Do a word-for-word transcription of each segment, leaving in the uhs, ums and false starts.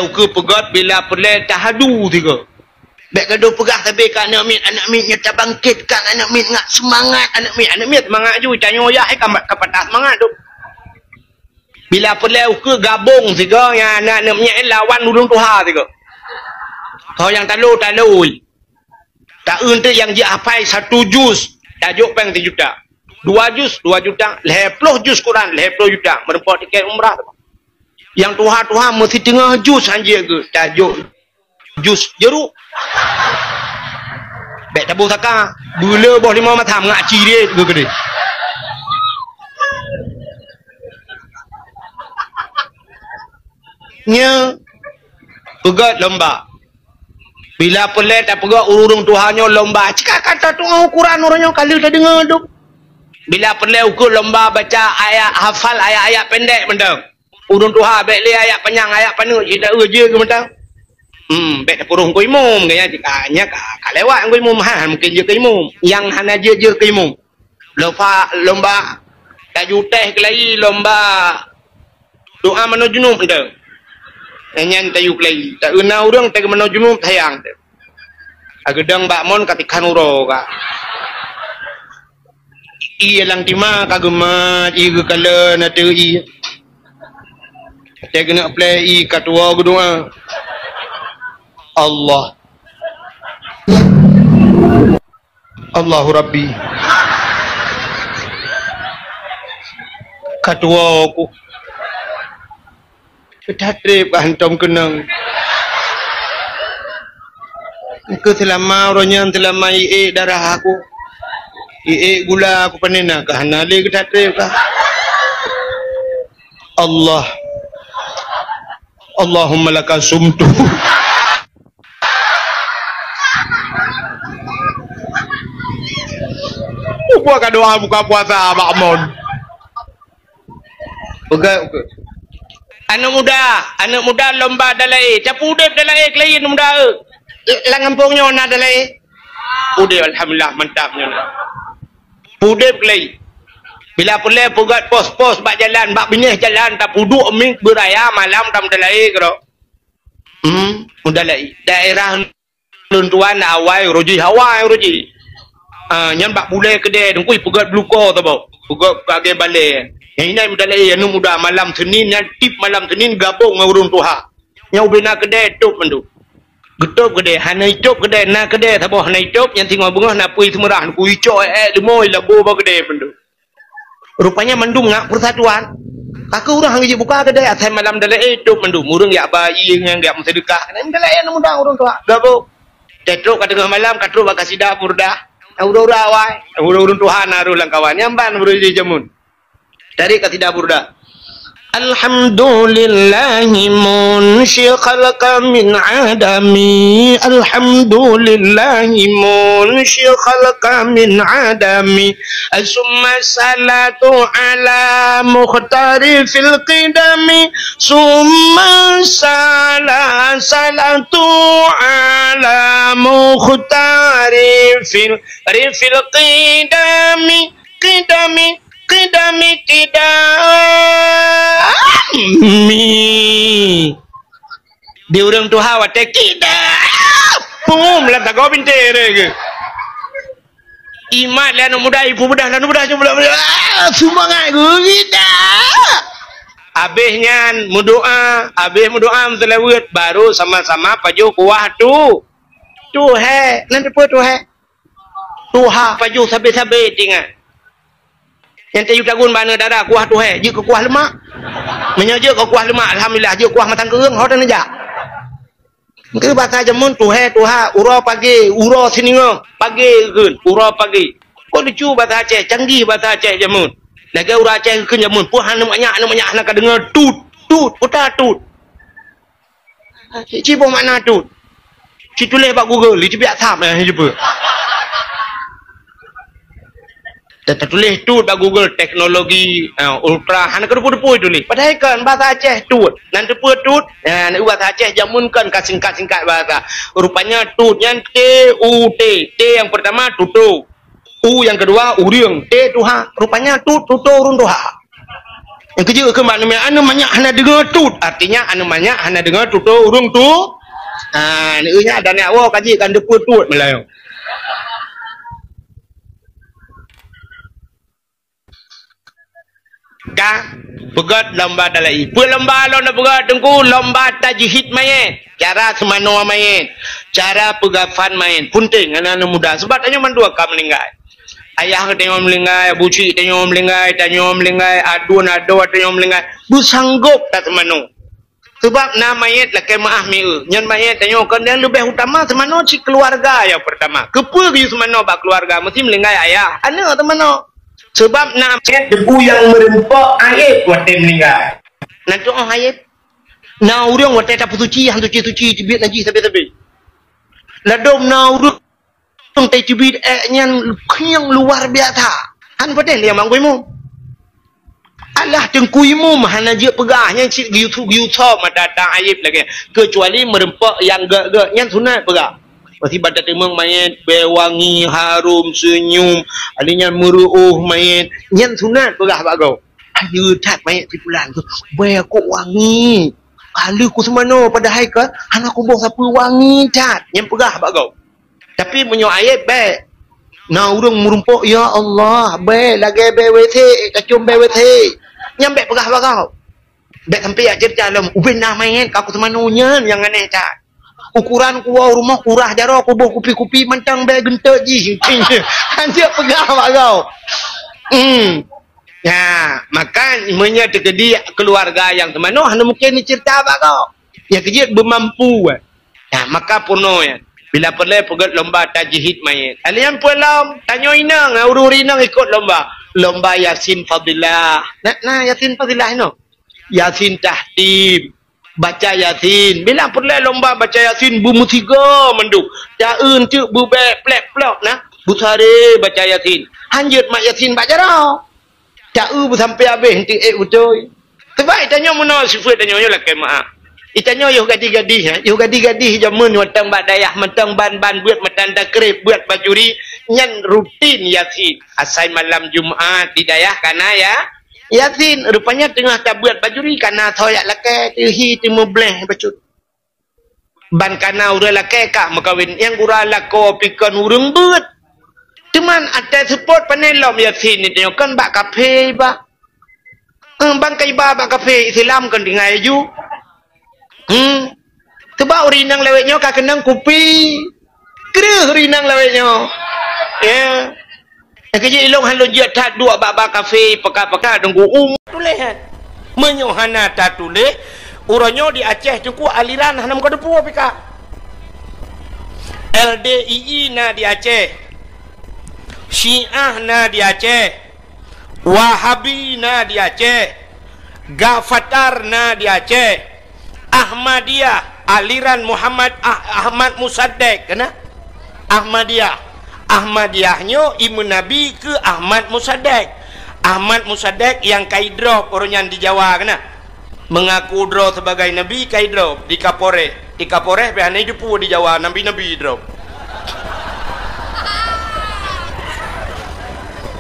ukeue peugét, bila peureulée tahadu sigoe. Bék gadoh peugah sabe keu aneuk miet, aneuk miet nyoe tabangkitkan aneuk miet ngat seumangat aneuk miet. Aneuk miet seumangat ju, tanyoe yah, eh, ka, ka patah seumangat tu. Bila peureulée ukeue gabong sigoe, nyang aneuk miet lawan ureuëng tuha sigoe. Ho nyang talo, talo. Taeu teuk nyang jeuet hafai satu juz, tajok péng sijuta. Dua juz, dua juta. Lhée ploh juz Quran, lhée ploh juta. Meureumpok tiket umrah. Nyang tuha-tuha meusiteungoh juz hanjeuet geuh, tajok juz jeruk. Bék taboh saka, beuleu boh limong masam ngak cirét geuh keudeh. Nyoe peugét lomba. Bila peureulée tapeugét ureuëng tuha nyoe lomba, cit ka, ka tatu'oh ukuran ureuëng nyoe ka lheueh tadeungoe dum. Bila peureulée ukeue lomba baca ayat, hafal ayat-ayat pendek mantong. Ureuëng tuha bék lé ayat panyang, ayat paneuk cit taeu jeuet keu mantong. Hmm, bék tapuroh ngon imum, gaya jih ka, nyan ka, ka lewat ngon imum, ha, mungken jeuet keu imum. Nyang hana jeuet, jeuet keu imum. Lomba, lomba taju teh keulayi, lomba doa manoe junub ente. Nyan taju keulayi. Taeu na ureuëng teuh manoe junub sayang teuh. Ageudong bak mon ka tikhan uroe ka. Ie lam tima ka geumat, ie geukalon ateueh ie. Teuh keuneuk plé ie ka tuwoe geudoa. Allah. Allahu Rabbi. Ka tuwoe ku. Ka that treb ka hantom keunong. Keu seulama uroe nyan, seulama iék darah aku. Iék gula aku panena ka hana lé ka that treb ka. Allah. Allahumma laka sumtu. Buka ka doa buka puasa bak mon. Peugah, peugah. Aneuk muda, aneuk muda lomba dalai. Tapeudeb dalai keulayi aneuk muda, eh. Lam gampông nyoe na dalai. Udeb, alhamdulillah, mantap nyoe na. Udeb keulayi. Bila peureulée peugét pos-pos bak jalan, bak binéh jalan, tapeuduek miet beuraya malam tam dalai keudroe. Hmm, muda laén. Daerah lôn tuan awai uroe jih, awai uroe jih. Ah, nyan bak bulée keudée teungku peugét bluko saboh. Peugét bagée balée. Nyang inan muda laén, aneuk muda malam Senin nyan tip malam Senin gabong ngon ureuëng tuha. Nyang ubé na keudée tôb mandum. Geutôb keudée, hana itôb keudée, na keudée saboh hana itôb, nyan singoh beungoh na peue seumurah, teungku icok ék-ék leumo ilabo bak keudée mandum. Rupanya mandum ngak persatuan. Ka keuh ureuëng han geujeuet buka keudée asai malam dalai, eh, tôb mandum. Ureuëng jak ba ié ngon jak meuseudeukah. Keunan dalai aneuk muda ureuëng tuha. Gabong. Teutrok ka teungoh malam, ka trok bak kasidah burdah. Ureuëng-ureuëng awai. Ureuëng-ureuëng tuha na rôh lam kawan. Nyan ban ureuëng jih jameun. Tarék kasidah burdah. Alhamdulillahi munsyil khalqa min adami. Alhamdulillahi munsyil khalqa min adami. Summa salatu ala mukhtari fil qidami. Summa sala-, salatu ala mukhtari fil, fil qidami. Qidami, qidami, qidami. Di ureuëng tuha watée kida. Pum lam tagoe bintéh re ke. Imat lé aneuk muda, ipeubeudah lé aneuk muda, cuba, ah, seumangat geuh kida. Abéh nyan meudoa, abéh meudoa meuseulaweuet, baru sama-sama pajoh kuah tu. Tuhé, nan teupeu tuhé. Tuha pajoh sabe-sabe tingat. Nyang tayue tagun bak aneuk dara kuah tuhé, jeuet keu kuah leumak. Meunyoe jeuet keu kuah leumak, alhamdulillah, jeuet kuah matang keureung, ho taneujak. Keu basa jameun tuhé, tuha, uroe pagée, uroe siningoh, pagée geukheun, uroe pagée. Kon lucu basa Aceh, canggih basa Aceh jameun. Lagée ureuëng Aceh geukheun jameun, peue hana manyak, hana manyak, hana ka deungoe tut, tut, peue tut. Ci boh makna tut. Ci tuléh bak Google, ci biak tham, eh, ci peue. Tatuléh tut bak Google, teknologi, eh, ultra, hana keudeuh-keudeuh tuléh. Padahai kan bahasa Aceh tut. Nan teupeue tut? Eh, nan basa Aceh jameun kan ka singkat-singkat bahasa. Rupanya tut nyan T U T. T yang pertama tuto. U yang kedua ureuëng. T tuha. Rupanya tut tuto ureuëng tuha. Nyang keujeuet keu mak neumè, aneuk manyak hana deungoe tut. Artinya, aneuk manyak hana deungoe tutoe ureueng tu. Ha, neueu nyan dan nyak woe kaji kan deupeu tut meulayeue. Ka, peugöt lomba dalai. Peue lomba lôn peugöt, Teungku? Lomba tajhid mayét. Cara seumanoe mayét. Cara peugafan mayét. Punteng, aneuk-aneuk muda. Sebab tanyoe mandua ka meuninggai. Ayah tanyoe meuninggai, abu chik tanyoe meuninggai, tanyoe meuninggai, aduen adoe tanyoe meuninggai. Beusanggop taseumanoe. Sebab na mayét lakèe meu'ah mi'eu. Nyan mayét tanyoe kon nyang leubeh utama seumanoe cit keuluwarga nyang peurtama. Keupeue geuyue seumanoe bak keuluwarga? Meusti meuninggai ayah, aneuk seumanoe. Sebab na mayét debu nyang meureumpok aéb watèe meuninggai. Na tu'oh aéb. Na ureueng watèe tapeusuci, han suci-suci, teubiet najih sabe-sabe. Ladôm na ureueng Teubiet ék nyan keunyang luar biasa. Han patéh lé Mak Gui Mum. Alah Teungku Imum hana jeuet peugah, nyan cit geuyue-geuyue mata tang aéb lagèe. Keucuali meureumpok nyang gèt-gèt, nyan sunat peugah. Meusiban tateumeung mayét, bèe wangi, harum, seunyum, ali nyan meureuôh mayét, nyan sunat peugah bak gob. Ayeue that mayét si pulan tu, bèe kok wangi. Ka lheueh kuseumanoe padahai ka hana kuboh sapeue, wangi that, nyan peugah bak gob. Tapi meunyoe aéb bèk. Na ureueng meureumpok, ya Allah, bèk lagèe bèe WC, kacôm bèe WC. Nyan bèk peugah bak gob. Bèk sampoe jak ceurita lom, ubé na mayét ka kuseumanoe, nyan nyang aneh that. Ukuran kuwoe u rumoh kurah jaroe kuboh kupi-kupi mantong bèe geunteuk jih. Han jeuet peugah bak gob. Hmm. Ya, maka meunyoe teukeudi keuluwarga nyang seumanoe hana mungken jiceurita bak gob. Nyang keujeuet beumampu, eh. Nah, maka peunoh nyan. Bila peureulèe peugöt lomba tajhid mayét. Alèh nyan peue lom, tanyoe inong, ureueng inong ikot lomba. Lomba Yasin Fadilah. Na, na Yasin Fadilah inoe. Yasin Tahtim. Baca Yasin. Bila peureulèe lomba baca Yasin, beumeusigoe mandum. Ta-eu enteuk beubèe plek-plok na. Beusaré baca Yasin. Han jeuet mat Yasin bak jaroe. Ta-eu beusampoe habéh, eunteuk ék beutôi. Teuma itanyoe meunoe sifeuet tanyoe nyoe lakèe meu'ah. Itanyoe yoh gadih-gadih, eh. Yoh gadih-gadih jameun mantong bak dayah, mantong ban-ban beuet matan takrib, beuet bajuri, nyan rutin Yasin. Asai malam Jumat di dayah kana ya, Yasin. Rupanya teungoh tabeuet bajuri kana soe jak lakèe, teuhi teumeubleh bacut. Ban kana ureueng lakèe ka meukawen, nyang gura lakoe pih kon ureueng beuet. Teuma até seupôt pané lom Yasin nyoe kon bak kafé iba. Eh, ban ka iba bak kafé Islam kon tinggai laju. Hmm. Teuma ureueng inong lawét nyoe ka keunong kupi. Kreueh ureueng inong lawét nyoe. Ya. Nyang keujeuet ilôn han lôn jeuet that duek bak-bak kafé, peuka-peuka deungon um tuléh, eh. Meunyoe hana tatuléh, uroe nyoe di Aceh teungku aliran hana meukateupue pih ka. L D I I na di Aceh. Syiah na di Aceh. Wahabi na di Aceh. Gafatar na di Aceh. Ahmadiyah, aliran Muhammad Ah-, Ahmad Musaddek, kena? Ahmadiyah. Ahmadiyah nyoe imeun Nabi keu Ahmad Musaddek. Ahmad Musaddek nyang ka idrop ureueng nyan di Jawa, kena? Mengaku droe sebagai nabi ka idrop di Kapolres. Di Kapolres pih hana jiteupeue di Jawa, nabi-nabi idrop.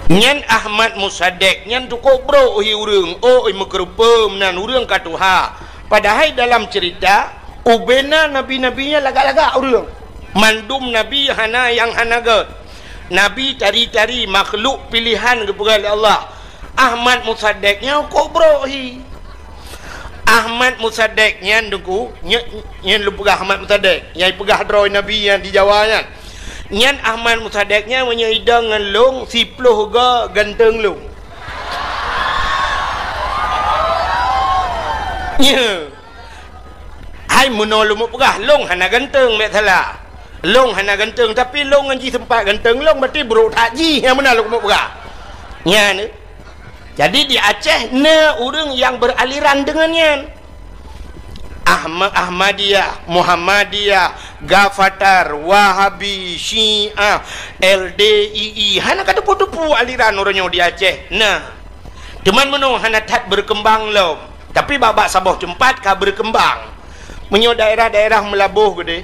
Nyan Ahmad Musaddek nyan cukôp brok hi ureueng, oh, i meukeureupeue meunan ureueng ka tuha. Padahai dalam ceurita, ubena nabi-nabi nyan lagak-lagak ureueng. Mandum nabi hana nyang hana gèt. Nabi tari-tari makhluk pilehan geupeugah lé Allah. Ahmad Musaddek nyoe cukôp brok hi. Ahmad Musaddek nyan teungku, nyan, nyan lôn peugah Ahmad Musaddek, nyang peugah droe nabi nyan di Jawa nyan. Nyan Ahmad Musaddek nyan meunyoe idong ngon lôn, siploh goe ganteng lôn. Nyoe. Hai meunoe lôn peugah, lôn hana ganteng, bèk salah. Lôn hana ganteng, tapi lôn ngon jih seumpat ganteng lôn, berarti brok that jih nyang meunan lôn peugah. Nyan. Jadi di Aceh na ureueng nyang beraliran deungon nyan. Ahma-, Ahmadiyah, Muhammadiyah, Gafatar, Wahabi, Syiah, L D I I. Hana ka teupeu-teupeu aliran uroe nyoe di Aceh. Nah, teuma meunoe hana that berkembang lom. Tapi bak-bak saboh teumpat ka berkembang. Meunyoe daerah-daerah Meulaboh keudéh,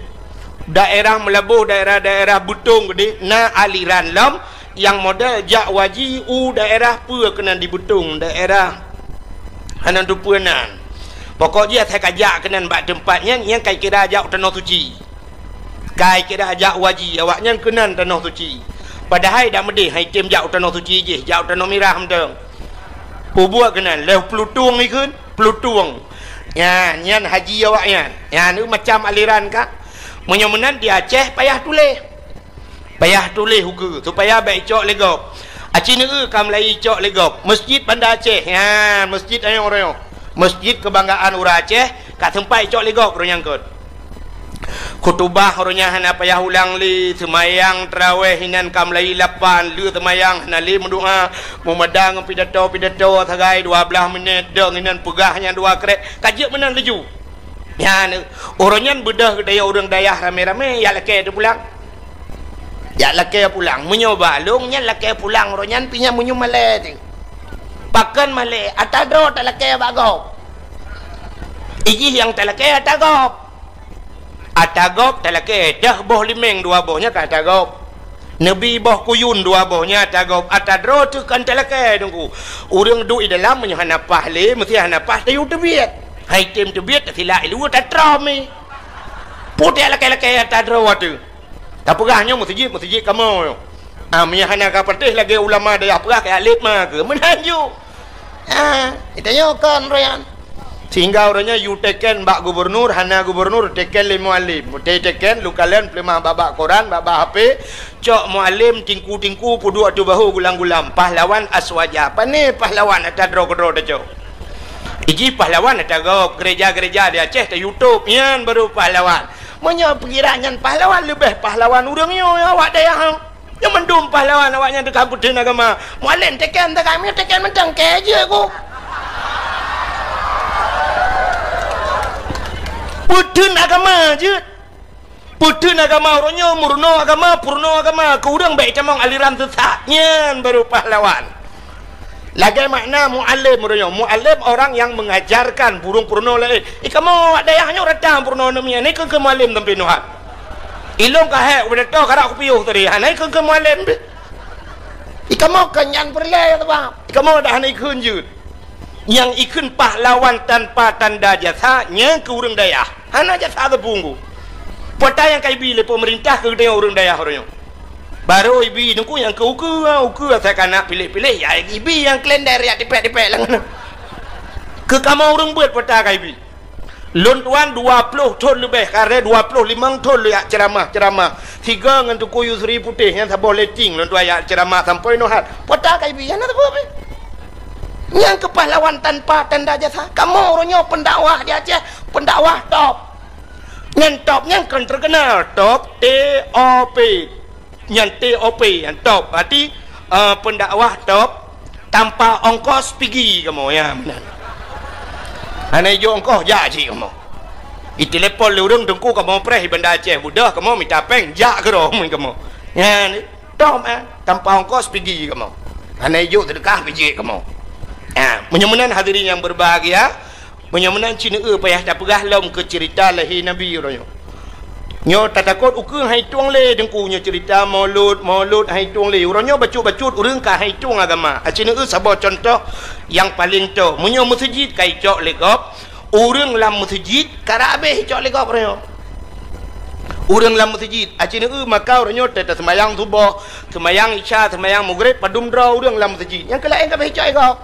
daerah Meulaboh, daerah-daerah Beutong keudéh, na aliran lom nyang model jak waji u daerah peue keunan di Beutong, daerah Hana teupeue nan. Pokok jih asai ka jak keunan bak teumpat nyan, nyan kai kira jak u Tanoh Suci. Kai kira jak u haji, awaknyan keunan Tanoh Suci. Padahai dak meudeh hai tem jak u Tanoh Suci jih, jak u Tanoh Mirah mantong. Peubuet keunan, lheueh Plutung ikheun, Plutung. Nyan, nyan haji awaknyan. Nyan macam aliran ka. Meunyoe meunan di Aceh payah tuléh. Payah tuléh ukeue supaya bèk icok lé gob. Aci neueu ka meulayeue icok lé gob. Masjid Banda Aceh. Nyan, masjid ayong royong. Masjid kebanggaan ureueng Aceh, ka sempat icok lé gob roh nyang kot. Khutubah roh nyan hana payah ulang lé, seumayang tarawèh inan ka meulayeue lapan, lheueh seumayang hana lé meudoa, meumada ngon pidato-pidato sagai dua blaih minèt, dong inan peugah nyang dua krek, ka jeuet meunan laju. Nyan, uroe nyan beudôh geutanyoe ureueng dayah ramé-ramé, jak lakèe teupulang. Jak lakèe pulang. Meunyoe bak lôn nyan lakèe pulang uroe nyan pih nyan meunyoe malèe teuh. Pakon malèe, ata droe talakèe bak gob. Ijih nyang talakèe ata gob. Ata gob talakèe, deuh boh limeng dua boh nyan ka ata gob. Neubi boh kuyun dua boh nyan ata gob, ata droe teuh kon talakèe Teungku. Ureueng duek di dalam meunyoe hana paih lé, meusti hana paih tayue teubiet. Hai tem teubiet, tasilak i luweue tatrom i. Putéh lakèe-lakèe ata droe teuh. Tapeugah nyoe meuseujid, meuseujid kamoe nyoe. Ah, meunyoe hana ka patéh lagèe ulama dayah peugah keu alet ma keu. Meunan ju. Ah, geutanyoe kon roh nyan. Sehingga uroe nyan yue teken bak gubernur, hana gubernur teken lé mualem. Meuté teken, lôn kalon peuleumah bak-bak koran, bak-bak H P, cok mualem tingku-tingku peuduek ateueh bahô gulam-gulam. Pahlawan aswaja. Pané pahlawan ata droe keudroe tacok. Ijih pahlawan ata gob, gereja-gereja di Aceh ta-YouTube, nyan baru pahlawan. Meunyoe peukira nyan pahlawan, leubeh pahlawan ureueng nyoe awak dayah. Nyoe mandum pahlawan awaknyan teuka peutheun agama. Mualem teken teuka, meunyoe teken mantong kèe jeuet ku. Peutheun agama jeuet. Peutheun agama uroe nyoe, meurunoe agama, peurunoe agama. Keu ureueng bèk itamong aliran sesat. Nyan baru pahlawan. Lagèe makna mualem uroe nyoe. Mualem orang yang mengajarkan, burung peurunoe laén. Eh, kamoe awak dayah nyoe rata peurunoe namian. Nyoe keu, keu mualem sampoe neuh. Ilôn ka hék ubé toh karap kupiôh tadi. Hana ikheun keu mualem pih. Ikamoe kon nyan peureulèe teuma. Ikamoe dah hana ikheun jeuet. Nyang ikheun pahlawan tanpa tanda jasa nyan keu ureueng dayah. Hana jasa teupunggu. Peue ata nyang ka ibi lé peumeurintah keu geutanyoe ureueng dayah uroe nyoe. Barô ibi Teungku nyang keu ukeue, ukeue asai ka na piléh-piléh, ya ibi nyang kalender ya tipèk-tipèk lam. Keu kamoe ureueng beuet peue ata ka ibi. Lôn tuan dua ploh thon leubeh, karè dua ploh limong thon lôn jak ceuramah-ceuramah. Sigoe ngon Teungku Yusri Putéh nyan saboh letting lôn tuan jak ceuramah sampoe neuh that. Peue ata ka ibi, hana sapeue pih. Nyang keu pahlawan tanpa tanda jasa. Kamoe uroe nyoe pendakwah di Aceh, pendakwah top. Nyan top nyan kon terkenal, top, T O P. Nyan T O P, nyan top. Berarti, eh, pendakwah top, tanpa ongkos pigi kamoe, ya, meunan. Hana ijok ongkos, jak cit kamoe. Itelepon lé ureueng Teungku kamoe preh di Banda Aceh, beudôh kamoe mita péng, jak keudroe kamoe. Nyan, top, eh, tanpa ongkos pigi kamoe. Hana ijok seudeukah pijék kamoe. Ah, meunyoe meunan hadirin yang berbahagia, Meunyoe meunan ci neueu payah tapeugah lom keu ceurita lahé Nabi uroe nyoe. Nyoe tatakot ukeue han itueng lé Teungku nyoe ceurita Maulud, Maulud han itueng lé. Uroe nyoe bacut-bacut ureueng ka han itueng agama. Aci neueu saboh cuntoh nyang paleng toe. Meunyoe meuseujid ka icok lé gob, ureueng lam meuseujid karap habéh icok lé gob uroe nyoe. Ureueng lam meuseujid, aci neueu maka uroe nyoe teuh taseumayang suboh, seumayang isya, seumayang maghrib, padum droe ureueng lam meuseujid. Nyang keu laén ka habéh icok lé gob.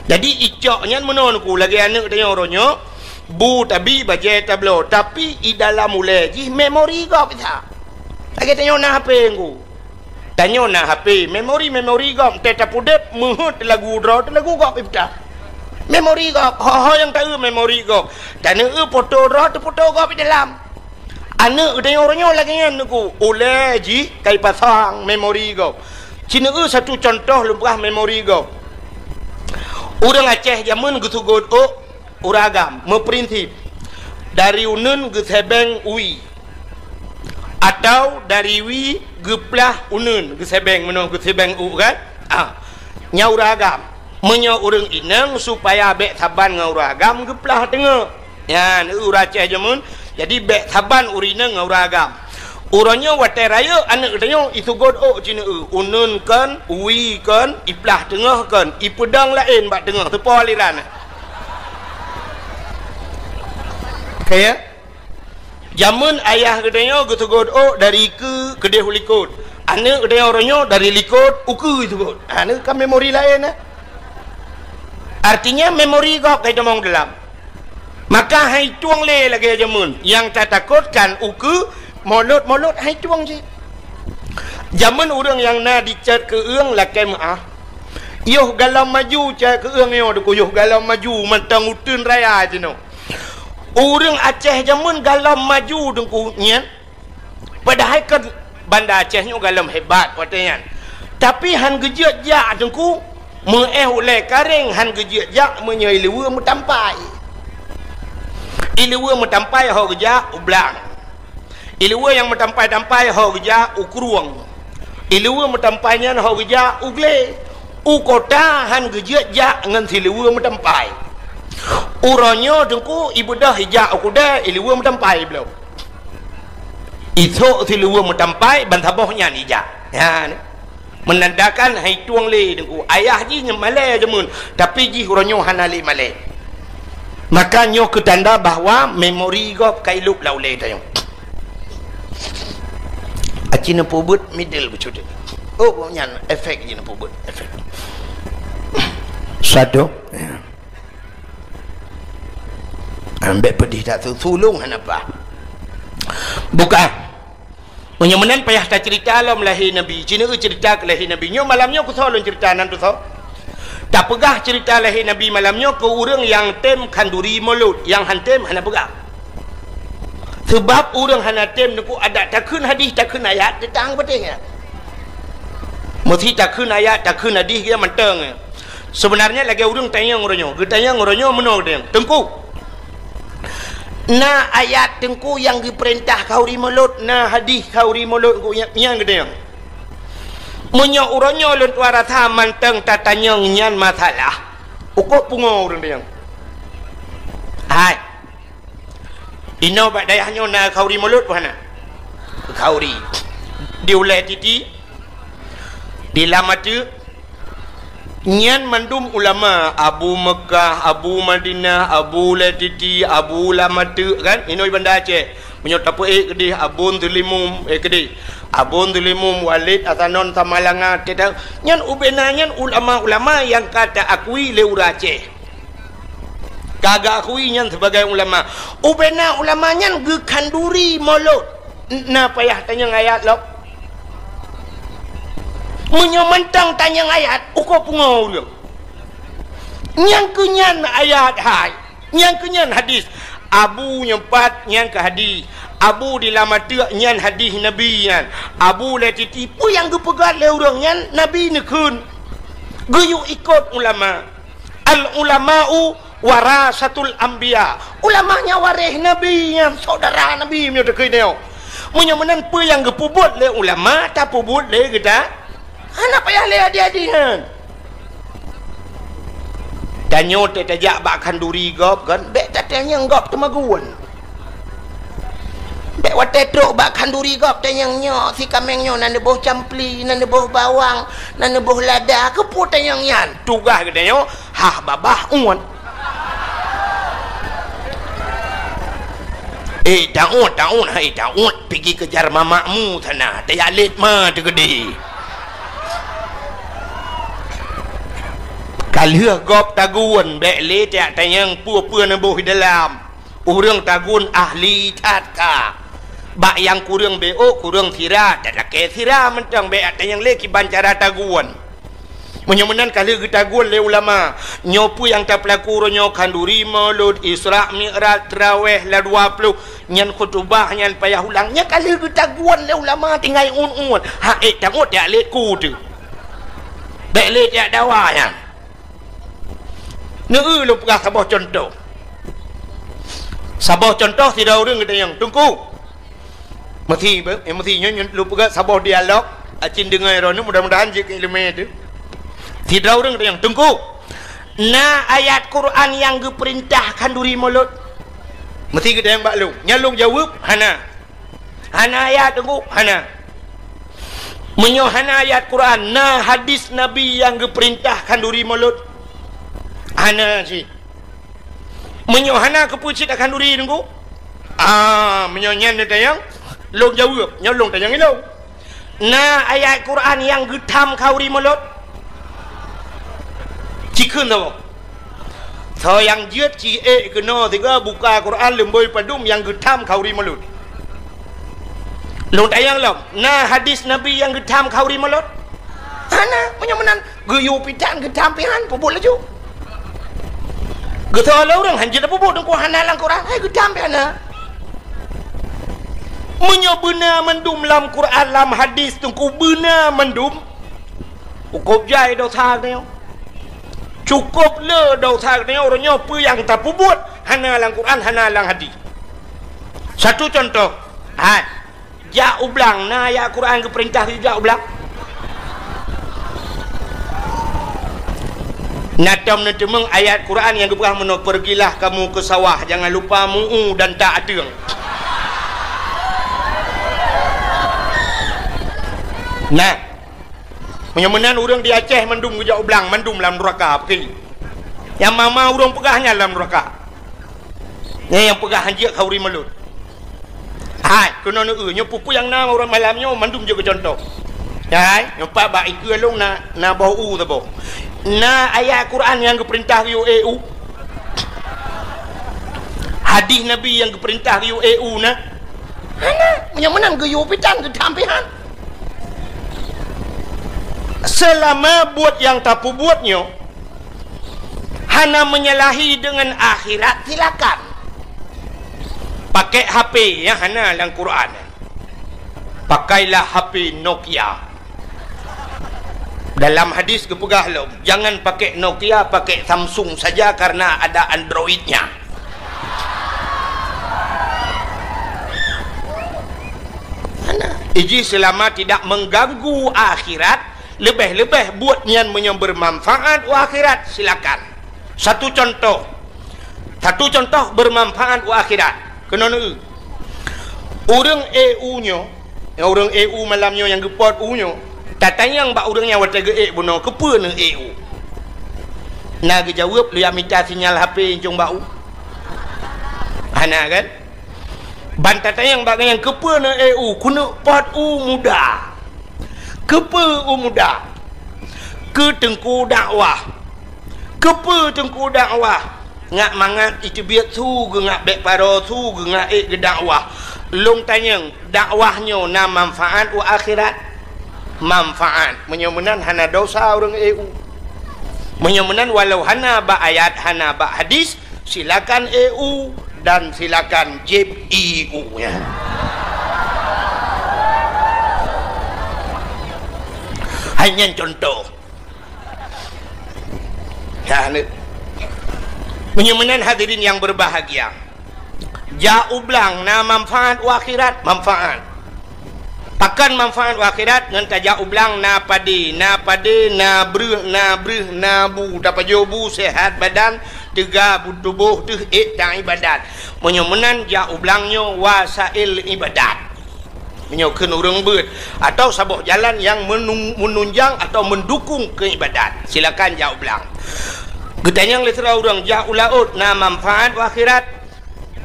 Jadi icok nyan meunoe Teungku, lagèe aneuk tanyoe uroe nyoe, bu tabi bajèe tabloe, tapi i dalam ulèe jih memori gob that. Lagèe tanyoe na H P Teungku. Tanyoe na H P, memori-memori gob, teuh tapeudeuh meuheuet lagu droe, teuh lagu gob ipeuta. Memori gob, ho-ho nyang taeu memori gob. Taneueu foto droe, teuh foto gob i dalam. Aneuk geutanyoe uroe nyoe lagèe nyan Teungku, ulèe jih ka ipasang memori gob. Ci neueu satu cuntoh lôn peugah memori gob. Ureueng Aceh jameun geuseugot ôk ureueng agam, meuprinsip dari uneuen geusèbeng wie, atau dari wie geuplah uneuen geusèbeng, meunoe geusèbeng ôk kan? Ah, nyan ureueng agam. Meunyoe ureueng inong supaya bèk saban ngon ureueng agam geuplah teungoh. Nyan, ureueng Aceh jameun, jadi bèk saban ureueng inong ngon ureueng agam. Uroe nyoe watée rayeuk aneuk geutanyoe iseugot ôk cineue, uneun kon, uwi kon, iplah teungoh kon, ipeudong laén bak teungoh, teupo aliran. Kaya? Jameun ayah geutanyoe geuseugot ôk dari keue keudeh u likot. Aneuk geutanyoe uroe nyoe dari likot u keue iseugot. Aneuk kan memori laén, eh? Artinya memori gob ka itamong dalam. Maka hai tueng lé lagée jameun. Nyang tatakotkan ukeue molot-molot hai tueng cit. Jameun ureuëng nyang na dicet keueueng lakée meuáh. Yoh galom maju cet keueueng nyoe deuku yoh galom maju mantong uteuen raya jinoe. Ureuëng Aceh jameun galom maju deuku nyan. Padahai kan Banda Aceh nyoe galom hebat watée nyan. Tapi han geujeuet jak teungku, meuéh ulée karéng han geujeuet jak meunyoe ileue meutampai. Ileue meutampai ho geujak u blang. Ileue nyang meutampai-tampai ho geujak u krueng. Ileue meutampai nyan ho geujak u glé. U kota han geujeuet jak ngon sileue meutampai. Uroe nyoe teungku ibeudôh ijak u kudée ileue meutampai bloe. Isok siluweue meutampai ban saboh nyan ijak. Nyan. Menandakan hai tueng lé deungku. Ayah jih nyan malée jameun, tapi jih uroe nyoe hana lé malée. Maka nyoe keu tanda bahwa memori gob ka ilop lam ulée tanyoe. Aci neupeubuet middle beucut. Oh, nyan efek jih neupeubuet efek. Satu. Ambek pedih tak tu, tulung hana apa. Bukan. Meunyoe meunan payah tacerita lom lahé Nabi. Cina eu cerita keu lahé Nabi. Nyoe malam nyoe kusoe lôn cerita nan tusoe. Tapeugah cerita lahé Nabi malam nyoe keu ureuëng nyang tem khanduri mulod, nyang han tem hana peugah. Sebab ureuëng hana tem neuku adat takheun hadih, takheun ayat, teutang peuteh nyan. Meusi takheun ayat, takheun hadih dia mantong. Sebenarnya lagée ureuëng tanyong uroe nyoe, geutanyong uroe nyoe meunoe geutanyoe, "Teungku, na ayat Teungku nyang geupeurintah khanduri mulod, na hadih khanduri mulod Teungku nyang, nyang geutanyoe. Meunyoe uroe nyoe lôn tuan rasa mantong tatanyong nyan masalah, ukoe pungo ureuëng tanyong." Hai. Inoe bak dayah nyoe na khanduri mulod peu hana? Khanduri. Di ulée titi, di lam ateuk, nyan mandum ulama, Abu Mekah, Abu Madinah, Abu Ulée Titi, Abu Lam Ateuk, kan? Inoe Banda Aceh. Meunyoe tapeuék keudeh Abon Teulimum, eh, keudeh. Abon Teulimum, Walid Hasanon Samalanga, teuta-, nyan ubena nyan ulama-ulama nyang ka taakui lé ureuëng Aceh. Ka geuakui nyan sebagai ulama. Ubena ulama nyan geukhanduri mulod. Na payah tanyong ayat lom. Meunyoe mantong tanyong ayat, ukoe pungo ureuëng. Nyang keu nyan ayat hai, nyang keu nyan hadis. Abu nyang pat nyan keu hadis. Abu di lam ateuk nyan hadis Nabi nyan. Abu Ulée Titi peue nyang geupeugah lé ureuëng nyan Nabi neukheun. Geuyue ikot ulama. Al-ulama'u warasatul anbiya. Ulama nyan waréh Nabi, nyan saudara Nabi meunyoe takheun nyoe. Meunyoe meunan peue nyang geupeubuet lé ulama, tapeubuet lé geuta. Hana payah lé hadih-hadih nyan. Tanyoe teuh tajak bak khanduri gob kan, bék tatanyong gob teumagun. Bék watée trok bak khanduri gob tanyong nyoe, si kaméng nyoe na neuboh campli, na neuboh bawang, na neuboh lada, keupeue tanyong nyan? Tugaih geutanyoe hah babah uet. Eh, taun, taun, hai taun, pigi keujar mamakmu sana, tajak lét ma teukeudi. Ka lheueh gob tagun, bék lé tajak tanyong peue-peue neuboh di dalam. Ureuëng tagun ahli that ka. Bak nyang kureueng béok, kureueng sira, talakée sira mantong bék ateueh nyang lé kiban cara tagun. Meunyoe meunan ka lheueh geutagun lé ulama, nyoe peue nyang tapeulaku uroe nyoe khanduri, mulod, Isra, Mi'raj, Traweh, la dua ploh, nyan khutubah, nyan payah ulang, nyan ka lheueh geutagun lé ulama tinggai uet-uet. Ha ék tangut jak lét ku teuh. Bék lé jak dawa nyan. Neu-eu lôn peugah saboh cuntoh. Saboh cuntoh sidroe ureuëng geutanyong, "Teungku." Meusi, eh, meusi nyoe, nyoe lôn peugah saboh dialog, acin deungoe droeneuh, mudah-mudahan jeuet keu iéleumé teuh. Sidroe ureuëng geutanyong, "Teungku, na ayat Quran nyang geupeurintah khanduri mulod?" Meusi geutanyong bak lôn. Nyan lôn jaweueb, "Hana." Hana ayat Teungku? Hana. Meunyoe hana ayat Quran, na hadis Nabi nyang geupeurintah khanduri mulod? Hana cit. Meunyoe hana, keupeue cit takhanduri Teungku? Ah, meunyoe nyan neutanyong, lôn jaweueb, nyoe lôn tanyong ilôn. Na ayat Quran nyang geutham khanduri mulod? Ci kheun saboh. Soe nyang jeuet ci ék keunoe sigoe buka Quran leumbôi padum nyang geutham khanduri mulod. Lôn tanyong lom, na hadis Nabi nyang geutham khanduri mulod? Hana, meunyoe meunan geuyue pitan geutham pihan, peubuet laju. Geusoe lé ureuëng hanjeuet peubuet Teungku hana lam Quran, hai geutham pihan na. Meunyoe beuna mandum lam Quran, lam hadis Teungku beuna mandum, cukôp jai dosa geutanyoe. Cukôp le dosa geutanyoe, uroe nyoe peue nyang tapeubuet hana lam Quran, hana lam hadis. Satu contoh, hai, jak u blang, na ayat Quran geupeurintah jak u blang? Na tom neuteumeung ayat Quran nyang geupeugah meunoe, "Pergilah kamu ke sawah, jangan lupa mu'u dan tak ateueng." Nah, meunyoe meunan ureuëng di Aceh mandum geujak u blang, mandum lam nuraka, peuki. Nyang mama ureuëng peugah nyan lam nuraka. Nyan nyang peugah hanjeuet khanduri mulod. Hai, keunoe neu-eu, nyoe peue-peue nyang na ureuëng malam nyoe mandum jeuet keu contoh. Hai, nyoe pat bak ikeue lôn na, na boh u saboh. Na ayat Quran nyang geupeurintah geuyue ék u? Hadis Nabi nyang geupeurintah geuyue ék u na? Hana, meunyoe meunan geuyue pitan geutham pihan. Seulama buet nyang tapeubuet nyoe hana menyalahi deungon akhirat, silakan. Pakai H P nyang hana lam Quran. Pakailah H P Nokia. Dalam hadis geupeugah lom, "Jangan pakai Nokia, pakai Samsung saja karena ada Android-nya." Hana. Iji seulama tidak mengganggu akhirat, leubeh-leubeh buet nyan meunyoe bermanfaat u akhirat, silakan. Satu contoh. Satu contoh bermanfaat u akhirat. Keunoe neu-eu. Ureuëng ék u nyoe, ureuëng ék u malam nyoe nyang geupot u nyoe, tatanyong bak ureuëng nyang watée geuék bunoe, "Keupeue neu ék u?" Na geujaweueb, "Lôn jak mita sinyal H P incong bak u." Hana kan? Ban tatanyong bak gobnyan, "Keupeue neu ék u?" "Keuneuk pot u muda." Keupeue u muda? Keu teungku dakwah. Keupeue teungku dakwah? Ngat mangat iteubiet su geungat bék paro su geungat ék geudakwah. Lôn tanyong, dakwah nyoe na manfaat u akhirat? Manfaat. Meunyoe meunan hana dosa ureuëng ék u. Meunyoe meunan walau hana bak ayat, hana bak hadis, silakan ék u dan silakan jieb ié u nyan. Hai nyan contoh. Ya, ni. Meunyoe meunan hadirin yang berbahagia, jak u blang na manfaat u akhirat, manfaat. Pakon manfaat u akhirat? Ngon tajak u blang na padé, na padé, na breueh, na breueh, na bu, tapajoh bu, sehat badan, teuga bu tuboh teuh ék taibadat. Meunyoe meunan jak u blang nyoe wasail ibadat. Meunyoe kheun ureuëng beuet, atau saboh jalan nyang menung-, menunjang atau mendukung keu ibadat, silakan jak u blang. Geutanyong lé sidroe ureuëng, jak u laôt na manfaat u akhirat?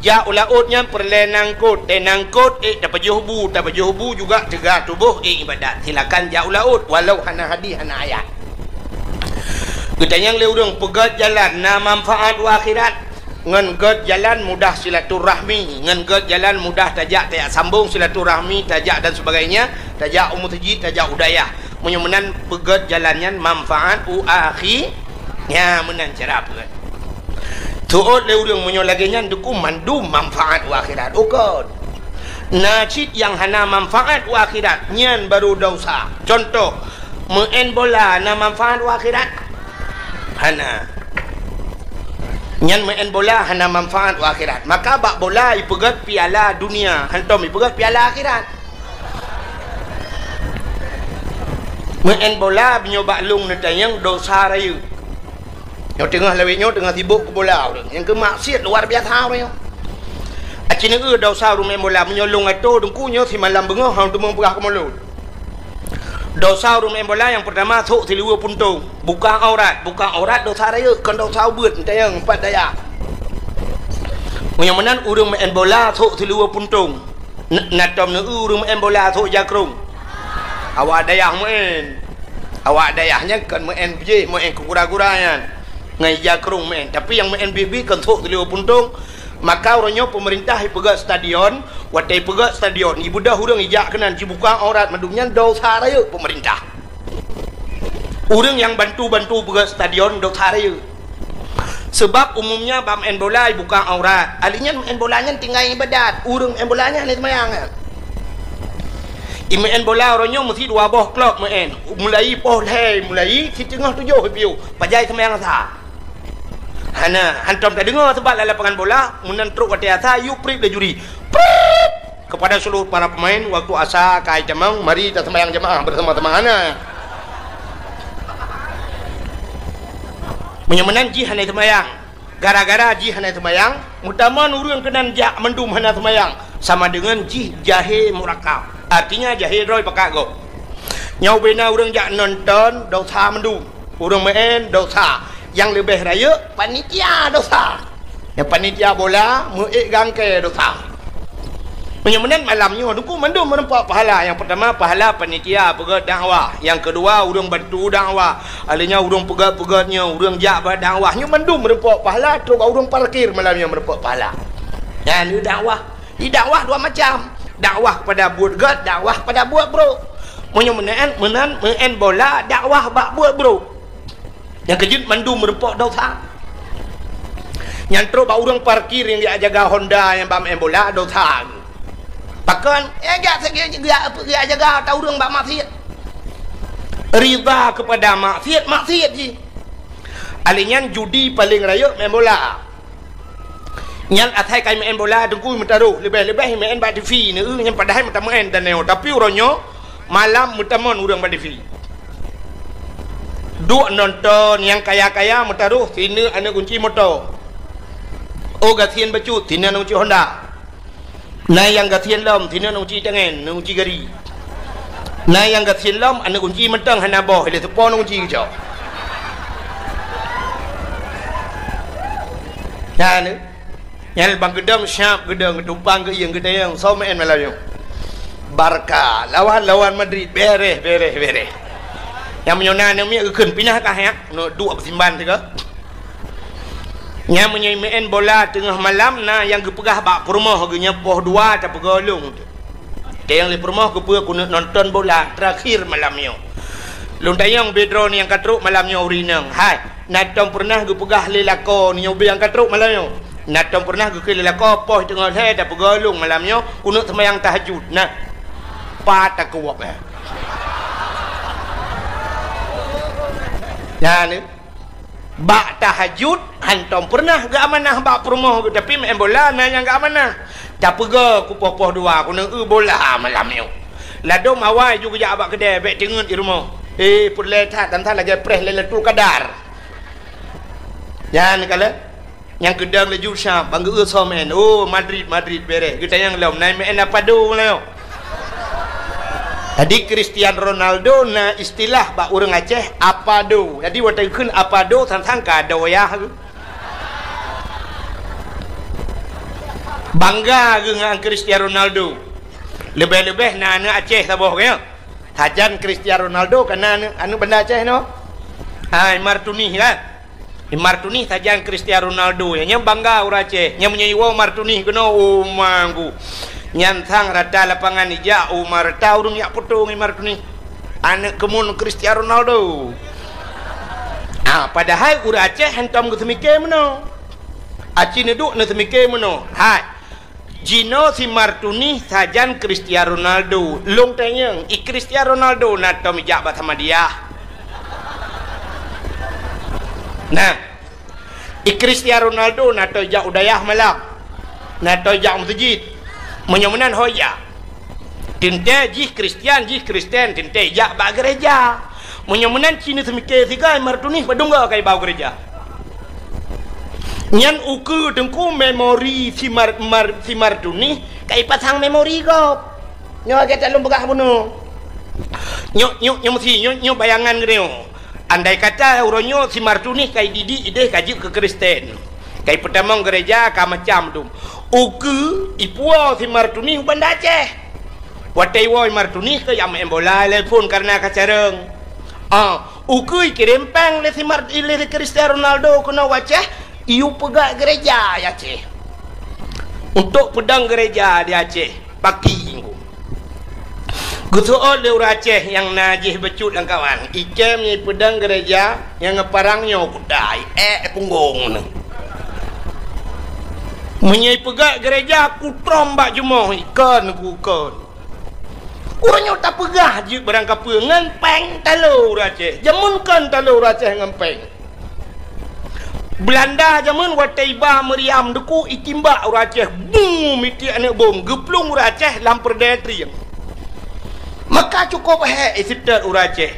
Jak u laôt nyan peureulée nangkot, tée nangkot ék tapajoh bu, tapajoh bu juga teuga tuboh ék ibadat. Silakan jak u laôt, walau hana hadis, hana ayat. Geutanyong lé ureuëng, peugét jalan na manfaat u akhirat? Ngon gét jalan mudah silaturahmi, ngon gét jalan mudah tajak, tajak sambong silaturahmi, tajak dan sebagainya, tajak u meuseujid, tajak u dayah. Meunyoe meunan peugét jalan nyan manfaat u akhi-, nya meunan cara peugét. Teuôt lé ureuëng meunyoe lagée nyan deuku mandum manfaat u akhirat. Ukon. Na cit nyang hana manfaat u akhirat, nyan baru dosa. Contoh, meu'en bola na manfaat u akhirat? Hana. Nyan meu'en bola hana manfaat u akhirat. Maka bak bola ipeugét piala dunia, hantom ipeugét piala akhirat. Meu'en bola meunyoe bak lông neutanyong dosa rayeuk. Nyoe teungoh lawét nyoe teungoh sibok keu bola ureuëng. Nyang keu maksiat luar biasa ureuëng nyoe. Aci neueu desya ureuëng meu'en bola, meunyoe lôn atô Teungku nyoe simalam beungoh hana teumé peugah keu mulod. Desya ureuëng meu'en bola nyang peurtama, sôk siluweue puntông, buka aurat. Buka aurat desya rayeuk, kon desya ubeut, meutayang pat dayah. Meunyoe meunan ureuëng meu'en bola sôk siluweue puntông. N-, na tom neueu ureuëng meu'en bola sôk jakrong. Awak dayah meu'en. Awak dayah nyan kon meu'en bujéh, meu'en keu gura-gura nyan. Ngon jakrong meu'en. Tapi nyang meu'en bit-bit kon sôk siluweue puntông. Maka uroe nyoe peumeurintah jipeugét stadion, watée jipeugét stadion, jibeudôh ureuëng jijak keunan, jibuka aurat mandum nyan desya rayeuk peumeurintah. Ureuëng nyang bantu-bantu peugét stadion desya rayeuk. Seubab umumnya bak meu'en bola jibuka aurat. Ahli nyan meu'en bola nyan tinggai iébadat. Ureuëng meu'en bola nyan hana seumayang nyan. Imeu'en bola uroe nyoe meusti dua boh klok meu'en. Mulai poh lhée, mulai siteungoh tujoh piôh. Pajan seumayang sa. Hana, hantom tadeungoe seubab lam lapangan bola, meunan trok watée asa, yue prip lé juri. Prip! Kepada seluruh para pemain, waktu asa ka jitamong, mari taseumayang jamaah bersama-sama. Hana. Meunyoe meunan jih hana seumayang. Gara-gara jih hana seumayang, meutamong ureuëng keunan jak mandum hana seumayang, sama deungon jih jahé murakab. Artinya jahé droe pakat gob. Nyoe ubena ureuëng jak nonton, desya mandum. Ureuëng meu'en desya, nyang leubeh rayeuk panitia desya. Nyang panitia bola meu'ék gangkée desya. Meunyoe meunan malam nyoe Teungku mandum meurumpok pahala. Nyang peurtama pahala panitia peugét dakwah, nyang keudua ureuëng bantu dakwah, ahli nyan ureuëng peugét-peugét nyoe, ureuëng jak bak dakwah nyoe mandum meurumpok pahala, trok bak ureuëng parkir malam nyoe meurumpok pahala. Nyan dakwah. Di dakwah dua macam. Dakwah kepada buet gét, dakwah kepada buet brok. Meunyoe meunan, meunan meu'en bola dakwah bak buet brok. Nyang keujeuet mandum meurumpok desya. Nyang trok bak ureuëng parkir nyang jak jaga Honda nyang bak meu'en bola desya. Pakon? Eh, jak, jak, jak jaga ata ureuëng bak maksiat. Ridha kepada maksiat, maksiat jih. Ahli nyan judi paleng rayeuk meu'en bola. Nyan asai ka meu'en bola Teungku meutarôh, leubeh-leubeh meu'en bak TV neueu nyan padahai meutameu'en dan nyoe. Tapi uroe nyoe malam meutamong ureuëng bak TV. Duek nonton nyang kaya-kaya meutarôh sineuk aneuëk gunci moto. Oh gasien bacut sineuk aneuëk gunci Honda. Na nyang gasien lom sineuk aneuëk gunci tangen, aneuëk gunci gari. Na nyang gasien lom aneuëk gunci mantong hana boh, ilée seupôt aneuëk gunci geucok. Nyan, nyan bang geudong siap geudong geutumpang geuieng geudayang soe meu'en malam nyoe. Barca lawan, lawan Madrid, bereh, bereh, bereh. Nyang meunyoe na aneuëk miet geukheun pinah kah nyak, neuduek beusimban sigoe. Nyan meunyoe meu'en bola teungoh malam na nyang geupeugah bak peurumoh geuh nyoe poh dua tapeugolong. Teuh nyang lé peurumoh geupeue keuneuk nonton bola terakhir malam nyoe. Lôn tanyong bidroe nyang ka trok malam nyoe ureuëng inong, hai, na tom peureunah geupeugah lé lakoe nyoe ubé nyang ka trok malam nyoe? Na tom peureunah geukheun lé lakoe poh teungoh lhée tapeugolong malam nyoe keuneuk seumayang tahajud? Nah, pat takeuwab eh. Nyan. Bak tahajud, hantom peureunah geuamanah bak peurumoh geuh, tapi meu'en bola na nyang geuamanah. Tapeugah kupoh-poh dua, keuneuk eu bola malam nyoe. Ladôm awai ju geujak bak keudè, bék teungeut di rumoh. Eh, peureulée that, dan that lagée preh Lailatul Qadar. Nyan kalon. Nyang keudang laju sab, bang geu-eu soe meu'en. Oh, Madrid, Madrid, bereh. Geutanyong lom, na meu'en apa do nyoe? Jadi, Cristiano Ronaldo na istilah bak ureuëng Aceh, apa do. Jadi, watée geukheun apa do, sang-sang ka do yah. Bangga geuh ngon Cristiano Ronaldo. Leubeh-leubeh na aneuëk Aceh saboh, kan? Sajan Cristiano Ronaldo, kana aneuëk, aneuëk Banda Aceh nyoe. Hai, Martunih, kan? Imar Tunih sajan Cristiano Ronaldo, nyan bangga ureuëng Aceh. Nyan meunyoe iwoe Imar Tunih keunoe, oh manggu. Nyan sang rata lapangan ijak, oh ma rata ureuëng jak poto ngon Imar Tunih. Aneuëk keumuen Cristiano Ronaldo. Ah, padahai ureuëng Aceh hantom geuseumike meunoe. Aci neuduek neuseumike meunoe. Hai. Jinoe si Martunih sajan Cristiano Ronaldo. Lôn tanyong, i Cristiano Ronaldo na tom ijak bak Samadiyah? Nah, i Cristiano Ronaldo na tom ijak u dayah malam? Na tom ijak u meuseujid? Meunyoe meunan ho ijak. Teuntée jih Kristian, jih Kristen, teuntée ijak bak gereja. Meunyoe meunan ci neuseumike sigoe Martunih padum goe ka iba u gereja. Nyan ukeue Teungku memori si Mar-, Mar-, si Martunih ka ipasang memori gob. Nyoe lagèe that lôn peugah bunoe. Nyoe, nyoe, nyoe meusi, nyoe, nyoe bayangan geutanyoe. Andai kata uroe nyoe si Martunih ka ididik idéh ka jeuet keu Kristen, ka ipeutamong gereja ka macam dum. Ukeue ipuwoe si Martunih u Banda Aceh. Watèe iwoe Martunih keu jak meu'en bola lé phôn kareuna ka carông. Ah, ukeue ikirém péng lé si Mar-, lé si Cristiano Ronaldo keunoe u Aceh, iyue peugöt gereja di Aceh. Untuk peudong gereja di Aceh, paki. Geuseuôt lé ureueng Aceh nyang na jih bacut lam kawan. Ikém nyoe ipeudong gereja nyang ngon parang nyoe kuda, iék punggong nyoe. Meunyoe ipeugöt gereja kutrom bak jumoh, ikon kukon. Uroe nyoe tapeugah jeuet barang kapeue ngon péng talo ureueng Aceh. Jameun kon talo ureueng Aceh ngon péng. Beulanda jameun watèe iba meuriam Teungku itimbak ureueng Aceh, bum, mitiek aneuk bom, geuplueng ureueng Aceh lam peureudèe trieng. Maka cukôp hék iseutôt ureueng Aceh.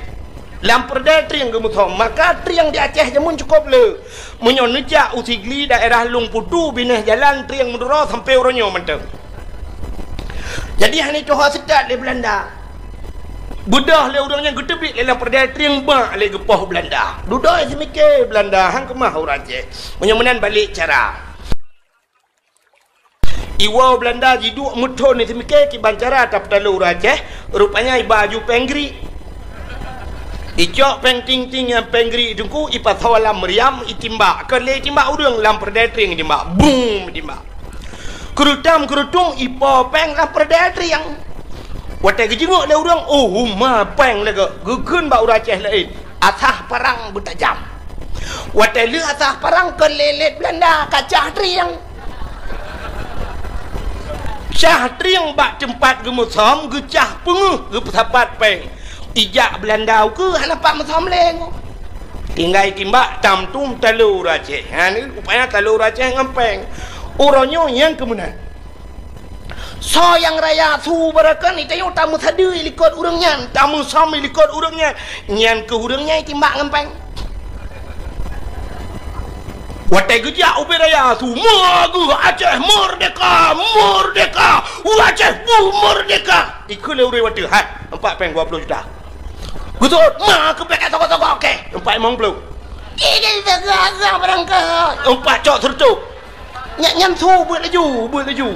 Lam peureudèe trieng geumeusom, maka trieng di Aceh jameun cukôp le. Meunyoe neujak u Sigli daerah Lueng Putu binéh jalan trieng meuduro sampoe uroe nyoe mantong. Jadi hana tuha seutôt lé Beulanda. Beudôh lé ureueng nyan geuteubiet lé lam peureudèe trieng bak lé geupoh Beulanda. Dudoe seumiké Beulanda han keumah ureueng Aceh. Meunyoe meunan balek cara. Iwoe Beulanda jiduek meuthon seumiké kiban cara tapeutalo ureueng Aceh, rupanya iba aju péng Greek. Icok péng ting-ting nyang péng Greek Teungku ipasoe lam meuriam itimbak. Kon lé itimbak ureueng lam peureudèe trieng itimbak. Bum itimbak. Keurutam-keurutum ipo péng lam peureudèe trieng. Watèe geujingok lé ureueng, oh, uma péng lagèe geukheun bak ureueng Aceh laén. Asah parang beutajam. Watèe lheueh asah parang kon lé lét Beulanda ka cah trieng. Cah trieng bak teumpat geumeusom geucah peungeuh geupeusapat péng. Ijak Beulanda ukeue hana pat meusom lé. Tinggai timbak tam tum talo ureueng Aceh. Ha, ni rupanya talo ureueng Aceh ngon péng. Uroe nyoe nyang keumeunan. Soe nyang raya su barokon, ita nyoe tameusadeue likot ureueng nyan, tameusom likot ureueng nyan, nyan keuh ureueng nyan itimbak ngon péng. Watèe geujak ubé raya su, "Ma geuh Aceh merdeka, merdeka, Aceh buh merdeka!" Ikheun lé ureueng watèe, "Hai, empat péng dua puluh juta." Geuseuôt, "Ma keuh pèkèt toko-toko kèe, empat limong puluh." Ih, teuga-teuga barangkaho. Empat cok seureutôh. Nyan, nyan su beuet laju, beuet laju.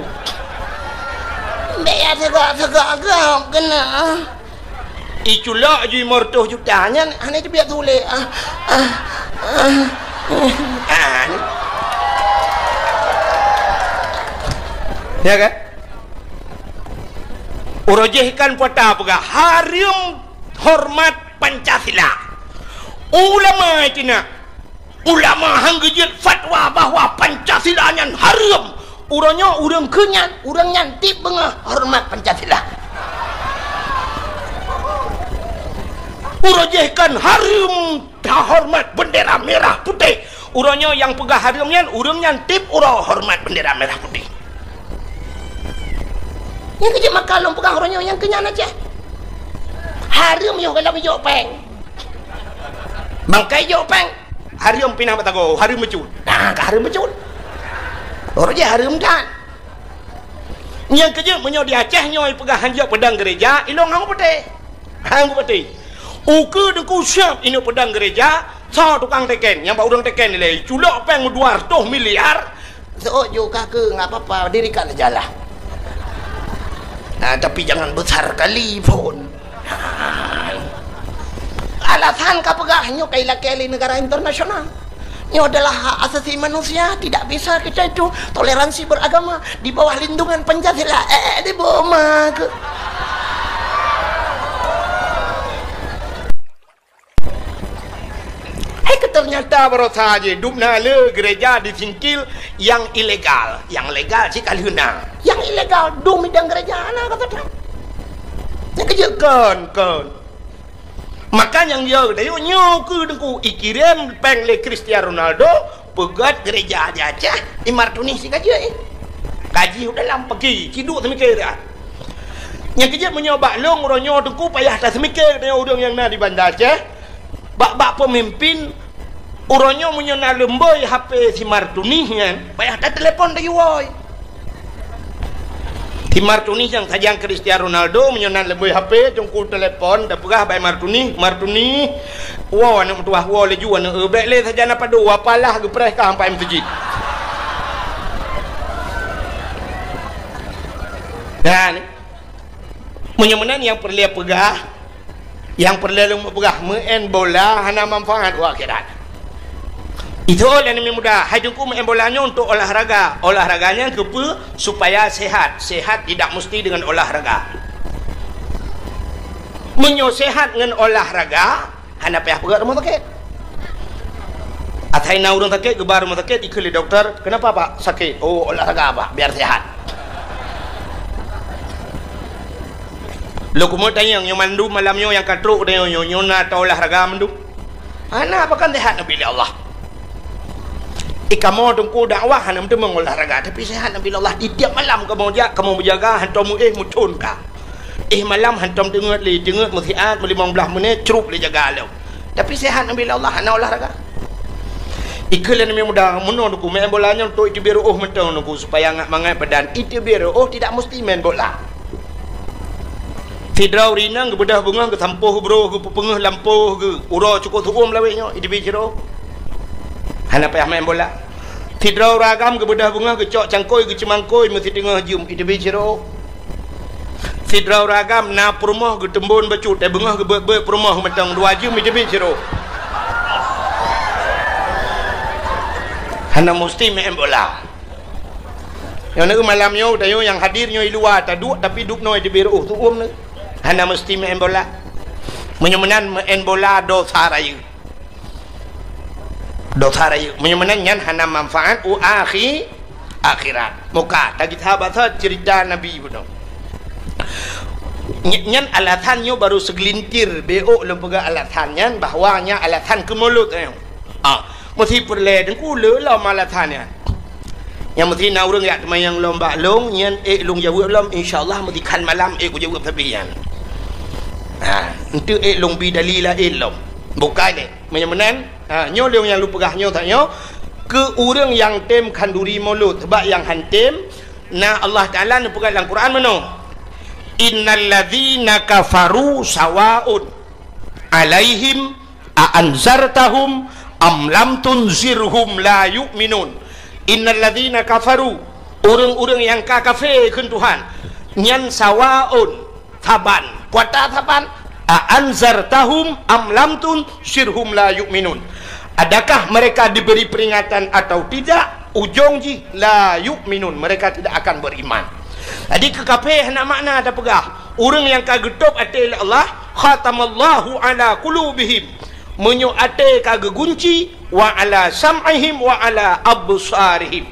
Bèk ya teuga-teuga gob keunan. Iculok ju lima ratus juta nyan hana teubiet su lé. Ah, ah, ah. Ah, ni. Ya kan? Uroe jih kan peuta peugah hareuem hormat Pancasila. Ulama itu nak Ulama han geujeuet fatwa bahwa Pancasila nyan hareuem. Uroe nyoe ureueng kheun nyan, ureueng nyan tiep beungoh hormat Pancasila. Uroe jih kan hareuem tahormat bendera merah putih. Uroe nyoe nyang peugah hareuem nyan, ureueng nyan tiep uroe hormat bendera merah putih. Nyang keuh jeuet maka lôn peugah uroe nyoe nyang keu nyan Aceh. Hareuem yoh golom ijok péng. Bangkai jok péng. Hareuem pinah batago, hareuem meucut. Nah, ka hareuem meucut. Uroe jih hareuem that. Nyang keuh jeuet meunyoe di Aceh nyoe peugah han jok peudong gereja, ilong han kupatéh. Han kupatéh. Ukeue Teungku siap inong peudong gereja, soe tukang teken, nyang bak ureueng teken ilèe, culok péng dua ratus miliar, Seuôt ju ka keu, nggak apa-apa, dirikan sajalah. Nah, tapi jangan besar kali pun. Nah. Alasan ka peugah nyoe ka ilakèe lé negara internasional. Nyoe adalah hak asasi manusia, tidak bisa kita itu toleransi beragama di bawah lindungan Pancasila. Eh, di bawah ke? Hai, keu teunyata baroesa jih dum na le gereja di Singkil nyang ilegal, nyang legal cit ka lheueh na. Nyang ilegal dum idang gereja hana ka that. Nyang keu jeuet kon, kon. Maka nyang yo tayue nyoe keu Teungku ikirém péng lé Cristiano Ronaldo, peugöt gereja di Aceh, Imar Tunis si ka jeuet. Ka jih u dalam peuki, ciduek seumiké dah. Nyang keu jeuet meunyoe bak lôn uroe nyoe Teungku payah taseumiké geutanyoe ureueng nyang na di Banda Aceh, bak-bak peumimpin Uroe nyoe meunyoe na leumboi H P si Martunih nyan, payah tateulepon tayue woe. Si Martunih nyang sajan Cristiano Ronaldo, meunyoe na leumboi H P, teungku teulepon, tapeugah bak Martunih, "Martunih, woe aneuk meutuwah, woe laju aneuk eu, bék lé sajan na padub, apalah geupreh ka sampai meuseujid." Nah, ni. Meunyoe meunan nyang peureulée peugah, nyang peureulée lôn peugah, meu'en bola hana manfaat u akhirat. Itu lé aneuk muda, hai teungku meu'en bola nyoe untuk olahraga. Olahraga nyan keupeue? Supaya sehat. Sehat tidak mesti dengan olahraga. Meunyoe sehat ngon olahraga, hana payah peugah rumoh sakét. Asai na ureuëng sakét, geuba rumoh sakét, ikheun lé dokto, "Kenapa, Pak, sakit?" "Oh, olahraga, Pak, biar sehat." Lôn keumeung tanyong, nyoe mandum malam nyoe nyang ka trok tanyong nyoe, nyoe na taolahraga mandum? Hana, pakon sehat neubi lé Allah. Eh, kamoe teungku dakwah hana meuteumé olahraga, tapi sehat neubi lé Allah. Di tiap malam kamoe jak, kamoe meujaga, hantom meuéh, meuthon ka. Éh malam hantom teungeut lé, teungeut meusiat meulimong blaih menit, crup lé jaga lom. Tapi sehat neubi lé Allah, hana olahraga. Ikheun lé aneuk muda, meunoe teungku, meu'en bola nyoe untuk iteubiet reuôh mantong teungku, supaya ngat mangat badan. Iteubiet reuôh tidak mesti main bola. Sidroe ureuëng inong geubeudôh beungoh, geusampôh broh, geupeupeungeuh lampôh geuh, uroe cukôp su'uem lawét nyoe, iteubiet sidroe. Hana payah main bola. Sidroe ureuëng agam geubeudôh beungoh, geucok cangkôi, geuceumangkôi, meusiteungoh jeuem, iteubiet sidroe. Sidroe ureuëng agam na peurumoh geuteumbon bacut, eh, beungoh geubeuet-beuet peurumoh mantong dua jeuem iteubiet sidroe. Hana musti meu'en bola. Nyoe neuh malam nyoe, tanyoe nyang hadir nyoe i luwa taduek, tapi dubnoe iteubiet reuôh su'uem neuh. Hana musti meu'en bola. Meunyoe meunan meu'en bola dosa rayeuk. Dosa rayeuk. Meunyoe meunan nyan hana manfaat u akhi-, akhirat. Muka, tagita basa cerita Nabi bunoe. Ny-, nyan alasan nyoe baru segelintir, bék lôn peugah alasan nyan bahwa nyan alasan keu mulod nyoe. Ah, meusi peureulée teungku lé lom alasan nyan. Nyang meusi na ureuëng jak teumayang lom bak lôn, nyan ék lôn jaweueb lom, insya Allah meusi khan malam ék kujaweueb sabe nyan. Ha, enteuk ék lôn bi dalil laén lom. Bukai lé. Meunyoe meunan, ha, nyoe lôn nyang lôn peugah nyoe that nyoe, keu ureuëng nyang tem khanduri mulod, sabab nyang han tem, na Allah Taala neupeugah lam Quran meunoe, "Innal ladzina kafaru sawaun alaihim a anzartahum am lam tunzirhum la yu'minun." Innal ladzina kafaru, ureuëng-ureuëng nyang ka kafé kheun Tuhan, nyan sawaun, saban. Kuata saban, a anzartahum am lam tunzirhum la yu'minun. Adakah mereka diberi peringatan atau tidak, ujong jih la yu'minun, mereka tidak akan beriman. Jadi keu kafé hana makna tapeugah. Ureuëng nyang ka geutôb até lé Allah, khatamallahu ala qulubihim. Meunyoe até ka geugunci, wa ala sam'ihim wa ala absarihim.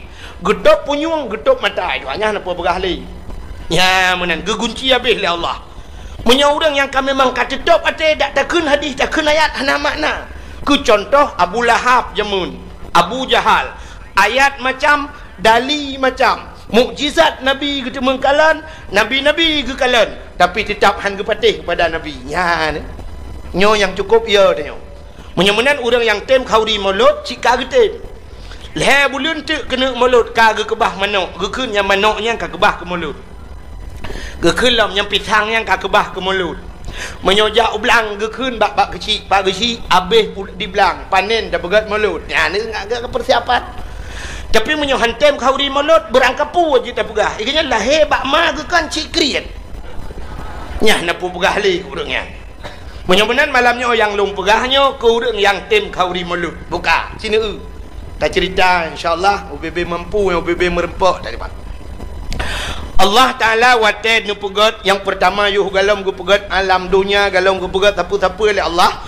Geutôb punyueng, geutôb mata, itu hanya hana peugah lé. Nya meunan geugunci habéh lé Allah. Meunyoe ureuëng nyang ka memang ka teutôb até, dak takheun hadis, takheun ayat, hana makna. Keu contoh Abu Lahab jameun, Abu Jahal, ayat macam, dali macam, mukjizat Nabi geuteumeung kalon, nabi-nabi geukalon, tapi teutap han geupatéh keupada Nabi. Nyan, nyoe nyang cukôp ya tanyoe. Meunyoe meunan ureuëng nyang tem khanduri mulod cit ka geutem. Lhée buleuen teuk keuneuk mulod ka geukeubah manok, geukheun nyang manok nyan ka keubah keu mulod. Geukheun lom nyang pisang nyan ka keubah keu mulod. Meunyoe jak u blang geukheun bak, bak keuchik, bak keuchik habéh pu-, di blang, panen tapeugét mulod. Nyan ngat geupeursiapan. Tapi meunyoe han tem khanduri mulod, beurangkapeue jeuet tapeugah. Ikeu nyan lahé bak ma geukheun cit kriet. Nyan na peugah lé ureuëng nyan. Meunyoe meunan malam nyoe nyang lôn peugah nyoe keu ureuëng nyang tem khanduri mulod. Buka, sineuk. Tacerita, insya Allah, ubé-bé mampu, ubé-bé meureumpok tadi, Pak. Allah Taala watée neupeugét nyang peurtama yoh galom geupeugét alam donya, galom geupeugét sapeue-sapeue lé Allah.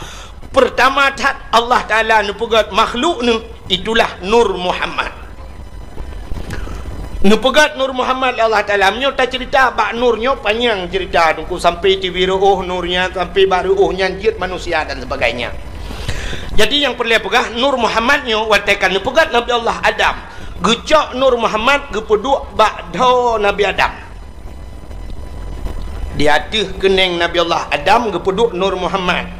Peurtama that Allah Taala neupeugét makhluk neuh, itulah Nur Muhammad. Neupeugét Nur Muhammad lé Allah Taala. Meunyoe tacerita bak Nur nyoe panyang cerita, teungku, sampai teubiet reuôh Nur nyan, sampai bak reuôh nyan jeuet manusia dan sebagainya. Jadi nyang peureulée peugah, Nur Muhammad nyoe watée ka neupeugét Nabi Allah Adam, geucok Nur Muhammad geupeuduek bak dhoe Nabi Adam. Di ateueh keuneng Nabi Allah Adam geupeuduek Nur Muhammad.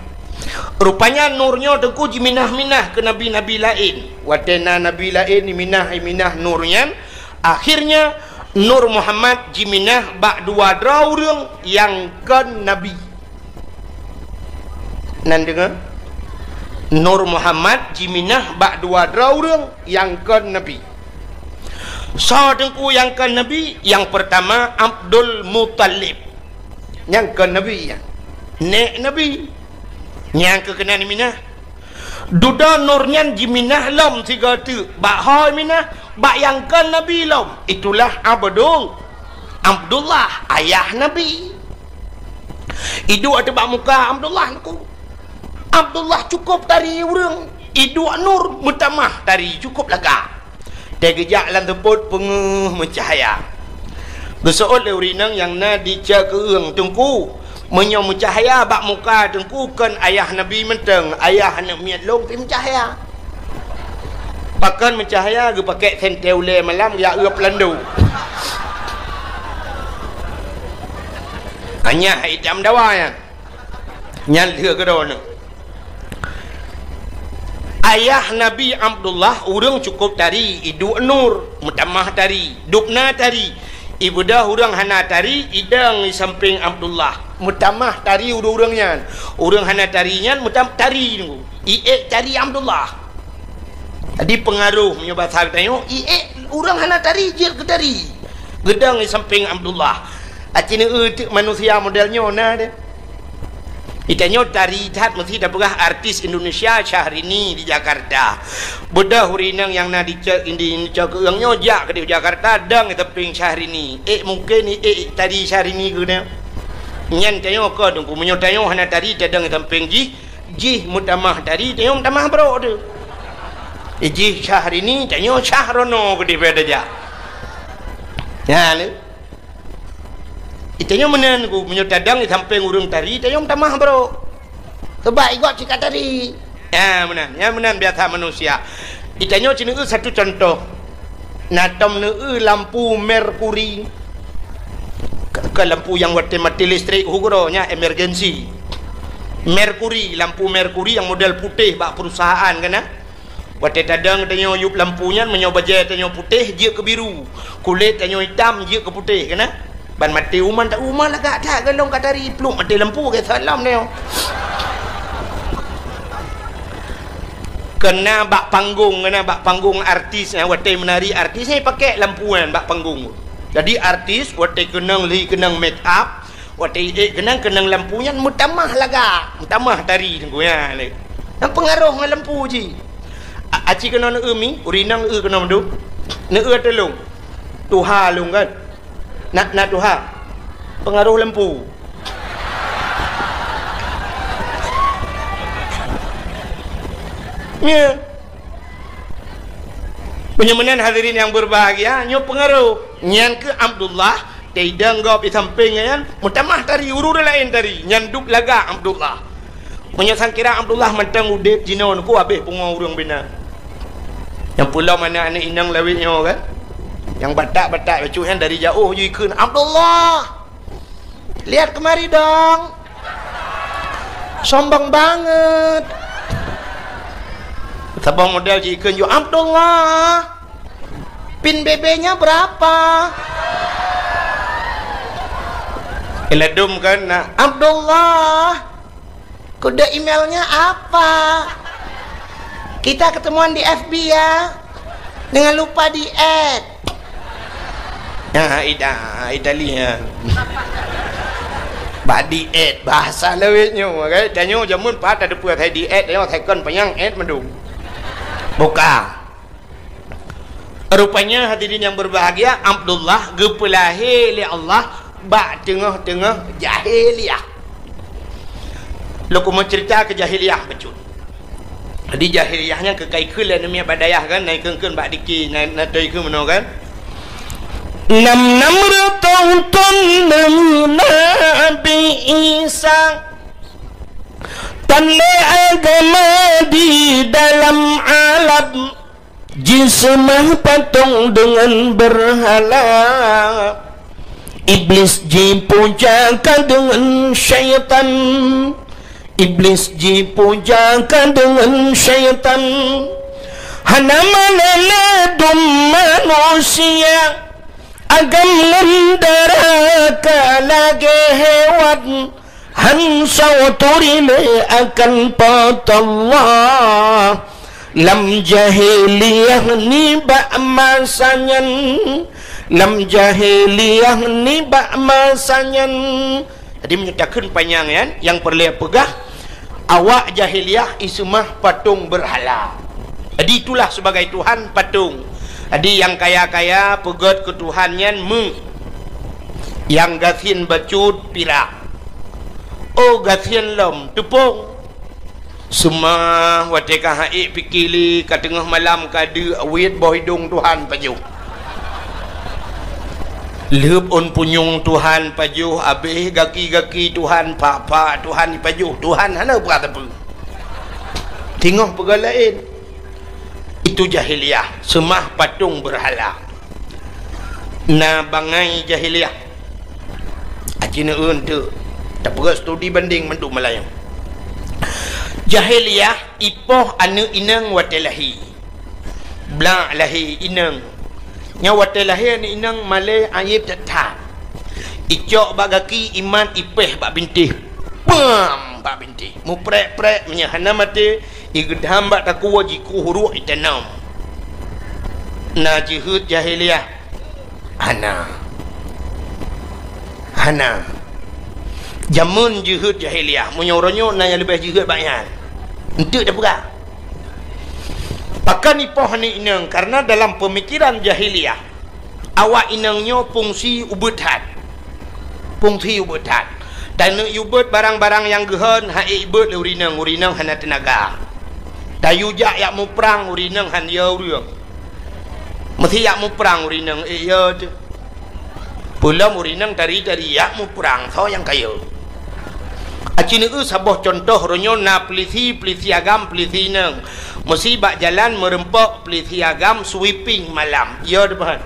Rupanya nur nyoe teungku jiminah-minah keu nabi-nabi laén. Watée na nabi laén jiminah-minah nur nyan, akhirnya Nur Muhammad jiminah bak dua droe ureuëng nyang kon nabi. Nan deungoe? Nur Muhammad jiminah bak dua droe ureuëng nyang kon nabi. Soe teungku nyang kon nabi? Nyang peurtama Abdul Muthalib. Nyang kon nabi nyan. Nék nabi. Nyang keuh keunan minah. Dudoe nur nyan jiminah lom sigoe teuk. Bak ho minah, bak nyang kon nabi lom. Itulah Abdul, Abdullah, ayah nabi. Iduek ateueh bak muka Abdullah teungku. Abdullah cukôp tari ureuëng. Iduek nur meutamah tari cukôp lagak. Teugeujak lam seupôt peungeuh meucahya. Geuseuôt lé ureuëng inong nyang na di ceukeung teungku. Meunyoe meucahya bak muka teungku kon ayah nabi mantong, ayah aneuëk miet lôn pih meucahya. Pakon meucahya? Geupakék sentée ulée malam geujak uep landô. Hanya itam dawa nyan. Nyan lheueh keudroe neuh. Ayah Nabi Abdullah ureuëng cukôp tari, iduek nur, meutamah tari, dubna tari. Ibeudôh ureuëng hana tari, idong di sampéng Abdullah, meutamah tari ureuëng-ureuëng nyan. Ureuëng hana tari nyan meutam-, tari nunggu. Iék tari Abdullah. Jadi peungaroh meunyoe basa geutanyoe, iék ureuëng hana tari jeuet keu tari. Geudong di sampéng Abdullah. Aci neueu teuk manusia model nyoe na deh. Itanyoe tari that meusi tapeugah artis Indonesia Syahrini di Jakarta. Beudôh ureuëng inong nyang na di cok, di cok ureuëng nyoe jak keudeh Jakarta dong di sampéng Syahrini. Ék mungken iék tari Syahrini keu nyan. Nyan tanyoe kon teungku, meunyoe tanyoe hana tari tadong di sampéng jih, jih meutamah tari, tanyoe meutamah brok teuh. Jih Syahrini, tanyoe Syahrono keudeh pada jak. Nyan lé. Itanyoe meunan ku, meunyoe tadong di sampéng ureuëng tari, tanyoe meutamah brok. Sebab igob cit ka tari. Ya, meunan. Ya, meunan biasa manusia. Itanyoe ci neueu satu contoh. Na tom neueu lampu merkuri. Ke, ke lampu nyang watée mati listrik, uhu goro, nya emergency. Merkuri, lampu merkuri nyang model putéh bak perusahaan kan, nah? Watée tadong tanyoe yup lampu nyan, meunyoe bajée tanyoe putéh, jeuet keu biru. Kulét tanyoe itam, jeuet keu putéh, kan? Ban maté uman, ta uman lagak that, golom ka tari, pluek maté lampu, geusot lom tanyoe. Keunan bak panggong, keunan bak panggong artis, eh, watée meunari artis, eh, pakai lampu nyan bak panggong. Jadi artis, watée keunong lhi keunong make up, watée ék keunong, keunong lampu nyan meutamah lagak, meutamah tari teungku nyan lé. Nyang peungaroh ngon lampu jih. A-, aci keunoe neueu mi, ureuëng inong eu keunoe mandum. Neueu tulông. Tuha lôn kan. Na, na tuha. Peungaroh lampu. Nya. Meunyoe meunan hadirin nyang berbahagia, nyoe peungaroh. Nyan keuh Abdullah, teidong gob di sampéng nyan, meutamah tari, ureuëng laén tari, nyan dub lagak Abdullah. Meunyoe sangkira Abdullah mantong udeb jinoe, nyoe ku habéh pungo ureuëng bina. Nyang peulom aneuk-aneuk inong lawét nyoe kan? Nyang batak-batak bacut nyan dari jaoh jih ikheun, "Abdullah! Lihat kemari dong! Sombong banget!" Saboh model jih ikheun ju, "Abdullah! Pin B B-nya berapa?" Iladum kan, nak, "Abdullah! Kode emailnya apa? Kita ketemuan di F B ya. Jangan lupa di-add." Ya, ida, ida lihat. Bak di-add, bahasa lawét nyoe, kan? Tanyoe jameun pat ada peue, saya di-add, tanyoe second panyang add mandum. Buka. Rupanya hadirin yang berbahagia, Abdullah geupeulahé lé Allah bak teungoh-teungoh jahiliyah. Lôn keumeung ceurita keu jahiliyah bacut. Di jahiliyah nyan keu ka ikheun lé aneuk miet bak dayah kan, na ikheun-kheun bak diki, na, na toe ikheun meunoe kan. Nam nam reutôh thôn deungon Nabi Isa, tan lé agama di dalam alam. Jiseumah patong deungon beurhala, Iblis jipuja ka deungon syaitan. Iblis jipuja ka deungon syaitan, hana meunan lé dum manusia. Agam ngon dara ka lagée hewan, han soe turi lé akan Po teu Allah. Lam jahiliyah nibak masa nyan, lam jahiliyah nibak masa nyan. Jadi, meunyoe takheun panyang nyan, nyang peureulée peugah, awak jahiliyah iseumah patong beurhala. Jadi, itulah sebagai tuhan patong. Jadi, nyang kaya-kaya peugét keu tuhan nyan meu, nyang gasien bacut pirak. Oh, gasien lom teupông. Seumah watée ka haiek pike lé, ka teungoh malam ka deuk, weuet boh idong tuhan pajoh. Lheueb ôn punyueng tuhan pajoh, abéh gaki-gaki tuhan, phak-phak tuhan ipajoh, tuhan hana peugah sapeue. Teungoh peugah laén. Itu jahiliyah, seumah patong beurhala. Na bangai jahiliyah. Aci neueu teuk, tapeugét studi bandeng mandum malam nyoe. Jahiliyah ipoh aneuëk inong watée lahé. Blak lahé inong. Nyan watée lahé aneuëk inong malée ayeub that-that. Icok bak gaki, imat, ipéh bak bintéh. Pam! Bak bintéh. Muprek-prek, meunyoe hana maté, igeudam bak takue, jikueh uruek, itanom. Na jeuhet jahiliyah? Hana. Hana. Jameun jeuhet jahiliyah, meunyoe uroe nyoe na nyang leubeh jeuhet bak nyan. Eunteuk tapeugah. Pakon ipoh aneuëk inong? Karena dalam peumikiran jahiliyah, awak inong nyoe fungsi ubeut that. Fungsi ubeut that. Taneuk ubeuet barang-barang nyang geuhon, haiek ibeuet lé ureuëng inong, ureuëng inong hana teunaga. Tayue jak yak muprang, ureuëng inong han yo ureuëng. Meusé yak muprang ureuëng inong, ék yo teuh. Peulom ureuëng inong tari-tari yak muprang, soe nyang ka yo. Aci neueu saboh cuntoh, uroe nyoe na peulisi, peulisi agam, peulisi inong. Meusé bak jalan meureumpok peulisi agam sweeping malam. Yo teuh, bah.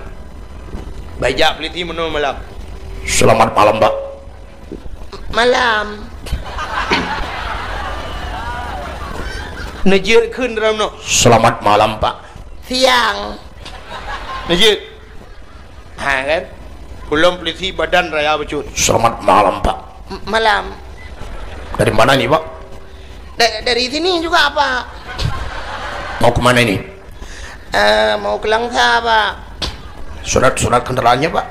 Bak jak peulisi meunoe malam. "Selamat malam, Pak." "Malam." Neujeuet kheun dalam nyoe, "Selamat malam, Pak." "Siang." Neujeuet. Ha, kan? Ulôn peulisi badan raya bacut. "Selamat malam, Pak." "M-, malam." "Dari mana ini, Pak?" "Da-, dari sini juga, Pak." "Mau ke mana ini?" "Eh, mau ke Langsa, Pak." "Surat-surat kendaraannya, Pak?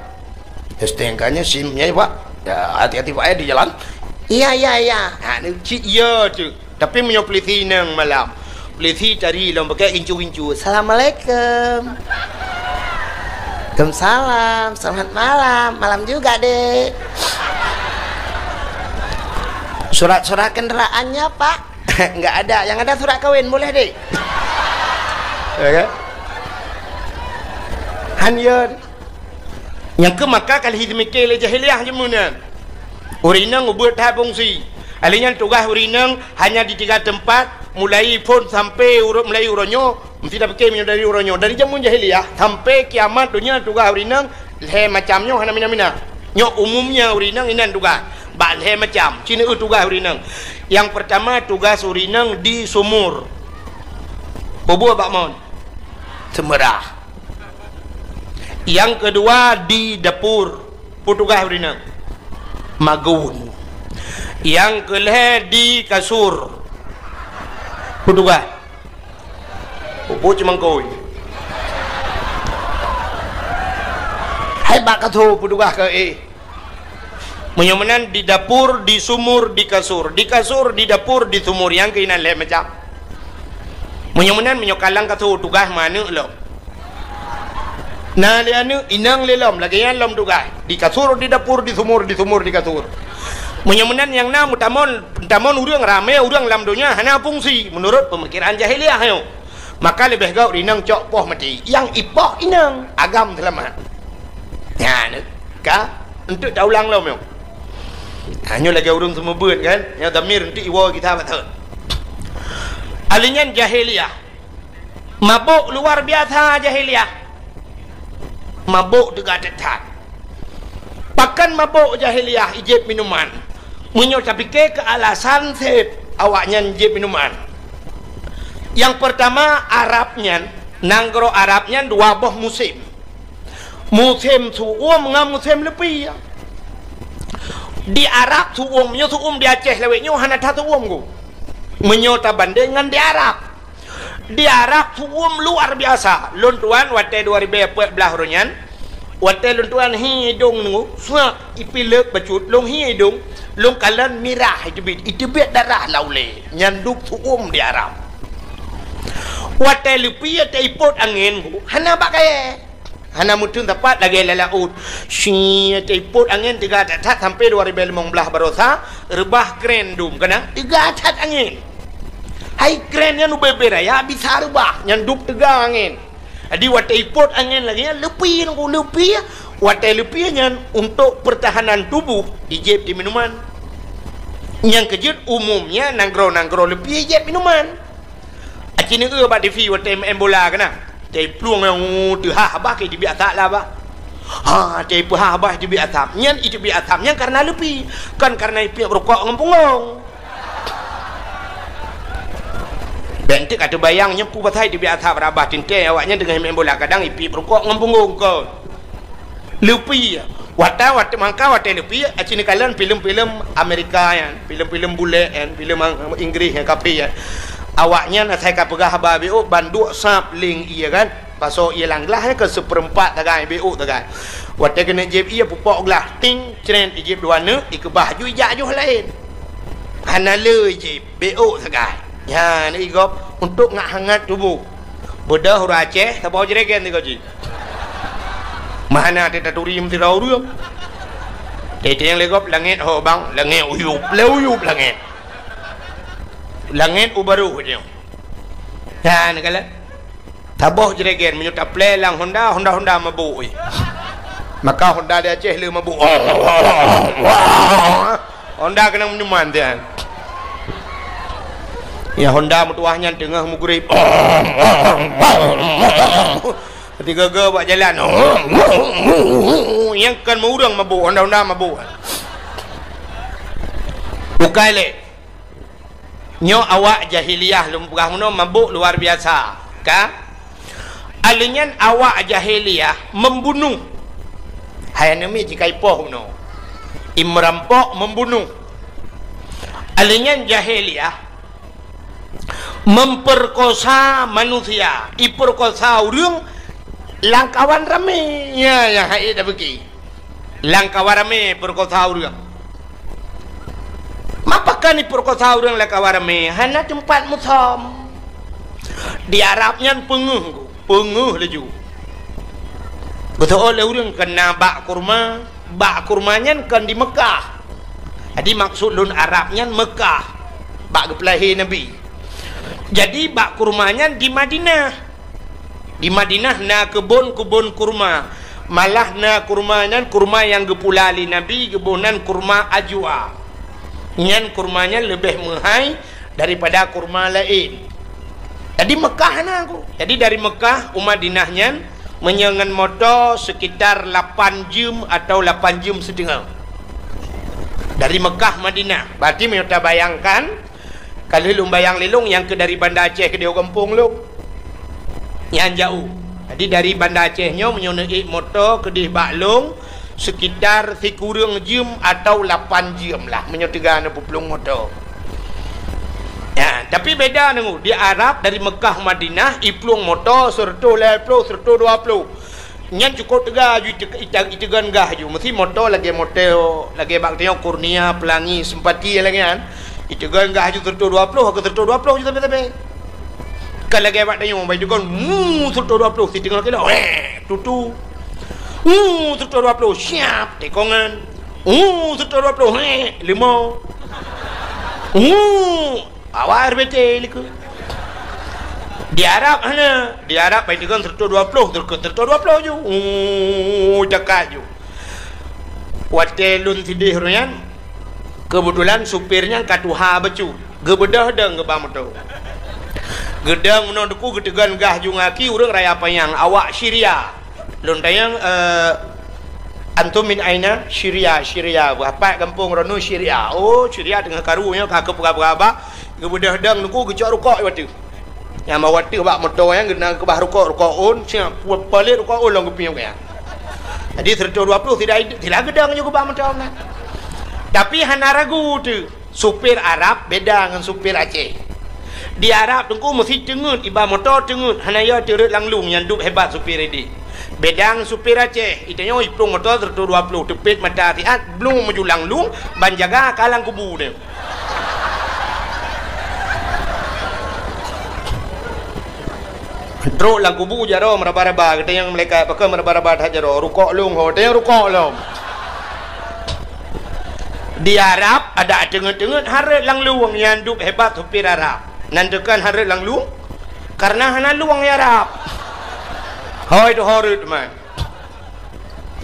S T N K-nya, SIM-nya, Pak? Ya, hati-hati, Pak, ya, di jalan." "Iya, iya, iya." Ha, ni cit iya tu. Tapi meunyoe peulisi inong malam, peulisi tari lom pakai gincu-gincu. "Assalamualaikum." "Waalaikumsalam. Selamat malam. Malam juga, Dek." "Surat-surat kendaraannya, Pak?" "Enggak ada. Yang ada surat kawin. Boleh, Dek?" Ya kan? Han yo. Nyang keu maka ka lheueh jimike lé jahiliyah jameun nyan. Ureuëng inong ubeuet that fungsi. Ahli nyan tugaih ureuëng inong hanya di tiga teumpat, mulai phon sampai uroe, mulai uroe nyoe, meusti tapike meunyoe dari uroe nyoe. Dari jameun jahiliyah sampai kiamat donya tugaih ureuëng inong lhée macam nyoe hana mina-mina. Nyoe umumnya ureuëng inong inan tugaih. Bak lhée macam, ci neueu tugaih ureuëng inong. Nyang peurtama tugaih ureuëng inong di sumur. Peue buet bak mon? Seumeurah. Nyang keudua di dapur, peue tugaih ureuëng inong? Magun. Nyang keulhée di kasur, peue tugaih? Peue cumangkôi. Hai bak kasur, peue tugaih keu éh? Meunyoe meunan di dapur, di sumur, di kasur. Di kasur, di dapur, di sumur, nyang keuh inan lhée macam. Meunyoe meunan, meunyoe kalang kasur tugaih meuaneuëk lom. Na lé aneuëk, inong lé lom, lagée nyan lom tugaih. Di kasur, di dapur, di sumur, di sumur, di kasur. Meunyoe meunan nyang na meutamon, meutamon ureuëng ramé, ureuëng lam donya hana fungsi meunurot peumikiran jahiliyah nyoe. Maka leubeh gét inong cok poh maté. Nyang ipoh inong, agam seulamat. Nyan ka, eunteuk taulang lom nyoe. Ha, nyoe lagée ureuëng seumeubeuet kan, nyang damir eunteuk iwoe gita bateue. Ahli nyan jahiliyah. Mabök luar biasa jahiliyah. Mabök teuga that-that. Pakon mabök jahiliyah, ijép minuman. Meunyoe tapike keu alasan seb awaknyan jieb minuman. Nyang peurtama, Arab nyan, nanggroe Arab nyan dua boh musém. Musém su'uem ngon musém leupie. Di Arab su'uem, meunyoe su'uem di Aceh lawét nyoe hana that su'uem ku. Meunyoe tabandeng ngon di Arab. Di Arab su'uem luar biasa. Lôn tuan watée dua ribée peuet blaih uroe nyan, watée lôn tuan hi idong nyoe, suak ipilek bacut, lôn hi idong, lôn kalon mirah iteubiet, iteubiet darah lam ulée. Nyan dub su'uem di Arab. Watée leupie, watée ipot angén, hana bak kayée. Hana meuteun sapat lagée lam laôt. Shi, teupot angén teuga that-that sampoe dua ribée limong blaih baroesa, reubah kren dum keunan teuga that angén. Hai kren nyan ubé-bé raya bisa reubah, nyan dub teuga angén. Jadi watée ipot angén lagée nyan, leupie nyan ku leupie, watée leupie nyan untuk pertahanan tubuh, ijieb di minuman. Nyang keujeuet umumnya nanggroe-nanggroe leupie ijieb minuman. Aci neueu bak T V watée meu'en bola keunan. Watée plueng nyang teuhah bah, ka iteubiet asap lah bah. Ha, watée peuhah bah iteubiet asap. Nyan iteubiet asap nyan kareuna leupie, kon kareuna ipiep rukok ngon punggong. Bék enteuk ka teubayang nyoe peue pasai iteubiet asap, rabah teuntée awaknyan teungoh meu'en bola, kadang ipiep rukok ngon punggong kon. Leupie. Watée, watée mangka watée leupie, aci neukalon filem-filem Amerika nyan, filem-filem bulek nyan, filem Inggris nyan, kafé nyan. Awaknyan asai ka peugah haba béuk, banduk sab leng ié kan. Pasoe ié lam glah nyan keu seupeurempat sagai béuk sagai. Watée keuneuk jieb ié pupok glah, ting, cret, ijieb dua neuk, ikeubah ju ijak joh laén. Hana le ijieb. Béuk sagai. Nyan igop untuk ngat hangat tuboh. Beudôh ureueng Aceh, saboh jregen sigoe jih. Meuhana teutaturi meusidroe ureueng. Teuntée lé gop langét ho bang, langét uyueb, lé uyueb langét. Langét u barôh nyoe. Nyan kala. Saboh jregen meunyoe taplé lam Honda, Honda-Honda mabôk, eh. Maka Honda di Aceh le mabôk. Honda keunong minuman tian. Ya, Honda meutuwah nyan teungoh meugrib. Tiga-ga bak jalan. Nyang kon meu ureueng mabôk, Honda-Honda mabôk. Bukai lé. Nyoe awak jahiliyah lôn peugah meunoe mabôk luar biasa, ka? Alheuh nyan awak jahiliyah membunuh. Hai aneuk miet jikai poh meunoe. Imerampok membunuh. Alheuh nyan jahiliyah memperkosa manusia, iperkosa ureueng lam kawan ramé. Nya, nyang hai tabeuki. Lam kawan ramé peurekosa ureueng. Mapakon ipeureukosa ureueng lam kawan ramé? Hana teumpat musöm. Di Arab nyan peungeuh, peungeuh laju. Geusoe lé ureueng keu na bak kurma, bak kurma nyan kon di Meukah. Jadi maksud lôn Arab nyan Meukah, bak geupeulahé Nabi. Jadi bak kurma nyan di Madinah. Di Madinah na keubon-keubon kurma. Malah na kurma nyan kurma nyang geupula lé Nabi, geuboh nan kurma ajwa. Nyan kurma nyan leubeh meuhai daripada kurma laén. Jadi Meukah na ku. Jadi dari Meukah u Madinah nyan meunyoe ngon moto sekitar lapan jeuem atau lapan jeuem siteungoh. Dari Meukah Madinah. Berarti meunyoe tabayangkan, ka lheueh lôn bayang lé lôn nyang keu dari Banda Aceh keudéh u gampông lôn. Nyan jaoh. Jadi dari Banda Aceh nyoe meunyoe neuék moto keudéh bak lôn sekitar sikureueng jeuem atau lapan jeuem lah meunyoe teuga neupeuplong moto. Ya, tapi beda nyoe, di Arab dari Meukah Madinah iplueng moto seureutôh lhèe ploh, seureutôh dua ploh. Nyan cukôp teuga aju ite-, ite-, iteugon gah aju. Meusi moto lagèe moto, lagèe bak tanyoe Kurnia, Pelangi, Sempati lagèe nyan. Iteugon gah aju seureutôh dua ploh, ka seureutôh dua ploh aju sabe-sabe. Kan lagèe bak tanyoe, bak iteugon, mu, seureutôh dua ploh, siteungoh kilo, weh, tutu. Mu, seureutôh dua ploh, siap, tekongan. Mu, seureutôh dua ploh, weh, limau. Mu, Awai R B T likot. Di Arab hana. Di Arab bai teukon seratus dua puluh, teukon seratus dua puluh ju. Uh, cakap ju. Watèe lôn sideh ureueng nyan, keubeutulan supir nyan ka tuha bacut. Geubeudôh dong geuba moto. Geudong meunoe teungku geuteukon gah ju ngaki ureueng raya panyang awak Syria. Lôn tanyong, eh, "Antum min aina?" "Syria, Syria." "Bak pat gampông droeneuh?" "Syria." "Oh, Syria teungoh karu nyoe ka keupeugah-peugah bak Geubeudôh dong Teungku, geucok rukok i ateueh. Nyang bak ateueh bak moto nyan geukeubah rukok, rukok ôn, siap, pu-, palet rukok ôn lom geupiôh nyan. Jadi, seratus dua puluh tidak, tidak geudong nyoe geubah moto nyan. Tapi hana ragu teuh, supir Arab beda ngon supir Aceh. Di Arab Teungku meusi teungeut, iba moto teungeut, hana yo teureuet lam lueng nyang dub hebat supir ideh. Beda ngon supir Aceh, itanyoe iplueng moto seratus dua puluh, teupet mata siat, blung meujulang lueng, ban jaga ka lam kubu nyoe. Trok lam kubu jaroe meuraba-raba, geutanyoe malaikat, pakon meuraba-raba that jaroe, rukok lom ho, tanyoe rukok lom. Di Arab, adak teungeut-teungeut hareuet lam lueng nyang dub hebat supir Arab. Nan teukan hareuet lam lueng, karena hana lueng di Arab. Hôi tu hareuet man.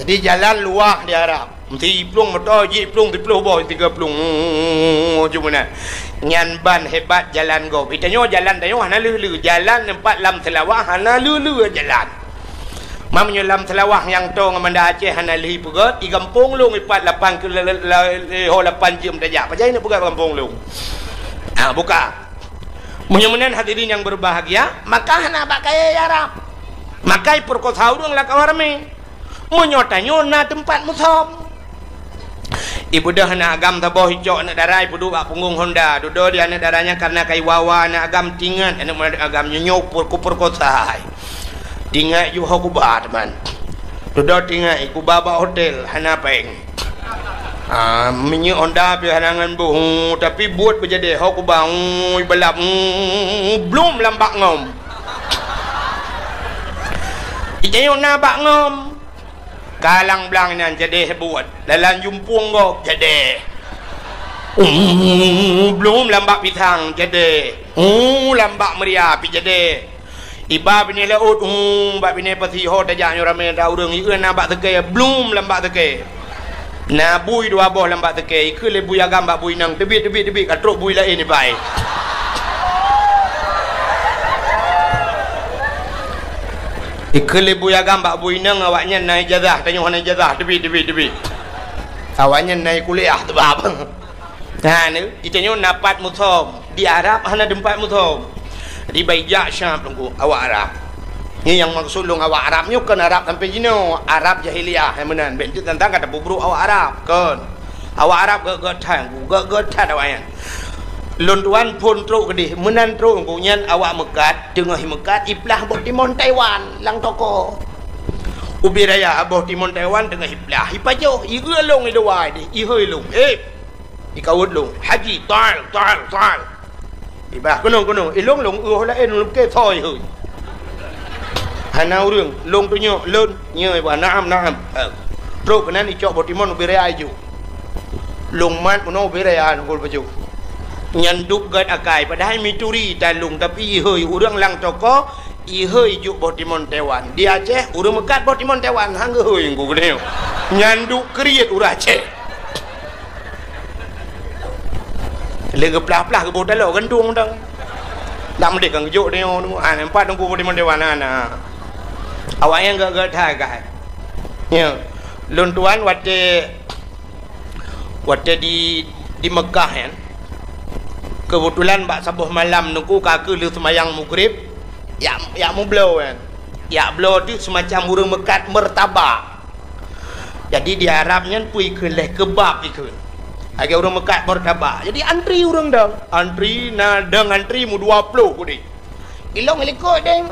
Jadi, jalan luwah di Arab. Meusi iplueng moto, jiplueng siploh boh, tiga plueng. Cuma na. Nyan ban hebat jalan gob. Itanyoe jalan tanyoe hana lheueh-lheueh. Jalan teumpat lam Seulawah hana lheueh-lheueh jalan. Meunyoe lam Seulawah nyang toe ngon Banda Aceh hana lheueh peugöt, i gampông lôn ipat lapan kilo, la-, la-, la-, ho lapan jeuem tajak. Pajan neuk peugöt gampông lôn? Ah, buka. Meunyoe meunan hadirin nyang berbahagia, maka hana bak kayèe Arab. Maka ipeurkosa ureueng lam kawan ramé. Meunyoe tanyoe na teumpat musöm. Ibeudôh aneuk agam saboh, icok aneuk dara, ipeuduek bak punggong honda. Dudoe di aneuk dara nyan karena ka iwa-wa aneuk agam, tingat aneuk agam nyoe, nyoe peurekosa hai. Tingat ju ho kuba, teuma. Dudoe tingat, ikuba bak hotel, hana péng. Ah, minyeuk honda pih hana ngon boh, tapi buet beujadèe, ho kuba, ui, balap, blom lam bak ngom. Itanyoe na bak ngom. Kalang blang nyan jadèe buet. Dalam jumpueng gob jadèe. Blom lam bak pisang jadèe. Lam bak meuria pih jadèe. Iba binéh laôt, bak binéh pasi ho tajak nyoe ramé atra ureueng, ieu na bak seukée, blom lam bak seukée. Na bui dua boh lam bak seukée, ikheun lé bui agam bak bui inong, teubiet, teubiet, teubiet, ka trok bui laén iba. Ikheun lé bui agam bak bui inong, awaknyan na ijazah, tanyoe hana ijazah, teubiet, teubiet, teubiet. Awaknyan na kuliah teubab. Nah, ni, itanyoe na pat musöm. Di Arab hana teumpat musöm. Jadi, bak ijak Syam Teungku, awak Arab. Nyoe nyang maksud lôn awak Arab nyoe kon Arab sampoe jinoe, Arab jahiliyah nyang meunan. Bèk teuntang ka tapeubrôk awak Arab, kon. Awak Arab gèt-gèt that, gèt-gèt that awaknyan. Lôn tuan phôn trok keudeh, meunan trok Teungku, nyan awak meukat, teungoh meukat, iplah boh timon Taiwan lam toko. Ubé raya boh timon Taiwan teungoh iplah, ipajoh, ieu lôn i luwa deh, ihôi lôn. Eh, Ikawot lôn, "Haji, taal, taal, taal." Ibah, "Keunoe, keunoe." Ilôn, lôn ueh laén, lôn pike soi hôi. Hana ureueng, lôn tunyok, lôn, nyoe ibah, "Naam, naam." Eh, trok keunan icok boh timon ubé raya iju. Lôn mat meunoe ubé raya ngon baju. Nyan duek gèt akai, padahai mituri tan lôn, tapi ihôi ureueng lam toko, ihôi juk boh timon Taiwan. Di Aceh, ureueng meukat boh timon Taiwan, han geuhôi Teungku keunoe. Nyan duek kriet ureueng Aceh. Lé geuplah-plah geuboh taloe gantung dong. Nak meudeh kan geujok deungoe tu. Ha, nampak Teungku boh timon Taiwan na, na. Awaknyan gèt-gèt that, guys. Ya. Lôn tuan watèe, watèe di, di Mekah nyan. Keubeutulan bak saboh malam Teungku ka keuh lheueh seumayang Maghrib, yak, yak mubloe nyan. Yak bloe tu seumacam ureueng meukat martabak. Jadi di Arab nyan peue ikheun lé, kebab ikheun. Lagèe ureueng meukat martabak. Jadi antri ureueng dong. Antri na dong antri meudua ploh keudeh. Ilôn ilikot deh.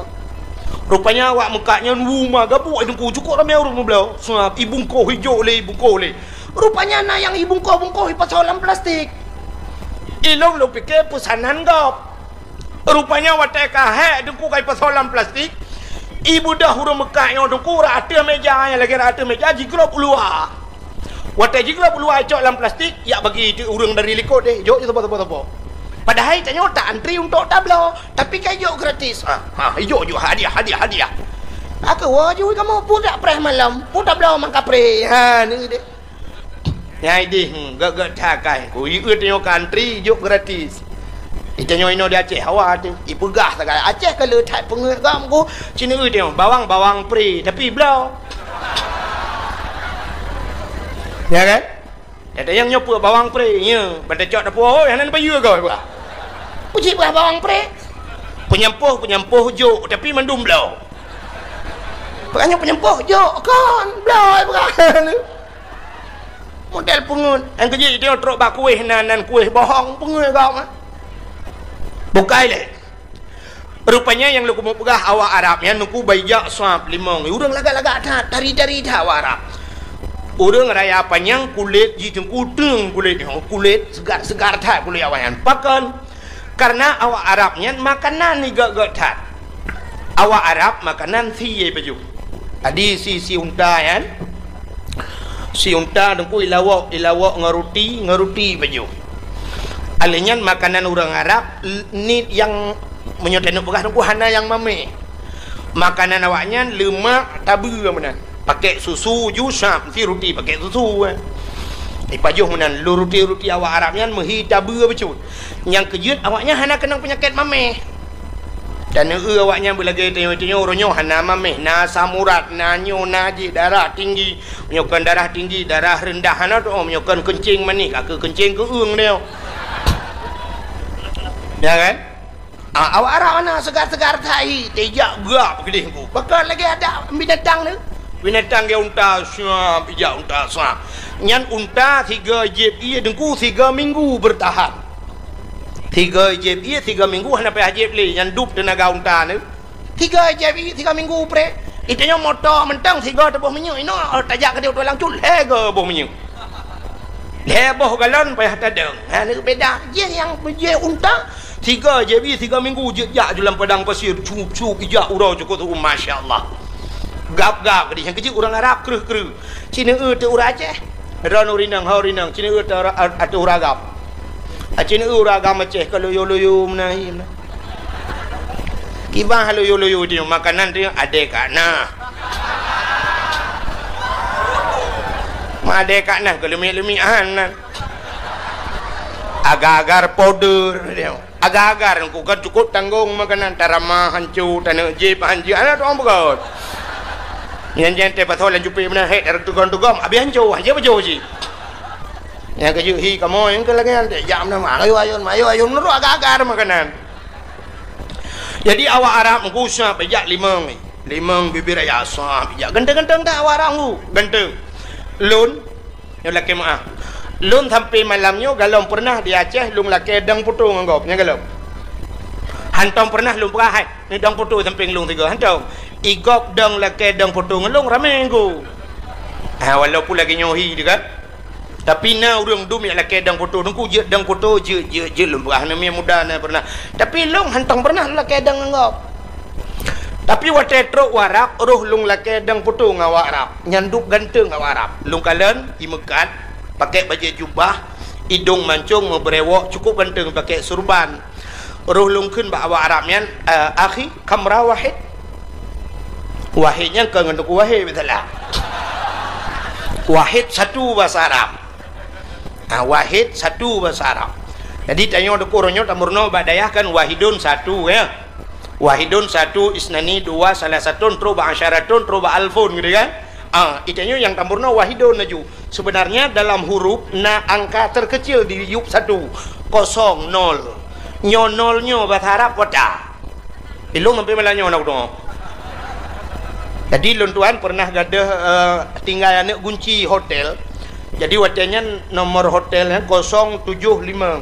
Rupanya awak meukat nyan wu ma gabuk Teungku, cukôp ramé ureueng meubloe. Seuab ibungkoh ijok lé, ibungkoh lé. Rupanya na nyang ibungkoh-bungkoh ipasoe lam plastik. Ilôn lôn pike peusanan gob. Rupanya watèe ka hék Teungku ka ipasoe lam plastik, ibeudôh ureueng meukat nyoe Teungku rot ateueh meja, nyang lagèe rot ateueh meja jiglôb u luwa. Watèe jiglôb u luwa icok lam plastik, yak bagi teuk ureueng dari likot deh, jok saboh-saboh-saboh. Padahai tanyoe ta antri untuk tabloe, tapi ka ijok gratis. Ha, ha, ijok-jok hadiah, hadiah, hadiah. Aku woe ju kamoe pudak preh malam, pudak bloe mangkapreh. Ha, ni deh. Nyang ideh, hmm, gèt-gèt that kai. Ku ieu tanyoe ka antri, jok gratis. Itanyoe inoe di Aceh, hawa teuh. Ipeugah sagai Aceh ka le that peungeuet gam ku. Cina ieu tanyoe, bawang, bawang pre, tapi bloe. Ya kan? Nyata nyang nyoe peue bawang pre, ya. Ban tacok dapur, oi, hana neupayeue goe, bah. Uji bah bawang pré. Peunyampôh, peunyampôh jok, tapi mandum bloe. Bukannya peunyampôh jok, kon bloe bukan. Model peungeut. Nyang keujeuet itu trok bak kueh nan, nan kueh bohong peungeut kau mah. Bukai lé. Rupanya nyang lôn keumeung peugah awak Arab nyan nungku baijak sab limong. Ureuëng lagak-lagak that, tari-tari that awak Arab. Ureuëng raya panyang kulét jih teungku teung kulét nyoe, kulét segar-segar that kulét awak nyan. Pakon? Karena awak Arab nyan makanan igak-gak that. Awak Arab makanan sie pajoh. Tadi si, si unta nyan, si unta teungku ilawok, ilawok ngon ruti, ngon ruti pajoh. Alèh nyan makanan ureuëng Arab, l-, ni nyang meunyoe taneuk peugah teungku hana nyang mamèh. Makanan awak nyan leumak tabeue meunan. Pakèk susu ju sab, si ruti pakèk susu, eh. Ipajoh meunan, lôn ruti-ruti awak Arab nyan meuhi tabeue bacut. Nyang keujeuet awak nyan hana keunong peunyakét mamèh. Dan eu awak nyan beulagèe tanyoe-tanyoe uroe nyoe hana mamèh, na asam urat, na nyoe, na jih, darah tinggi. Meunyoe kon darah tinggi, darah rendah hana teu'oh, meunyoe kon keuncing manéh, ka keu keuncing keueung nyoe. Ya kan? Ah, awak Arab hana segar-segar that hi, tijak gap keudeh ku. Pakon lagèe adak binatang tu. Binatang gaya unta, siap, ijak unta, siap. Nyan unta sigoe jieb ie teungku tiga minggu bertahan. Sigoe jieb ie tiga minggu hana payah jieb lé, nyan dub teunaga unta tu. Tiga jieb ie tiga minggu pré. Itanyoe moto mantong sigoe teuboh minyeuk inoe, tajak keudeh u tulang cut, lhèe goe boh minyeuk. Lhèe boh galon payah tadong. Ha, ni beda. Jih nyang jih unta, tiga jieb ie tiga minggu jeuet jak ju lam padang pasir, cup-cup ijak uroe cukôp tu, masya Allah. Gap-gap keudeh, nyang keujeuet ureuëng Arab kreueh-kreueh. Cina eu teu ureuëng Aceh. Ron urinang, ha urinang, cina eu teu ura-, ateueh ureuëng agam. Ah, cina eu ureuëng agam Aceh ka loyo-loyo meunan hi meunan. Kiban ha loyo-loyo tu makanan tu adèe ka na. Ma adèe ka na keu leumik-leumik han nan. Agar-agar powder dia. Agar-agar ku kan cukup tanggong makanan, taramah hanco, taneuk jieb hanco, hana tu'oh beugöt. Nyan-nyan teuh pasoe lam jupé meunan, hék, tareutugom-tugom, abéh hanco, hanco pajoh cit. Nyang keujeuet hi kamoe nyang keu lagèe nyan, jak meunan, ayo, ayo, ayo, ayo, meunurot agar-agar makanan. Jadi awak Arab meugusa bijak limong, limong bibir raya sah bijak. Ganteng-ganteng that awak Arab meugu, ganteng. Lôn, nyoe lakèe meu'ah. Lôn sampai malam nyoe galom peureunah di Aceh lôn lakèe dong putô ngon gob, nyan galom. Hantom peureunah lôn peugah hai, ni dong putô sampéng lôn sigoe, hantom. I gob dong lakèe dong putô ngon lôn ramé ngon. Ha, walaupun lagèe nyoe hi teuh kan. Tapi na ureuëng dum nyang lakèe dong putô, teungku jeuet dong putô, jeuet, jeuet, jeuet lôn peugah, aneuk miet muda na peureunah. Tapi lôn hantom peureunah lôn lakèe dong ngon gob. Tapi watèe trok u Arab, roh lôn lakèe dong putô ngon awak Arab. Nyan dub ganteng awak Arab. Lôn kalon, ie meukat, pakèk bajèe jubah, idông mancông, meubrewok, cukup ganteng pakèk surban. Roh lôn kheun bak awak Arab nyan, eh, "Akhi, kam ra wahid?" Wahid nyan kon ngon Teungku Wahid, beutôi lah. Wahid satu bahasa Arab. Ah, wahid satu bahasa Arab. Jadi tanyoe Teungku uroe nyoe tameurunoe bak dayah kan wahidun satu, ya. Wahidun satu, isnani dua, salasatun, trok bak asyaratun, trok bak alfun gitu kan. Ah, itanyoe nyang tameurunoe wahidun laju. Sebenarnya dalam huruf na angka terkecil di yup satu, kosong, nol. Nyoe nol nyoe bahasa Arab kota. Ilong sampai malam nyoe nak doa. Jadi lôn tuan pernah gadoh, eh, tinggai aneuk gunci hotel. Jadi watèe nyan nomor hotel nyan kosong tujoh lima.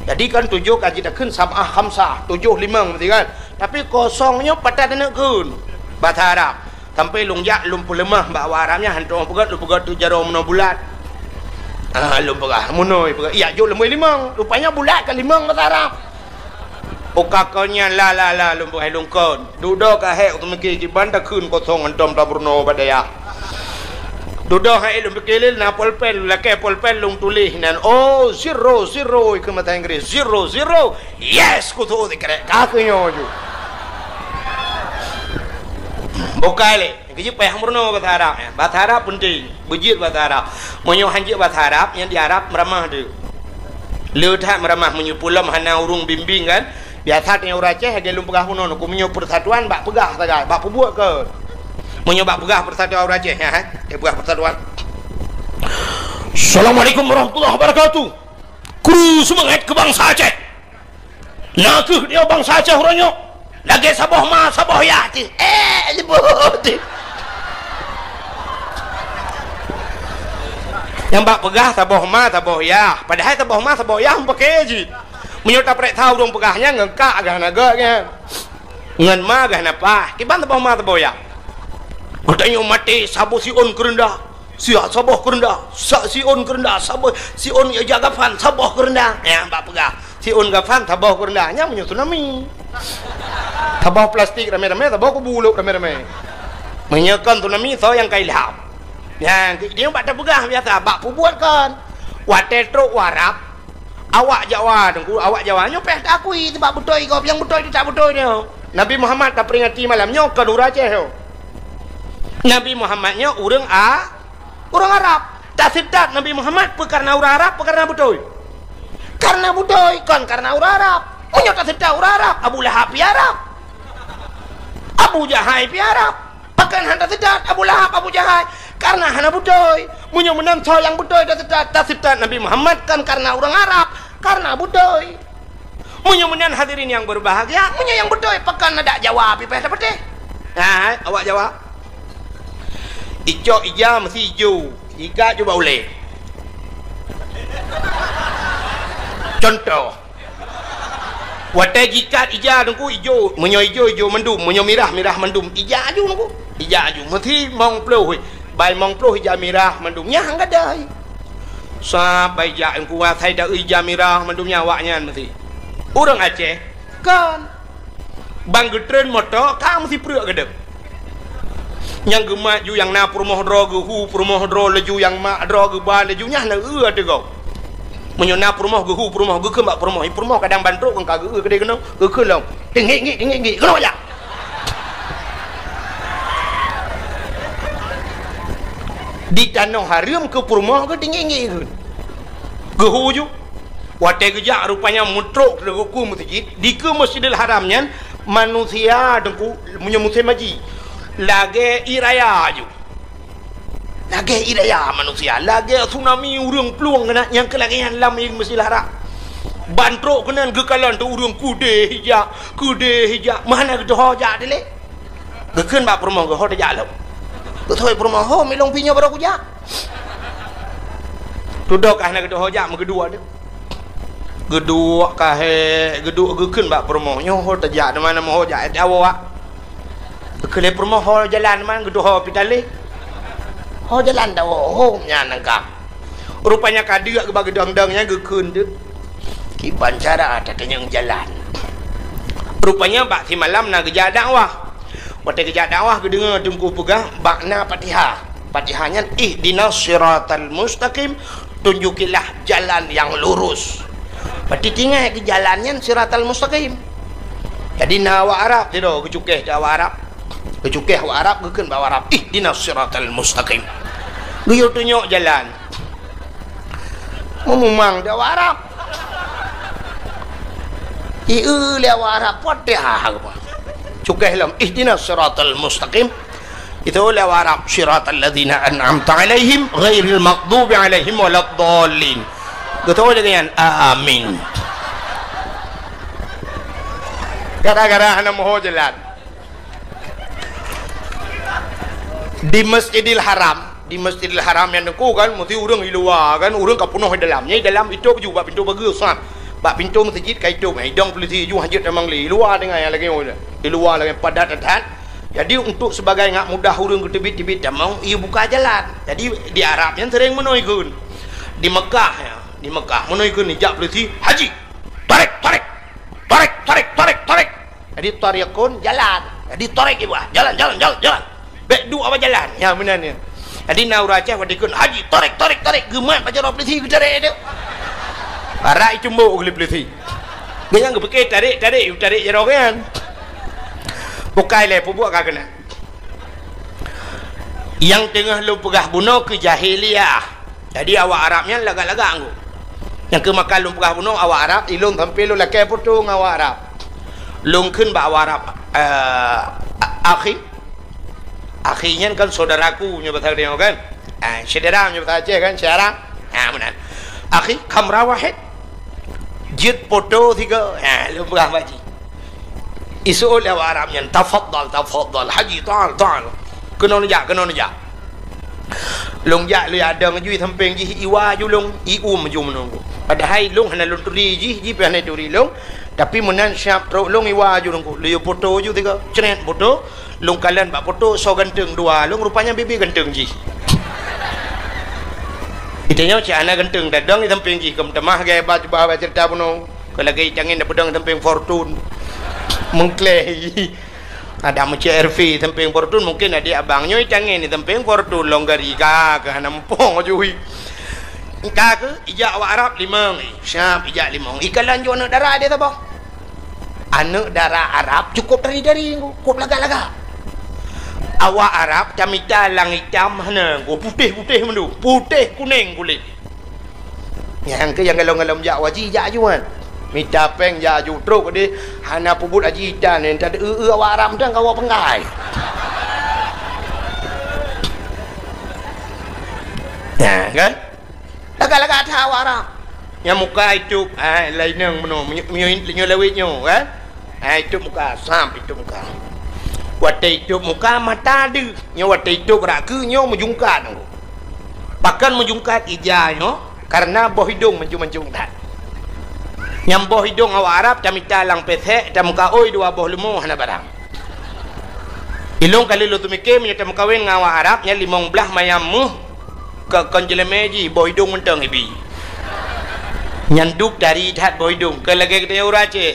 Jadi kan tujoh ka jitakheun sab'ah khamsah, tujoh limong berarti kan. Tapi kosong nyoe patat aneuk kheun. Bahasa Arab. Sampai lôn jak lôn peuleumah bak awak Arab nyan hantom peugöt lôn peugöt tu jaroe meunoe bulat. Ah, lôn peugah meunoe peugah. Iya jok lôn beuh limong. Rupanya bulat ka limong bahasa Arab. Uka kon nyan la la la lôn peugah lôn kon. Dudoe ka hék teumiki kiban takheun kosong hantom tameurunoe bak dayah. Dudoe hai lôn pike lé na polpen, lakèe polpen lôn tuléh nan. Oh, zero, zero, ikeu mata Inggris. Zero, zero. Yes, kutu dikrek. Ka keu nyoe ju. Bukai lé. Keujeuet payah meurunoe bahasa Arab, ya. Bahasa Arab penting. Beujeuet bahasa Arab. Meunyoe hanjeuet bahasa Arab, nyang di Arab meuramah tu. Le that meuramah meunyoe pulom hana ureuëng bimbing kan. Biasa teuh ureuëng Aceh lagèe lôn peugah bunoe, ku meunyoe persatuan bak peugah sagai, bak peubuet ke. Meunyoe bak peugah persatuan ureuëng Aceh, ya, eh? Eh, peugah persatuan. Assalamualaikum warahmatullahi wabarakatuh. Kru seumangat keu bansa Aceh. Na kheueh dia bansa Aceh uroe nyoe, lagée saboh ma, saboh yah cit. Eh, nyebut. Nyang bak peugah saboh ma, saboh yah. Padahai saboh ma, saboh yah meupakée cit. Meunyoe tapeureksa ureuëng peugah nyan ngon kak gah na gét nyan. Ngon ma gah na paih. Kiban saboh ma, saboh yah. Geutanyoe maté saboh siôn keureundah. Siat saboh keureundah, sa-, siôn keureundah, saboh siôn ija gafan, saboh keureundah. Nyang bak peugah, siôn gafan, saboh keureundah. Nyan meunyoe tsunami. Saboh plastik ramé-ramé, saboh kubu ulok ramé-ramé. Meunyoe kon tsunami, soe nyang ka ilham? Nyan, di-, di bak tapeugah biasa, bak peubuet kon. Watée trok u Arab, awak Jawa, Teungku, awak Jawa nyoe payah taakui, sabab beutôi gob, nyang beutôi teutab beutôi nyoe. Nabi Muhammad taperingati malam nyoe kon ureuëng Aceh nyoe. Nabi Muhammad nyoe ureuëng A-, Ureuëng Arab. Taseutôt Nabi Muhammad peu kareuna ureuëng Arab, peu kareuna beutôi? Kareuna beutôi, kon kareuna ureuëng Arab. Meunyoe taseutôt ureuëng Arab, Abu Lahab pih Arab. Abu Jahai pih Arab. Pakon hana taseutôt Abu Lahab, Abu Jahai? Kareuna hana beutôi. Meunyoe meunan soe nyang beutôi taseutôt, taseutôt Nabi Muhammad kon kareuna ureuëng Arab, kareuna beutôi. Meunyoe meunan hadirin nyang berbahagia, meunyoe nyang beutôi pakon adak Jawa pih payah tapatéh. Hai, awak Jawa. Icok ija meusi ijo, ikat ju bak ulée. Contoh, watée jikat ija Teungku ijo, meunyoe ijo, ijo mandum, meunyoe mirah, mirah mandum, ija aju Teungku. Ija aju, meusi mong ploh, bai mong ploh ija mirah mandum, nyang gadai. Sab bai jak Teungku asai da ija mirah mandum nyan awaknyan meusi. Ureuëng Aceh, kon. Ban geutreun moto ka meusipreuk geudeb. Nyang geumat ju nyang na peurumoh droe geuhu peurumoh droe laju nyang mak droe geuba laju nyan na eu ateueh gob. Meunyoe na peurumoh geuhu peurumoh geukheun bak peurumoh, i peurumoh kadang ban trok kon ka geu-eu keudeh keunoe, geukheun lom. Tinggi-tinggi, tinggi-tinggi, keunoe jak. Di tanoh hareuem keu peurumoh geu tinggi-tinggi keu. Geuhu ju. Watée geujak rupanya meutrok teungku meuseujid, dikeue Masjidil Haram nyan manusia Teungku meunyoe musém haji lagée ié raya ju. Lagée ié raya manusia, lagée tsunami ureuëng plueng keunan nyang keu lagée nyan lam Masjidil Haram. Ban trok keunan geukalon teuk ureuëng keudeh ijak, keudeh ijak, meuhana geudoho jak dilée. Geukheun bak peurumoh geuh, "Ho tajak lom." Geutôi peurumoh, "Ho, milong pih nyoe barô kujak." Tudok ka hana geudoho jak meugeuduek deuh. Geuduek ka he, geuduek geukheun bak peurumoh, "Nyoe ho tajak, di mana meuho jak, eh, tawoe, ah." Geukheun lé peurumoh, "Ho jalan di mana geudoho pih talé." "Ho jalan tawoe, ho nyan nangka." Rupanya ka deuk geuba geudong-dong nyan geukheun deuh. Kiban cara tatanyong jalan. Rupanya bak simalam na geujak dakwah. Watée geujak dakwah geudeungoe teungku peugah bak na Fatihah. Fatihah nyan ihdinas siratal mustaqim, tunjukilah jalan yang lurus. Berarti tinggai keu jalan nyan siratal mustaqim. Jadi na awak Arab sidroe geucukéh keu awak Arab. Geucukéh awak Arab geukheun bak awak Arab, "Ihdinas siratal mustaqim." Geuyue tunyok jalan. Meumumang di awak Arab. Ieu lé awak Arab, Fatihah apa? Cukéh lom, "Ihdinas siratal mustaqim." Itu lé awak Arab, "Siratal ladzina an'amta 'alaihim ghairil maghdubi 'alaihim waladdallin." Geutôi lagée nyan, "Amin." Gara-gara hana meuho jalan. Di Masjidil Haram, di Masjidil Haram nyan teungku kan, meusti ureuëng i luwa kan, ureuëng ka peunoh i dalam. Nyang i dalam itôb ju bak pintoe pageue, sat. Bak pintoe meuseujid ka itôb, idong peulisi ju hanjeuet tamong lé. I luwa teungoh nyang lagée nyoe, i luwa lagée padat that. Jadi, untuk sebagai ngak mudah ureuëng geuteubiet-teubiet tamong, ibuka jalan. Jadi, di Arab nyan sering meunoe ikheun. Di Mekah, ya, di Mekah, meunoe ikheun, ijak peulisi, "Haji, tarek, tarek, tarek, tarek, tarek, tarek." Jadi, tariqun, jalan. Jadi, tarek ibu, ah, jalan, jalan, jalan, jalan. Bék duek bak jalan. Ya, meunan nyan. Jadi, na ureuëng Aceh watée ikheun, "Haji, tarek, tarek, tarek." Geumat bak jaroe peulisi geutarek tu. Barak icumbok lé peulisi. Geunyang geupike tarek, tarek, tarek jaroe nyan. Bukai lé peubuet ka keunan. Nyang teungoh lôn peugah bunoe keu jahiliyah. Jadi, awak Arab nyan lagak-lagak anggô. Nyang keu maka lôn peugah bunoe awak Arab, ilôn sampoe lôn lakée putôh ngon awak Arab. Lôn kheun bak awak Arab, eh, a-, akhi. Akhi nyan kan saudaraku nyoe basa Aceh kan? Ah, syedara nyoe basa Aceh kan, syedara. Ah, meunan. Akhi, khamra wahid. Jeuet poto sigoe. Ha, lôn peugah bak jih. Iseuôt lé awak Arab nyan, "Tafadhal, tafadhal, Haji, ta'al, ta'al." Keunoe neujak, keunoe neujak. Lôn jak, lôn jak dong ju i sampéng jih, iwa ju lôn, ium ju meununggu. Padahai lôn hana lôn turi jih, jih pih hana turi lôn. Tapi meunan siab trok lôn iwa ju lôn, lôn poto ju sigoe. Cret poto. Lôn kalon bak poto soe ganteng dua lôn, rupanya bibi ganteng jih. Itanyoe cit hana ganteng, tadong i sampéng jih, keu meutamah gaya ba cuba bak ceurita bunoe. Keu lagèe itangen na peudong i sampéng Fortune. Meukleh. Ada meucék R V i sampéng Fortune, mungkin adik abang nyoe itangen i sampéng Fortune, lôn gari ka, keu hana muphom jui. Ka keuh, ijak awak Arab limong, eh. Siab ijak limong. Ikalon ju aneuk dara deh saboh. Aneuk dara Arab cukôp dari-dari, cukôp lagak-lagak. Awak Arab tamita lang itam hana, putéh-putéh mandum, putéh kunéng kulét. Nyang keuh nyang galom-galom jak haji, jak aju kan. Mita péng jak aju trok deh, hana peubuet haji tan, nyan tadeu-eu awak Arab tan kawa penggai. Nah, kan? Lagak-lagak that awak Arab. Nyang muka itôb, ha, laineng meunoe, meunyo-, meunyo-, meunyoe lawét nyoe, kan? Ha, itôb muka, sam itôb muka. Watèe itôb muka, mata deuh. Nyoe watèe itôb rak keue, nyoe meujungkat. Pakon meujungkat ija nyoe? Karena boh idông mancung-mancung that. Nyang boh idông awak Arab, tamita lang pesek, tamuka oi dua boh leumo, hana barang. Ilông ka lheueh lôn teumike, meunyoe tameukawen ngon awak Arab, nyan limong blaih mayam méuh keu kon jeulemé jih, boh idông mantong ibi. Nyan dub tari that boh idông, kon lagèe geutanyoe ureueng Aceh.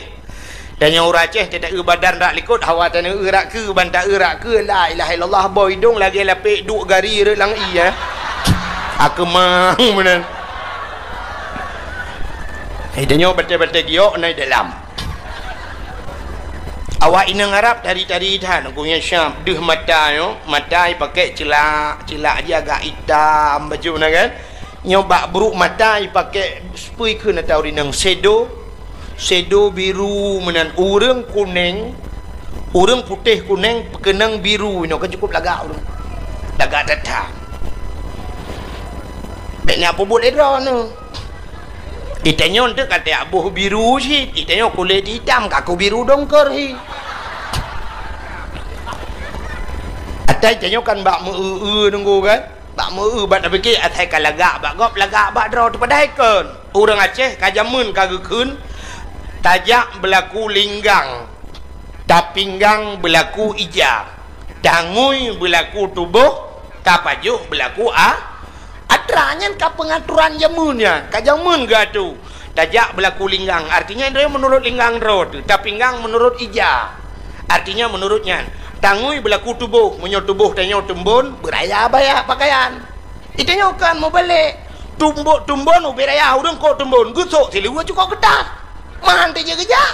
Tanyoe ureueng Aceh, teuta eu badan rak likot, hawa tanyoe eu rak keue, ban ta eu rak keue, la ilaha illallah, boh idông lagèe lapek duek gari rot lam ie, eh. Akeumang meunan. Eh, tanyoe batèe-batèe giok na i dalam. Awak inong Arab tari-tari that, gobnyan siab deuh mata nyoe, mata ipakèk ceulak, ceulak jih agak itam bacut na kan. Nyoe bak brôk mata ipakèk, peue kheun ata ureueng inong, sedo, sedo biru meunan, ureueng kunéng, ureueng putéh kunéng peukeunong biru inoe, kan cukôp lagak ureueng. Lagak that-that. Bèk na peubuet lé droeneuh. Itanyoe teuk ka tajak boh biru cit, itanyoe kulét itam ka keu biru dongkor hi. Ata itanyoe kan bak meu-eu-eu nunggu kan? Bak meu-eu bak tapike asai ka lagak bak gob, lagak bak droe teuh, padahai kon. Ureueng Aceh ka jameun ka geukheun, tajak beulaku linggang, tapinggang beulaku ija, tangui beulaku tuboh, tapajoh beulaku a-, Atra nyan ka peungaturan jameun nyan, ka jameun geuatô. Tajak beulaku linggang, artinya droe meunurot linggang droe teuh, tapinggang meunurot ija. Artinya meunurot nyan, tangui beulaku tuboh, meunyoe tuboh tanyoe teumbon, beuraya baya pakaian. Itanyoe kan meubalek, tumbok teumbon ubé raya, ureueng kok teumbon, geusok siluweue cukôp keutat. Man teujeuet geujak.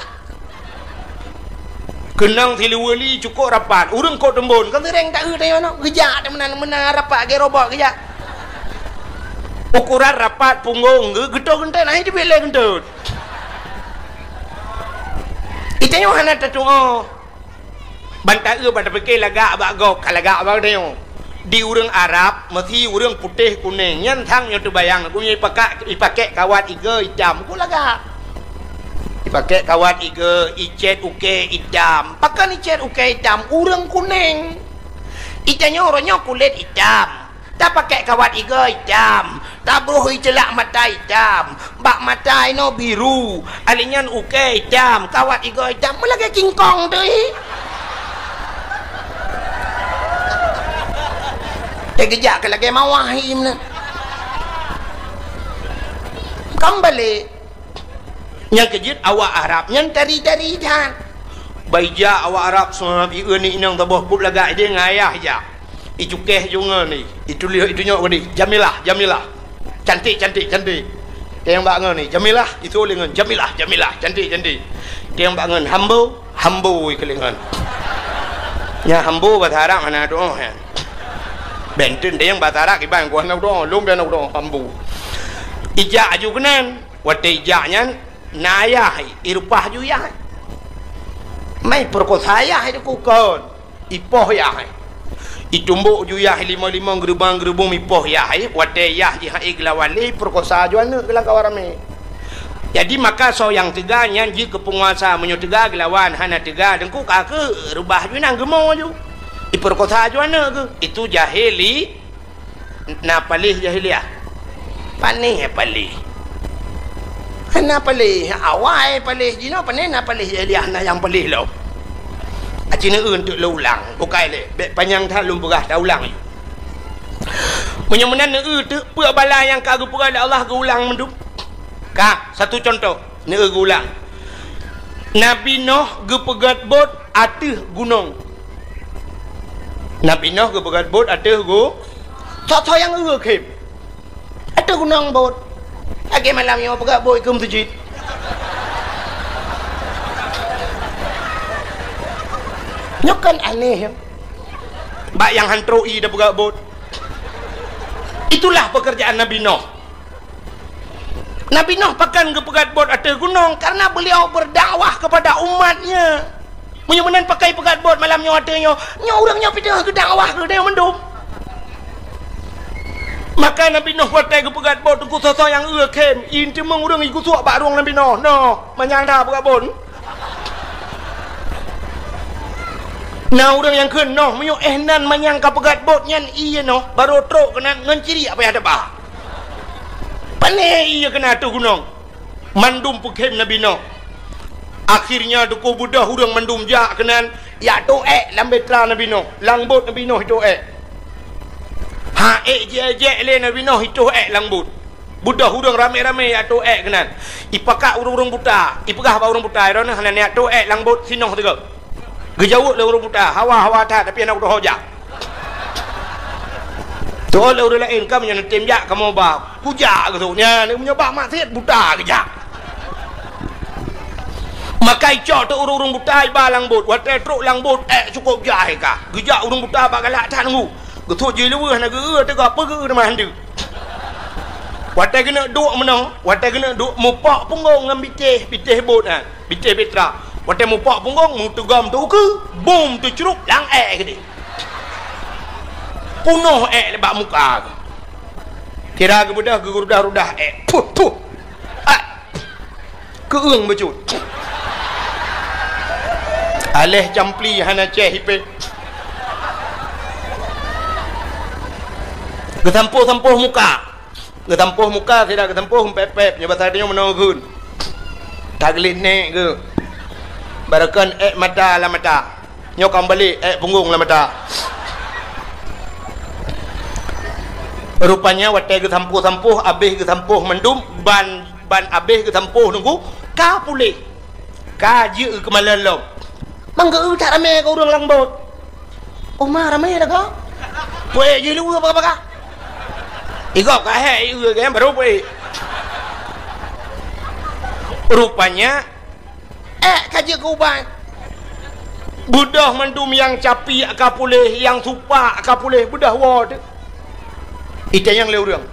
Keunong siluweue li cukôp rapat, ureueng kok teumbon, kan seuréng taeu tanyoe nyoe, geujak meunan-meunan rapat lagèe robot geujak. Ukoran rapat punggong geu-, geutot geuntot, nah, itu bileh geuntot. Itanyoe hana tatuoh. Ban taeu, ban tapike lagak bak gob, ka lagak bak tanyoe. Di ureueng Arab, meusi ureueng putéh kunéng, nyan sang nyoe teubayang, gobnyan ipakak, ipakèk kawat igoe itam, kok lagak. Ipakèk kawat igoe, icèt ukèe itam. Pakon icèt ukèe itam? Ureueng kunéng. Itanyoe uroe nyoe kulét itam. Tapakèk kawat igoe itam, tabroh iceulak mata itam, bak mata inoe biru, alèh nyan ukèe itam, kawat igoe itam, meulagèe kingkong teuh hi. Teugeujak keu lagèe mawah hi meunan. Kan balek. Nyang keujeuet awak Arab nyan tari-tari that. Bak ijak awak Arab, seuhab ieu ni inong saboh, kôp lagak idéh ngon ayah ijak. Icukéh ju ngon ni, ituléh, itunyok ngon ni, Jamilah, Jamilah. Cantik, cantik, cantik. Nyang bak ngon ni, Jamilah, itu lé ngon, Jamilah, Jamilah, cantik, cantik. Nyang bak ngon, Hambo, Hambo ikeu lé ngon. Nyang Hambo bahasa Arab hana doa, ya. Benten deh nyang bahasa Arab iban gua hana doa, lôn biar hana doa, Hambo. Ijak aju keunan. Watèe ijak nyan, na ayah, irupah ju yah. Mai peurekosa ayah itu kukon. Ipoh yah. Itumbok ju yah limong-limong, geurubong-geurubong ipoh yah. Watèe yah jih hai geulawan lé, peurekosa ju aneuk geulang kawan ramé. Jadi maka soe nyang teuga nyan jeuet keu peunguasa, meunyoe teuga geulawan, hana teuga teungku ka keu reubah ju nang geumo ju. Ipeurkosa ju aneuk geuh. Itu jahili. Na paléh jahiliah. Panéh paléh. Hana paléh, awai paléh jinoe, panéh na paléh jahiliah, na nyang paléh lom. Aci neueu teuk lôn ulang, bukai lé, bèk panyang that lôn peugah, taulang. Meunyoe meunan neueu teuk, peue bala nyang ka geupeugah lé Allah geuulang mandum. Ka, satu contoh. Neueu geuulang. Nabi Noh geupeugöt bot ateueh gunong. Nabi Noh geupeugöt bot ateueh gu-, soe-soe nyang eu khem. Ateueh gunong bot. Lagèe malam nyoe peugöt bot keu meuseujid. Nyoe kan aneh, ya. Bak nyang han trok ié tapeugöt bot. Itulah pekerjaan Nabi Noh. Nabi Noh pakon geupeugöt bot ateueh gunong? Karena beliau berdakwah kepada umatnya. Meunyoe meunan pakon peugöt bot malam nyoe ateueh nyoe, nyoe ureueng nyoe pih teungoh geudakwah keu geutanyoe mandum. Maka Nabi Noh watèe geupeugöt bot teungku, soe-soe nyang eu khem, ié teumeung ureueng igusok bak rueng Nabi Noh. Noh, manyang that peugöt bot. Na ureueng nyang kheun noh, meunyoe éh nan manyang ka peugöt bot nyan ié noh, barô trok keunan ngon ciriek payah teuba. Pané ié keunan ateueh gunong. Mandum peukhem Nabi Noh. Akhirnya teungku beudôh ureueng mandum jak keunan, jak tôk èk lam bahtera Nabi Noh, lam bot Nabi Noh itôk èk. Ha, èk jiék-jiék lé Nabi Noh itôh èk lam bot. Beudôh ureueng ramé-ramé jak tôk èk keunan. Ipakat ureueng-ureueng buta, ipeugah bak ureueng buta, "Droeneuh hana neujak tôk èk lam bot sinoh sigoe." Geujaweueb lé ureueng buta, "Hawa, hawa that, tapi hana kutuho jak." Teuôt lé ureueng laén, "Ka meunyoe neutem jak kamoe ba, kujak keuh." Nyan meunyoe bak maksiet buta geujak. Maka icok teuk ureueng-ureueng buta iba lam bot. Watèe trok lam bot, èk cukôp jai ka. Geujak ureueng buta bak galak that teungku. Geusut jih leuweuh hana geu-eu teuka peugeu teuma handeuk. Watèe geuneuk duek meunoe, watèe geuneuk duek mupok punggong ngon bitéh, bitéh bot nyan, bitéh bahtera. Watèe mupok punggong, meuteugom teuh ukeue, bum teucrup lam èk keudéh. Punoh èk bak muka geuh. Kira geubeudôh geurudah-rudah èk. Puh, puh. Ah. Keueung bacut. Aléh campli hana cèh ipéh. Geusampôh-sampôh muka. Geusampôh muka, sira geusampôh pép-pép, nyoe basa tanyoe meunoe geukheun. Tageulet nèk geuh. Barokon èk mata lam mata. Nyoe ka meubalek èk punggong lam mata. Rupanya watèe geusampôh-sampôh, abéh geusampôh mandum, ban, ban abéh geusampôh teungku, ka puléh. Ka jeuet keumalon lom. Mang geu-eu that ramé keu ureueng lam bot. Uma ramé lagoe. Puék jih leuweuh baka-baka. Igob ka hék, ieu gèt barô puék. Rupanya, èk ka jeuet keu ubat. Beudôh mandum nyang capiek ka puléh, nyang supak ka puléh, beudôh woe teuh. Itanyong lé ureueng.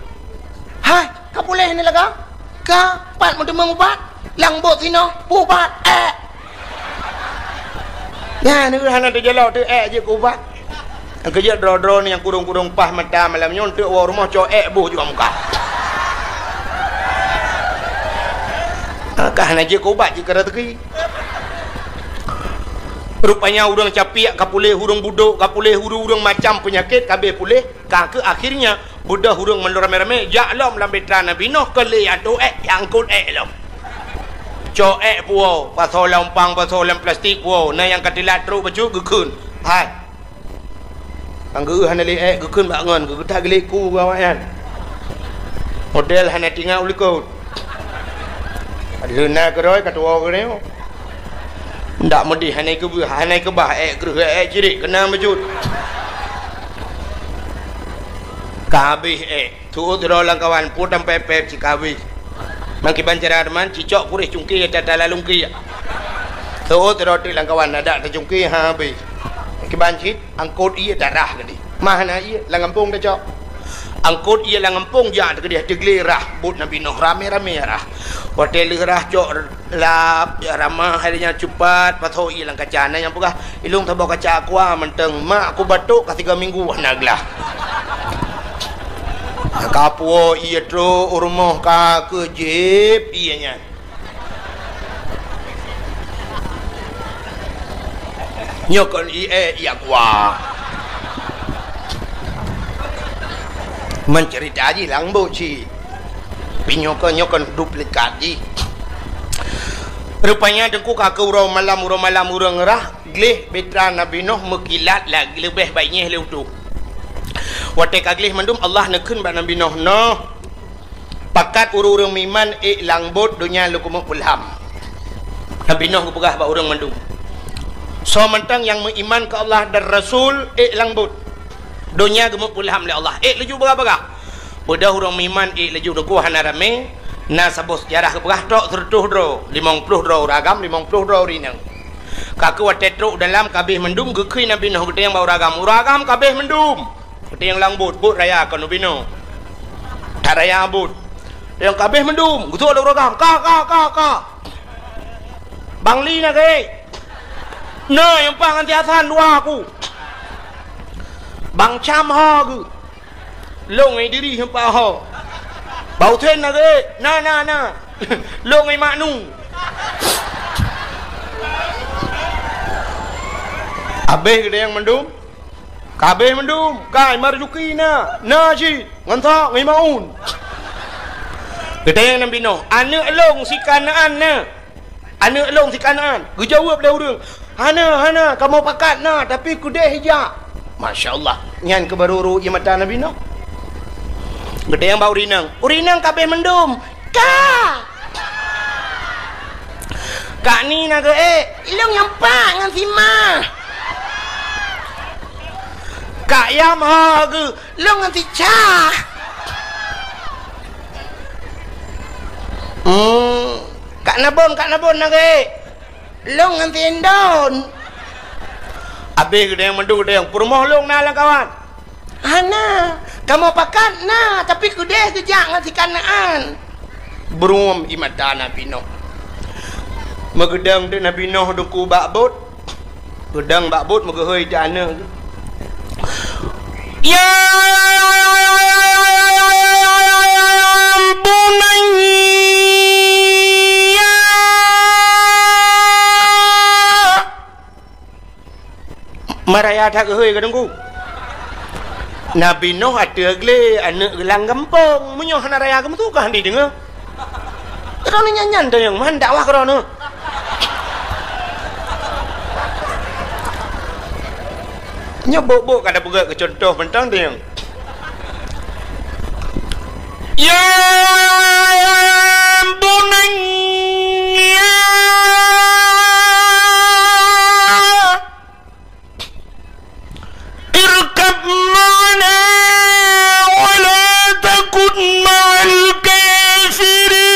Hai, ka puléh ni lagoe? Ka, pat meuteumeung ubat? Lam bot sinoe, ubat, èk. Nyan, hana teujalok teuh èk jeuet keu ubat. Nyang keujeuet droe-droe nyang kurong-kurong paih mata malam nyoe, eunteuk woe rumoh cok èk boh juga muka. Ka hana jeuet keu ubat, jeuet keu raseuki. Rupanya ureueng capiek ka puléh, ureueng budok ka puléh, ureueng-ureueng macam peunyakét ka abéh puléh. Ka keuh akhirnya, beudôh ureueng mandum ramé-ramé jak lom lam bahtera Nabi Noh, keu lé atô èk, angkot èk lom. Cok èk puwoe, pasoe lam umpang, pasoe lam plastik puwoe, na nyang ka teulat trok bacut geukheun. Hai. Nyang geu-eu hana lé èk geukheun bak ngon, geugeutah geulék ku gawat nyan. Model hana tingat u likot. Leuna keudroe ka tuwoe keudroe. Ndak meudeh hana keu-, hana keubah èk kreueh èk cirek keunan bacut. Ka habéh èk. Teuôt sidroe lam kawan, pue tampép-pép cit ka habéh. Meukiban cara teuma, cicok puréh cungké tata lalungké. Teuôt sidroe teuk lam kawan, adak tacungké ha habéh. Meukiban cit, angkot ié tarah keudéh. Mah na ié, lam gampông tacok. Angkot ié lam gampông jak teukeudéh, teugleh rhah, bot Nabi Noh ramé-ramé rhah. Watèe lheueh rhah cok lap, ya ramah, hai nyan cupat, pasoe ié lam kaca. Na nyang peugah, "Ilôn saboh kaca aqua mantong, mak kubatok ka tiga minggu hana glah." Ka puwoe ié trok u rumoh ka keuh jieb ié nyan. Nyoe kon ie, ie aqua. Mencerita jih lambot cit. Tapi nyoe kon, nyoe kon duplikat jih. Rupanya Teungku ka keu uroe malam, uroe malam ureuëng rhah, gleh bahtera Nabi Nuh meukilat lagée leubeh baik nyeh lé utoh. Watée ka gleh mandum, Allah neukheun bak Nabi Nuh, "Noh, pakat ureuëng-ureuëng meuiman ék lambot, donya lôn keumeung peulham." Nabi Nuh geupeugah bak ureuëng mandum, "Soe mantong nyang meuiman keu Allah dan Rasul, ék lambot, donya geumeung peulham lé Allah, ék laju bagah-bagah." Beudôh ureuëng meuiman ék laju, Teungku, hana ramé. Na saboh seujarah geupeugah trok seureutôh droe, limong ploh droe ureuëng agam, limong ploh droe ureuëng inong. Ka keu watée trok dalam ka abéh mandum, geukheun Nabi Nuh geutanyong bak ureuëng agam, "Ureuëng agam, ka abéh mandum?" Geutanyong lambot, "Bot raya kon ubinoe." That raya bot. Geutanyong, "Ka abéh mandum?" Geuseuôt lé ureuëng agam, "Ka, ka, ka, ka." "Bang Li na geuh?" "Na, nyang paih ngon si Hasan dua ku." "Bang Cam ho geuh?" "Lôn ngon Idris nyang paih ho." "Bang Husen na geuh?" "Na, na, na." "Lôn ngon Mak Nu." Abéh geutanyong mandum? Ka abéh mandum. "Ka Marzuki na?" "Na cit, ngon sa ngon Maun." Geutanyong Nabi Nuh, "Aneuëk lôn si Kanaan na?" "Aneuëk lôn si Kanaan." Geujaweueb lé ureuëng, "Hana, hana, kamoe pakat na, tapi keudeh jak." Masya Allah, nyan keuh barô rô ie mata Nabi Nuh. Geutanyong bak ureuëng inong, "Ureuëng inong, ka abéh mandum?" "Ka." "Kak Ni na geuh?" "Ék, lôn nyang paih ngon si Ma." "Kak Yam ho geuh?" "Lôn ngon si Ca." "Hmm, Kak Nabon, Kak Nabon na geuh?" "Lôn ngon si Indon." Abéh geutanyong mandum, geutanyong, "Peurumoh lôn na lamkawan?" "Hana, kamoe pakat na, tapi keudeh geujak ngon si Kanaan." Beureuem ie mata Nabi Nuh. Meugeudong teuk Nabi Nuh Teungku bak bot. Geudong bak bot, meugeuhôi teuk aneuëk. "Ya bunayya." Ma raya that geuhôi ka Teungku. Nabi Nuh ateueh glé, aneuëk geuh lam gampông. Meunyoe hana raya, geumeusu ka han jideungoe. Droeneuh nyan-nyan tanyong, man dakwah keu droeneuh. Nyoe bok-bok ka tapeugét keu cuntoh mantong tanyong. Ya bunayya irkab ma'ana wa la takun ma'al kafirin.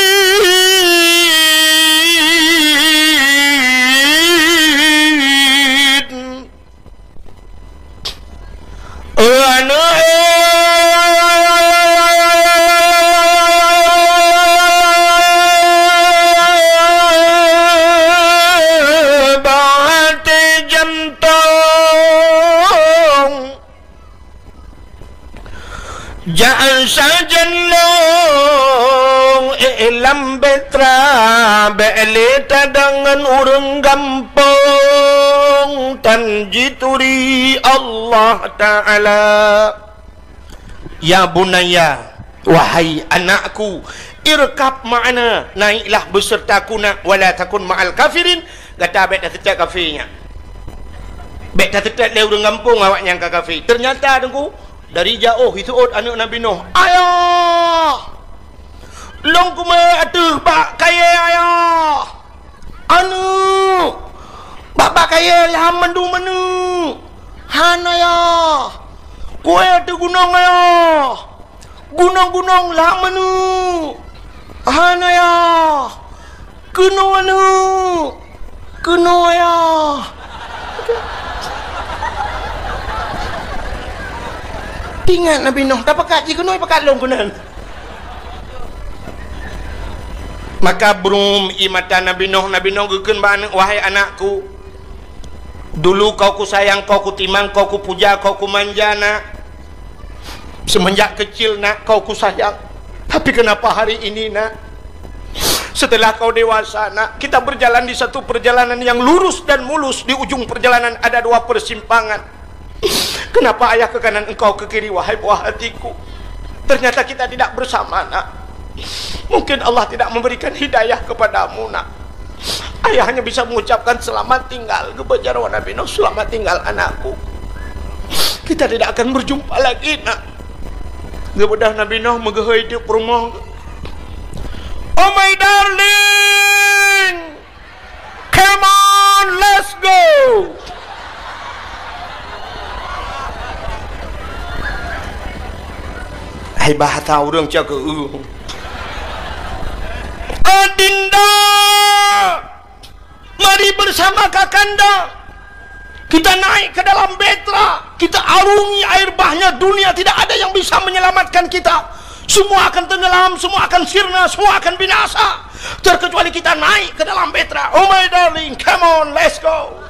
Jak sajan lôn, eh, lam bahtera, bék lé tadong ngon ureuëng gampông, tan jituri Allah Ta'ala. Ya bunayya, wahai anakku, irkab ma'ana, naiklah beserta ku nak, wala takun ma'al kafirin, gata bék taseutôt kafé nyak. Bék taseutôt lé ureuëng gampông awak nyang ka kafé. Ternyata Teungku, dari jaoh jiseuôt aneuëk Nabi Nuh, "Ayah! Lôn kumé ateueh bak kayée, Ayah! Aneuëk! Bak-bak kayée lam mandum aneuëk! Han, Ayah! Kué ateueh gunong, Ayah! Gunong-gunong lam aneuëk! Han, Ayah! Keunoe aneuëk! Keunoe, Ayah!" Teuingat Nabi Nuh, tapakat jih keunoe, pakat lôn keunan. Maka beureuem ie mata Nabi Nuh, Nabi Nuh geukheun bak aneuëk, "Wahai anakku, dulu kau kusayang, kau kutimang, kau kupuja, kau kumanja, nak. Semenjak kecil, nak, kau kusayang. Tapi kenapa hari ini, nak, Setelah kau dewasa, nak, kita berjalan di satu perjalanan yang lurus dan mulus. Di ujung perjalanan ada dua persimpangan. Kenapa ayah ke kanan, engkau ke kiri, wahai buah hatiku? Ternyata kita tidak bersama, nak. Mungkin Allah tidak memberikan hidayah kepadamu, nak. Ayah hanya bisa mengucapkan selamat tinggal. Geuba jaroe Nabi Nuh, "Selamat tinggal, anakku. Kita tidak akan berjumpa lagi, nak." Geubeudôh Nabi Nuh meugeuhôi teuk peurumoh. "Oh my darling, come on, let's go." Hai bahasa ureuëng cakeuh. "Adinda, mari bersama kakanda. Kita naik ke dalam bahtera, kita arungi air bahnya, dunia tidak ada yang bisa menyelamatkan kita. Semua akan tenggelam, semua akan sirna, semua akan binasa. Terkecuali kita naik ke dalam bahtera. Oh my darling, come on, let's go."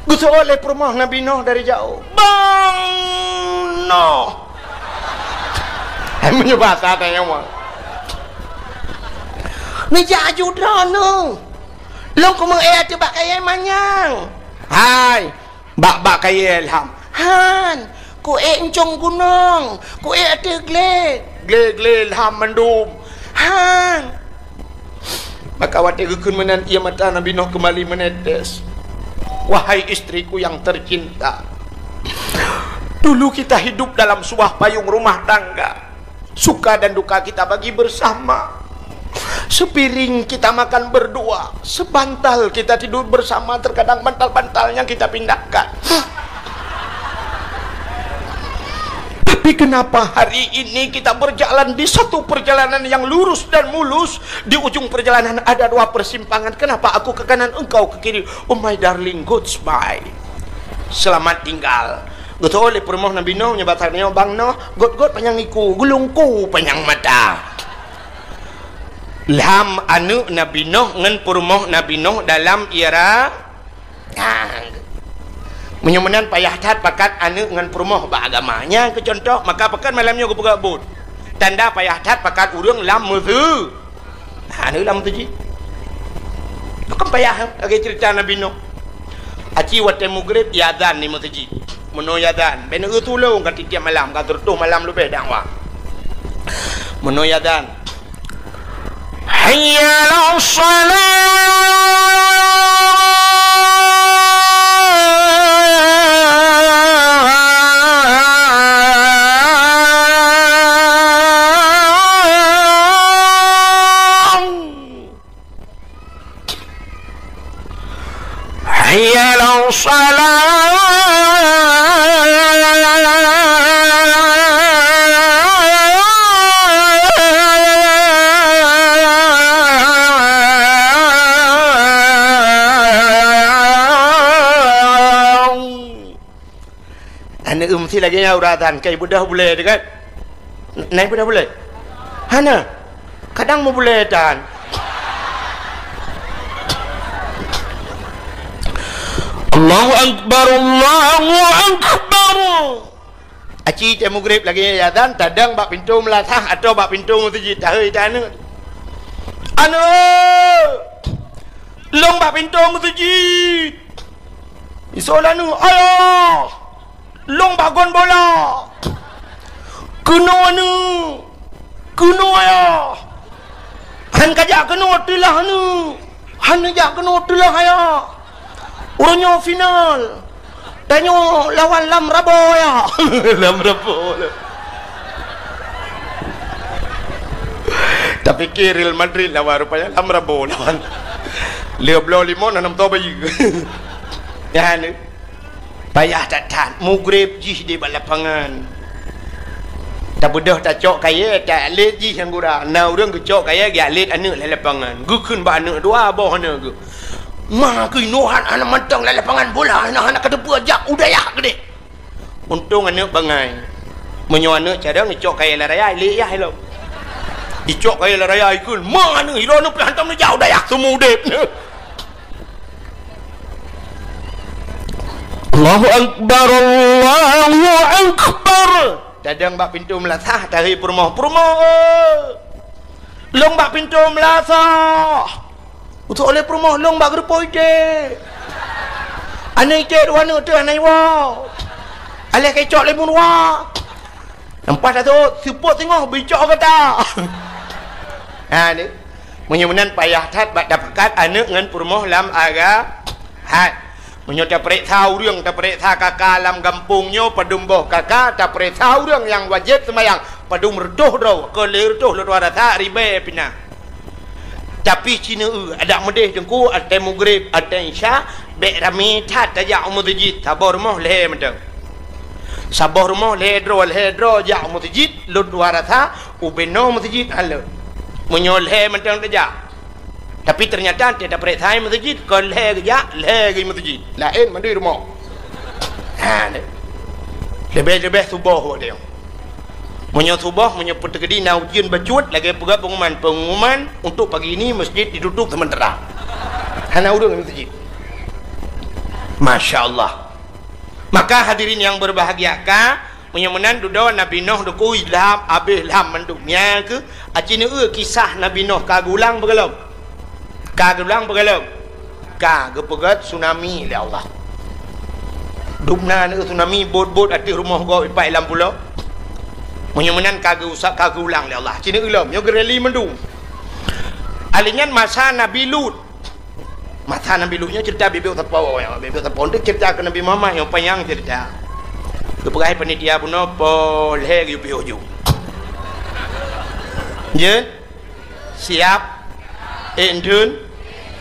Geuseuôt lé peurumoh Nabi Nuh dari jauh. "Bang Nuh." Hai meunyoe bahasa tanyoe mah. "Neujak aju droeneuh. Lôn kumeu'ék ateueh bak kayée manyang." "Hai, bak, bak kayée lham." "Han, ku'ék euncong gunong, ku'ék ateueh glé." "Glé-glé lham mandum." "Han." Maka watée geukheun meunan, ié mata Nabi Nuh keumbali meunetes. Wahai istriku yang tercinta, dulu kita hidup dalam sebuah payung rumah tangga. Suka dan duka kita bagi bersama. Sepiring kita makan berdua, sebantal kita tidur bersama, terkadang bantal-bantalnya kita pindahkan. Tapi kenapa hari ini kita berjalan di satu perjalanan yang lurus dan mulus, di ujung perjalanan ada dua persimpangan. Kenapa aku ke kanan, engkau ke kiri? Oh my darling, goodbye. Selamat tinggal. Geutôh lé peurumoh Nabi Nuh, nyoe bak tanyoe, "Bang Nuh, gôt-gôt panyang iku, geulungku panyang mata." Lham aneuëk Nabi Nuh ngon peurumoh Nabi Nuh dalam ié ra-, ha. Meunyoe meunan payah that pakat aneuëk ngon peurumoh bak agama. Nyan keu cuntoh, maka pakon malam nyoe geupeugah buet. Tanda payah that pakat ureuëng lam meuseu-, ha, aneuëk lam meuseuji. Pakon payah, lagée ceurita Nabi Nuh. Aci watée mugreb, iazan di meuseuji. Meunoe iazan, bèk neueu tulông ka tiep-tiep malam, ka seureutôh malam leubeh dakwah. Meunoe iazan, "Hayya 'alas shalah!" Hayya 'alas shalah. Aneuëk meusti lagée nyan uroe tan, kai beudôh bulée teuh kan? Nai beudôh bulée? Hana. Kadang meubulée tan. Allahu Akbar, Allahu Akbar. Aci teuh mugreb lagée nyan azan, tadong bak pintoe meulasah atau bak pintoe meuseujid, tahôi tan aneuëk. Aneuëk! Lông bak pintoe meuseujid! Isoe lanu, "Ayah! Lông bak gon bola! Keunoe aneuëk! Keunoe ayah! Han kajak keunoe teulah aneuëk! Han neujak keunoe teulah ayah! Uroe nyoe final! Tanyoe lawan Lam Rabo ayah!" Lam Rabo. Tapike Real Madrid lawan, rupanya Lam Rabo lawan. Lheueh bloe limong, na nam toh bayeue. Nyan, payah that-that, mugreb jih di bak lapangan. Tabeudôh tacok kayée, ta-, lét jih nyang gura. Na ureuëng geucok kayée, geulét aneuëk lam lapangan. Geukheun bak aneuëk dua boh aneuëk geuh. "Ma keunoe han, hana mantong lam lapangan bola, hana, hana kateupeue, jak u dayah keudeh." Untông aneuëk bangai. Meunyoe aneuëk cadang, icok kayée lam raya, ilé yah ilong. Icok kayée lam raya, ikheun, "Ma aneuëk, ilong aneuëk pih hantom neujak u dayah, seumeudeb." Allahu Akbar, Allahu Akbar. Tadong bak pintoe meulasah, tahôi peurumoh, "Peurumoh, eh! Lôn bak pintoe meulasoe. Usôk lé peurumoh lôn bak geureupoh idéh. Aneuk idéh dua aneuk teuh hana iwoe. Aléh keucok lé bunoe. Leupah tasôk seupôt singoh bicok gata. Ha ni. Meunyoe meunan payah that bak tapakat aneuk ngon peurumoh lam agama. Hai. Meunyoe tapareksa ureuëng, tapareksa kaka lam gampông nyoe padum boh kaka, tapareksa ureuëng nyang wajéb seumayang padum reutôh droe, kon lhée reutôh lôn tuan rasa ribée pih na. Tapi ci neu-eu adak meudeh teungku, watée mugreb, watée isya, bék ramé that tajak u meuseujid, saboh rumoh lhée mantong. Saboh rumoh lhée droe, lhée droe jak u meuseujid, lôn tuan rasa ubé noe meuseujid hana lé. Meunyoe lhée mantong tajak. Tapi teunyata watée tapareksa meuseujid, kon lhée geujak, lhée gei meuseujid. Laén mandum rumoh. Ha, leubeh-leubeh suboh watée nyoe. Meunyoe suboh, meunyoe peuteukedi na ujeuen bacut, lagée peugah pengumuman, pengumuman untuk pagi ini masjid ditutup sementara. Hana ureuëng meuseujid. Masya Allah. Maka hadirin yang berbahagia, ka Meunyoe meunan dudoe Nabi Nuh dukui lham, abéh lham mandum. Nyan keuh, aci neu-eu kisah Nabi Nuh ka geulang beugalom. Ka geulang beugalom. Ka geupeugét tsunami lé Allah. Dubna neu tsunami bot-bot ateueh rumoh gob ipat lam pulo. Meunyoe meunan ka geuusak, ka geulang lé Allah. Aci neu-eu lom, nyoe geureli mandum. Alèh nyan masa Nabi Lut. Masa Nabi Lut nyoe cerita bibit sapo, ya, bibit sapo. Untuk cerita ke Nabi Muhammad nyang panjang cerita. Geupeugah panitia bunoe po lhée geuyue piôh ju. Jeuet? Siap? Ék dun?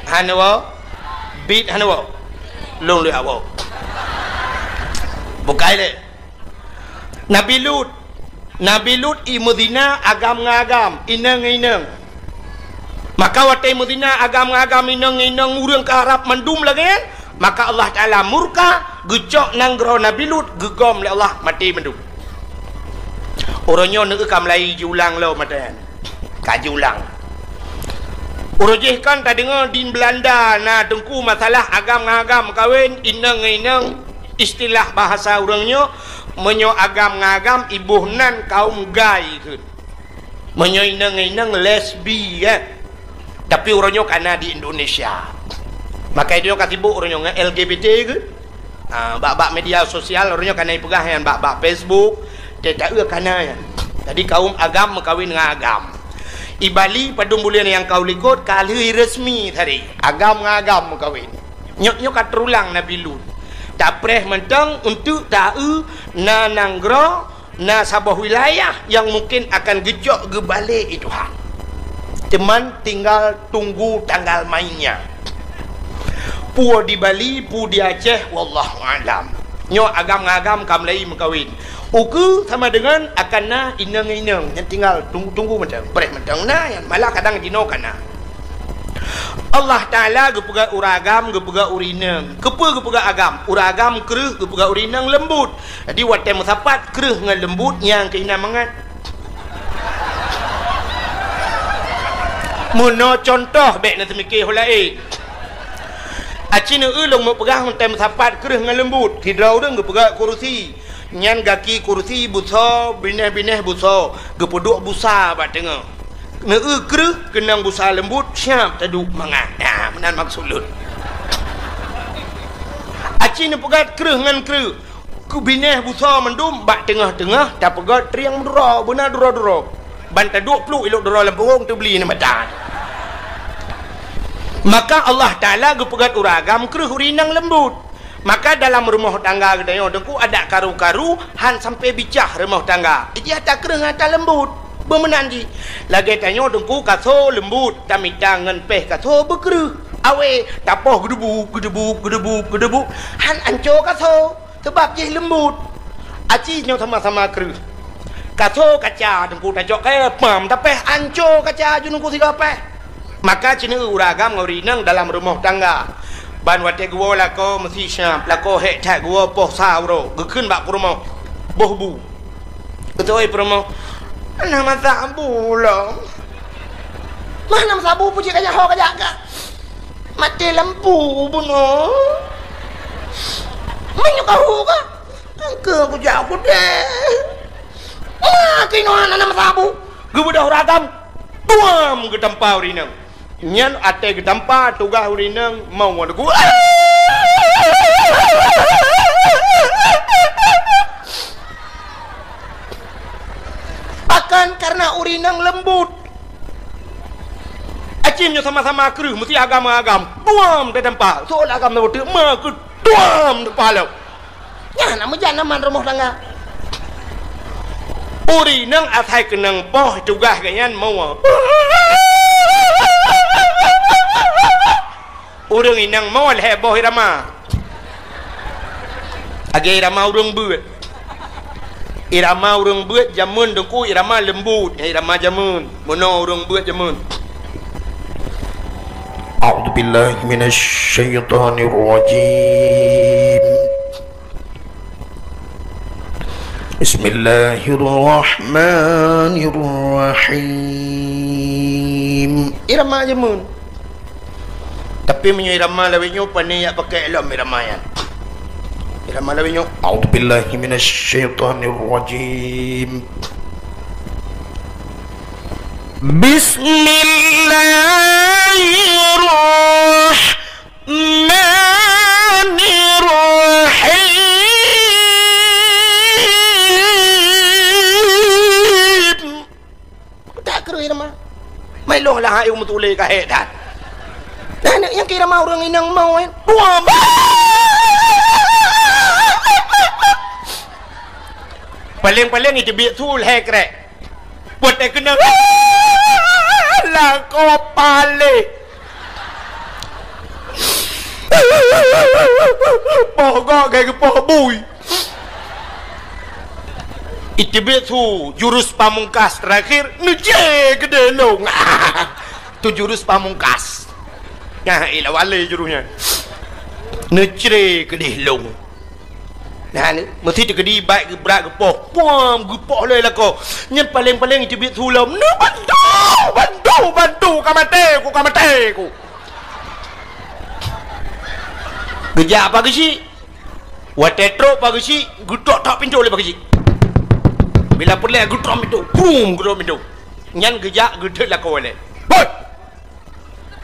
Hana woe? Bit hana woe? Lôn lheueh woe. Bukai lé. Nabi Lut. Nabi Lut i meuzina agam ngon agam, inong ngon inong. Maka watée meuzina agam ngon agam, inong ngon inong, ureuëng ka rab mandum lagée nyan, maka Allah Taala murka, geucok nanggroe Nabi Lut, geugom lé Allah maté mandum. Uroe nyoe neu ka mulai jiulang lom mata nyan. Ka jiulang. Uroe jih kan tadeungoe di Belanda na teungku masalah agam ngon agam meukawen, inong ngon inong. Istilah bahasa ureuëng nyoe, meunyoe agam ngon agam iboh nan kaum gay kheun. Meunyoe inong ngon inong lesbi, kan. Tapi ureuëng nyoe kana di Indonesia. Maka idéh nyoe ka sibuk ureuëng nyoe ngon L G B T kheun. Ha, bak-bak media sosial ureuëng nyoe kana ipeugah nyan bak-bak Facebook, teuka kana nyan. Jadi kaum agam meukawen ngon agam. I Bali padum buleuen nyang ka u likot ka lheueh resmi tadi. Agam ngon agam meukawen. Nyoe, nyoe ka teurulang Nabi Lut. Tapreh mantong untuk ta-eu na nanggroe, na saboh wilayah nyang mungken akan geucok geubalek lé Tuhan. Teuma tinggal tunggu tanggal mainnya. Peue di Bali, peue di Aceh, wallahu a'lam. Nyoe agam ngon agam ka mulai meukawen. Ukeue sama dengan akan na inong-inong, nyan tinggal tunggu-tunggu mantong, preh mantong na, nyan malah kadang jinoe ka na. Allah Taala geupeugah ureuëng agam, geupeugah ureuëng inong. Keupeue geupeugah agam? Ureuëng agam kreueh, geupeugah ureuëng inong leumbut. Jadi watée meusapat kreueh ngon leumbut nyang keuh na mangat. Meunoe contoh bék na teumike ho laén. Aci neu-eu lôn meupeugah watée meusapat kreueh ngon leumbut. Sidroe ureuëng geupeugah kurusi. Nyan gaki kurusi busoe, binéh-binéh busoe, geupeuduek busa bak teungoh. Neu-eu kreueh keunong busa leumbut, siab taduek mangat. Nah, meunan maksud lôn. Aci neupeugét kreueh ngon kreueh. Keu binéh busoe mandum bak teungoh-teungoh tapeugét trieng meuduro, beuna duro-duro. Ban taduek pluek ilok duro lam pungong teubli na mata. Maka Allah Taala geupeugét ureuëng agam kreueh ureuëng inong leumbut. Maka dalam rumoh tangga geutanyoe teungku adak karu-karu han sampai bicah rumoh tangga. Ijih ata kreueh ngon ata leumbut. Beumeunan jih. Lagée tanyoe teungku kaso leumbut, tamita ngon péh kaso beukreueh. Awé, tapoh geudeubuk, geudeubuk, geudeubuk, geudeubuk. Han anco kaso, sabab jih leumbut. Aci nyoe sama-sama kreueh. Kaso kaca teungku tacok kayée pam tapéh anco kaca ju teungku sigoe péh. Maka ci neu-eu ureuëng agam ngon ureuëng inong dalam rumoh tangga. Ban watée geuwoe lakoe meusi siab, lakoe hék that geuwoe poh sa uroe, geukheun bak peurumoh, boh bu. Geutôi peurumoh, "Hana meusabu lom." "Mah hana meusabu, peue jih kajak ho kajak ka? Maté lampu bunoe." "Meunyoe ka hu ka, engke kujak kudeh." "Mah keunoe hana meusabu." Geubeudôh ureuëng agam. Tuam geutampa ureueng inong. Nyan watèe geutampa, tugaih ureueng inong mau ngon lagu. Pakon? Karena ureueng inong leumbut. Aci nyoe sama-sama kreueh, meusti agam-agam. Tuam teutampa. Soe agam na beutôi, ma keu tuam teutampa lom. Nyan na meujan aman rumoh tangga. Ureueng inong asai keunong poh tugaih geuh nyan mau. Ureueng inong mo lhèe boh irama. Lagèe irama ureueng beuet. Irama ureueng beuet jameun teungku, irama leumbut, irama jameun. Meunoe ureueng beuet jameun. A'udzubillahi minasyaitonirrajim. Bismillahirrahmanirrahim. Irama jameun. Tapi meunyoe irama lawét nyoe, pane jak pakai lom irama nyan. Irama lawét nyoe, a'udzubillahi minasyaitonirrajim. Bismillahirrahmanirrahim. Rahmanirrahim. Tak kreueh irama. Mai lôn lah hai meutulé ka hék that. Nah, nyang keu irama ureueng inong mo, eh. Dua ba-, paléng-paléng iteubiet su lhèe krek. Buet teukeunong. Lakoe palé. Poh gok gai geupoh bui. Iteubiet su jurus pamungkas terakhir, neucre keudeh lôn. Tu jurus pamungkas. Nah, ilah wale jurus nyan. Neucre keudeh lôn. Nah, ni, meusti teukeudi bak geubrat geupoh. Puam, geupoh lé lakoe. Nyan paléng-paléng iteubiet su lom. Neubantu, bantu, bantu, ka maté ku, ka maté ku. Geujak Pak Geuchik. Watèe trok Pak Geuchik, geutok-tok pintoe lé Pak Geuchik. Bila peureulèe geutok pintoe, brum, geutok pintoe. Nyan geujak geudeuet lakoe lé. Hoi!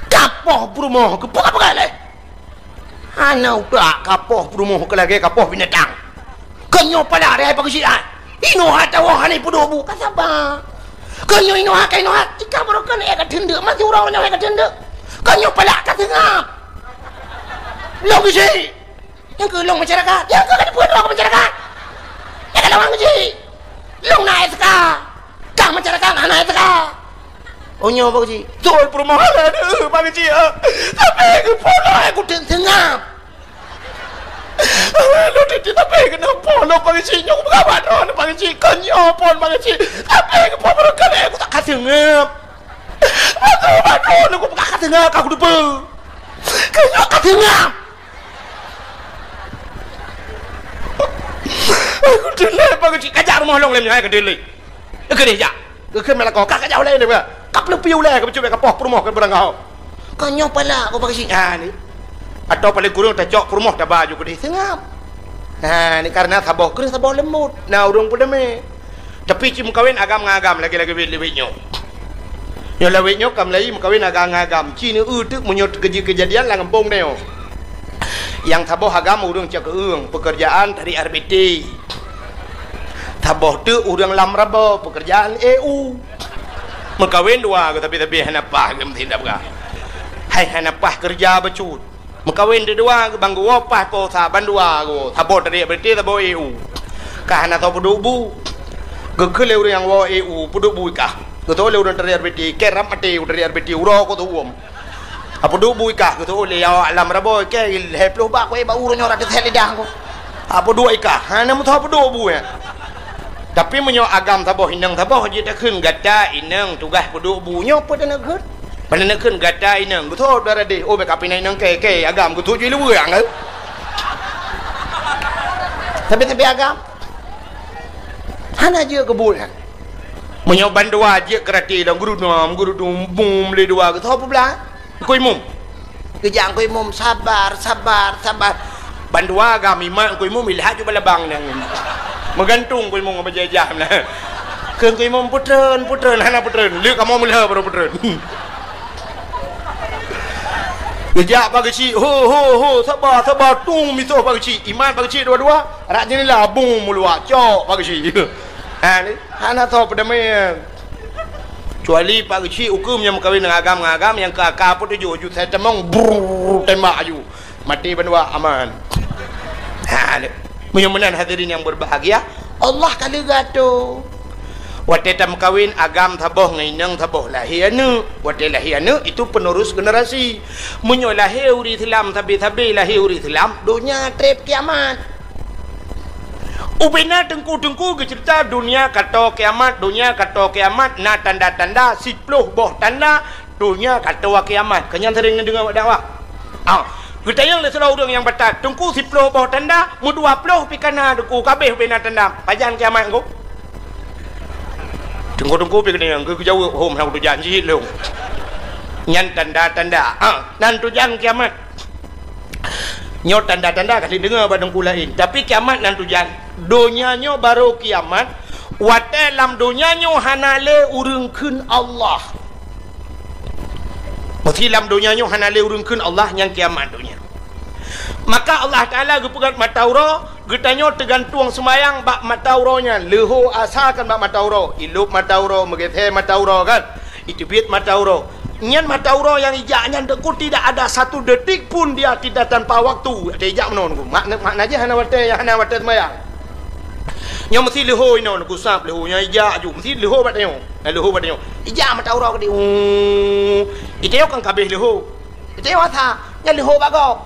Kapoh peurumoh keuh peugah-peugah lé. Hana utak kapoh peurumoh keuh lagèe kapoh binatang. Keu nyoe palak raya Pak Geuchik ai. Inoe hatawa hana peuduek bu ka saba. Keu nyoe inoe ka inoe, tika baroe keuneuk ka teundeuk, masih uroe nyoe ka teundeuk. Keu nyoe palak ka seungab. Lôn Geuchik. Nyang keu lôn masyarakat, nyang keu ka dipeue droe keu masyarakat. Nyang ka lôn Geuchik. Lôn na S K. Kang masyarakat hana S K. Oh nyoe Pak Geuchik. Beutôi peurumoh lôn, Pak Geuchik. Tapi keupeue lôn kuteueng seungab. Lôn teuntèe tapi keunoe po lôn Pak Geuchik nyoe peugah bak droeneuh Pak Geuchik. Keu nyoe phon Pak Geuchik. Tapi keupeue barangkali ku tak ka seungab. Beutôi bak droeneuh ku peugah ka seungab ka kuteupeue. Keu nyoe ka seungab. Aku dilèe Pak Geuchik, kajak rumoh lôn lé nyoe, hai, ka dilèe. Keudeh jak. Geukheun meulakoe, ka kajak ulèe nyoe, ka peuleupi ulèe, ka peucubit ka poh peurumoh keu beurangkaho. Ka nyoe palak ku Pak Geuchik. Ha ni. Atawa paléng kureueng tacok peurumoh taba ju keudeh seungab. Ha ni, karena saboh kreueh saboh leumbot. Na ureueng peudamé. Tapi ci meukawen agam ngon agam lagèe-lagèe wét-wét nyoe. Nyoe lawét nyoe ka meulayeue meukawen agam ngon agam. Ci neu-eu teuk meunyoe teukeujeuet keujadian lam gampông nyoe. Nyang saboh agam ureueng cok keueung, peukeurjaan tarék R B T. Saboh teuk ureueng lam raba, peukeurjaan E U. Meukawen dua geuh tapi-tapi hana paih geuh meutindak peugah. Hai hana paih keureuja bacut. Meukawen teuk dua, bang geuwoe paih po sa, ban dua geuwoe. Saboh tarék R B T, saboh E U. Ka hana soe peuduek bu. Geukheun lé ureueng nyang woe E U, peuduek bu i kah. Geutôh lé ureueng tarék R B T, keu rab maté ureueng tarék R B T, uroe keu teuuem. Ka peuduek bu i kah, geutôh lé awak lam raba, keu lhèe ploh bak, keu bak uroe nyoe rab teuthèe lidah ku. Ka peuduek i kah, hana meusoe peuduek bu nyan. Tapi meunyoe agam saboh inong saboh jeuet takheun gata inong tugaih peuduek bu nyoe peue taneuk kheun? Pane neukheun gata inong, beutôi dara deh, oh, bèk kapinai inong kèe, kèe agam geutuju luweue agam. Tapi-tapi agam hana jeuet keu buet nyan. Meunyoe bandua jeuet keurati lom, geurudum, geurudum, bum, lé dua geutoh peublah. Kui mum. Geujak kui mum, sabar, sabar, sabar. Bandua agam imat kui mum, ilhat ju balabang nyan. Meugantung kui mum bajèe jam lah. Kheun keu imum, "Peutreun, peutreun," hana peutreun. Lheueh kamoe meulheueh baru peutreun. Geujak Pak Geuchik, "Ho, ho, ho, saba, saba, tueng misoh Pak Geuchik." Imat Pak Geuchik dua-dua, rak jeunela bung meuluak, cok Pak Geuchik. Ha, ni, hana soe peudamé. Kecuali Pak Geuchik ukeue meunyoe meukawen ngon agam, ngon agam nyang keu aka peutujoh, ju sai tamong, brrrr, tembak aju. Maté bandua aman. Ha, meunyoe meunan hadirin yang berbahagia, Allah ka leuga tho. Watée tameukawen agam saboh ngon inong saboh lahé aneuëk. Watée lahé aneuëk itu penerus generasi. Meunyoe lahé ureuëng Islam sabe-sabe lahé ureuëng Islam, donya treb kiamat. Ubena teungku-teungku geuceurita donya ka tho kiamat, donya ka tho kiamat, na tanda-tanda, siploh boh tanda, donya ka tho kiamat. Keu nyan sering neudeungoe bak dakwah. Ah, geutanyong lé sidroe ureuëng nyang batat, "Teungku, siploh boh tanda, meudua ploh pih ka na Teungku, ka abéh ubena tanda. Pajan kiamat Teungku?" Teungku-teungku pih geutanyong, geujaweueb, "Hom, hana kutujan cit lôn." Nyan tanda-tanda. Ah, nan tujan kiamat. Nyoe tanda-tanda ka jideungoe bak teungku laén. Tapi kiamat nan tujan. Donya nyoe barô kiamat. Watée lam donya nyoe hana lé ureuëng kheun Allah. Meusé lam donya nyoe hana lé ureuëng kheun Allah, nyan kiamat donya. Maka Allah Taala geupeugét mata uroe, geutanyoe teugantueng seumayang bak mata uroe nyan. Leuho asa kan bak mata uroe, ilop mata uroe, meugeusé mata uroe kan. Iteubiet mata uroe. Nyan mata uroe nyang ijak nyan Teungku tidak ada satu detik pun dia tidak tanpa waktu. Ada ijak meunoe Teungku. Makna, makna jih hana watée, hana watée seumayang. Nyoe meusi leuho inoe Teungku, sab leuho nyang ijak aju. Meusi leuho bak tanyoe. Nah, leuho bak tanyoe. Ijak mata uroe keudeh. Uh. Itanyoe kan ka abéh leuho. Itanyoe asa, nyan leuho bak gob.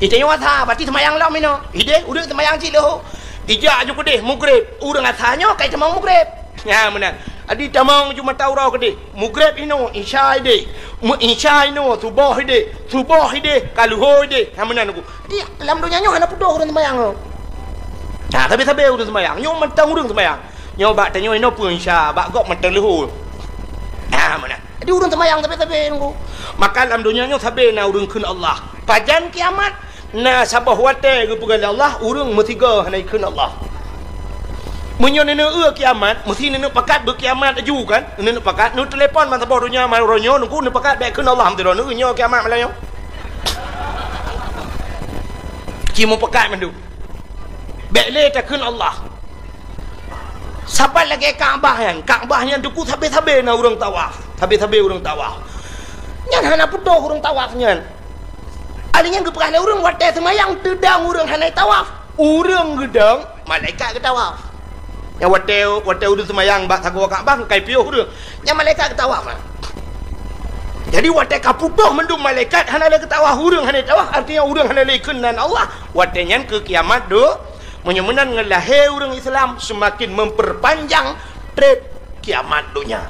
Itanyoe asa, berarti seumayang lom inoe. Ideh, ureuëng seumayang cit leuho. Ijak aju keudeh, mugreb. Ureuëng asa nyoe ka itamong mugreb. Nyan meunan. Adi tamong ju mata uroe keudeh. Mugreb inoe, isya ideh. Meu isya inoe, suboh ideh. Suboh ideh, ka leuho ideh. Nyan meunan Teungku. Di lam donya nyoe hana putôh ureuëng seumayang nyoe. Nah, sabe-sabe ureuëng seumayang. Nyoe mantong ureuëng seumayang. Nyoe bak tanyoe inoe peue isya, bak gob mantong leuho. Nah, meunan. Jadi ureuëng seumayang sabe-sabe Teungku. Maka lam donya nyoe sabe na ureuëng kheun Allah. Pajan kiamat? Na saboh watée geupeugah lé Allah, ureuëng meusigoe hana jikheun Allah. Meunyoe neuneuk eu kiamat, meusi neuneuk pakat beu kiamat aju kan? Neuneuk pakat, neutelepon ban saboh donya, malam uroe nyoe, Teungku, neupakat bék kheun Allah, meusidroe neueu nyoe kiamat malam nyoe. Ci meupakat mandum. Bék lé takheun Allah. Saban lagée Ka'bah nyan, Ka'bah nyan Teungku sabe-sabe na ureuëng tawaf, sabe-sabe ureuëng tawaf. Nyan hana putôh ureuëng tawaf nyan. Alèh nyan geupeugah lé ureuëng watée seumayang teudong ureuëng hana tawaf. Ureuëng geudong, malaikat geutawaf. Nyang watée, watée ureuëng seumayang bak sagoe Ka'bah, kai piôh ureuëng. Nyang malaikat geutawaf. Jadi watée ka putôh mandum malaikat hana lé geutawaf, ureuëng hana tawaf, artinya ureuëng hana lé kheun nan Allah. Watée nyan keu kiamat do. Meunyoe meunan ngon lahé ureuëng Islam seumaken memperpanjang treb kiamat donya.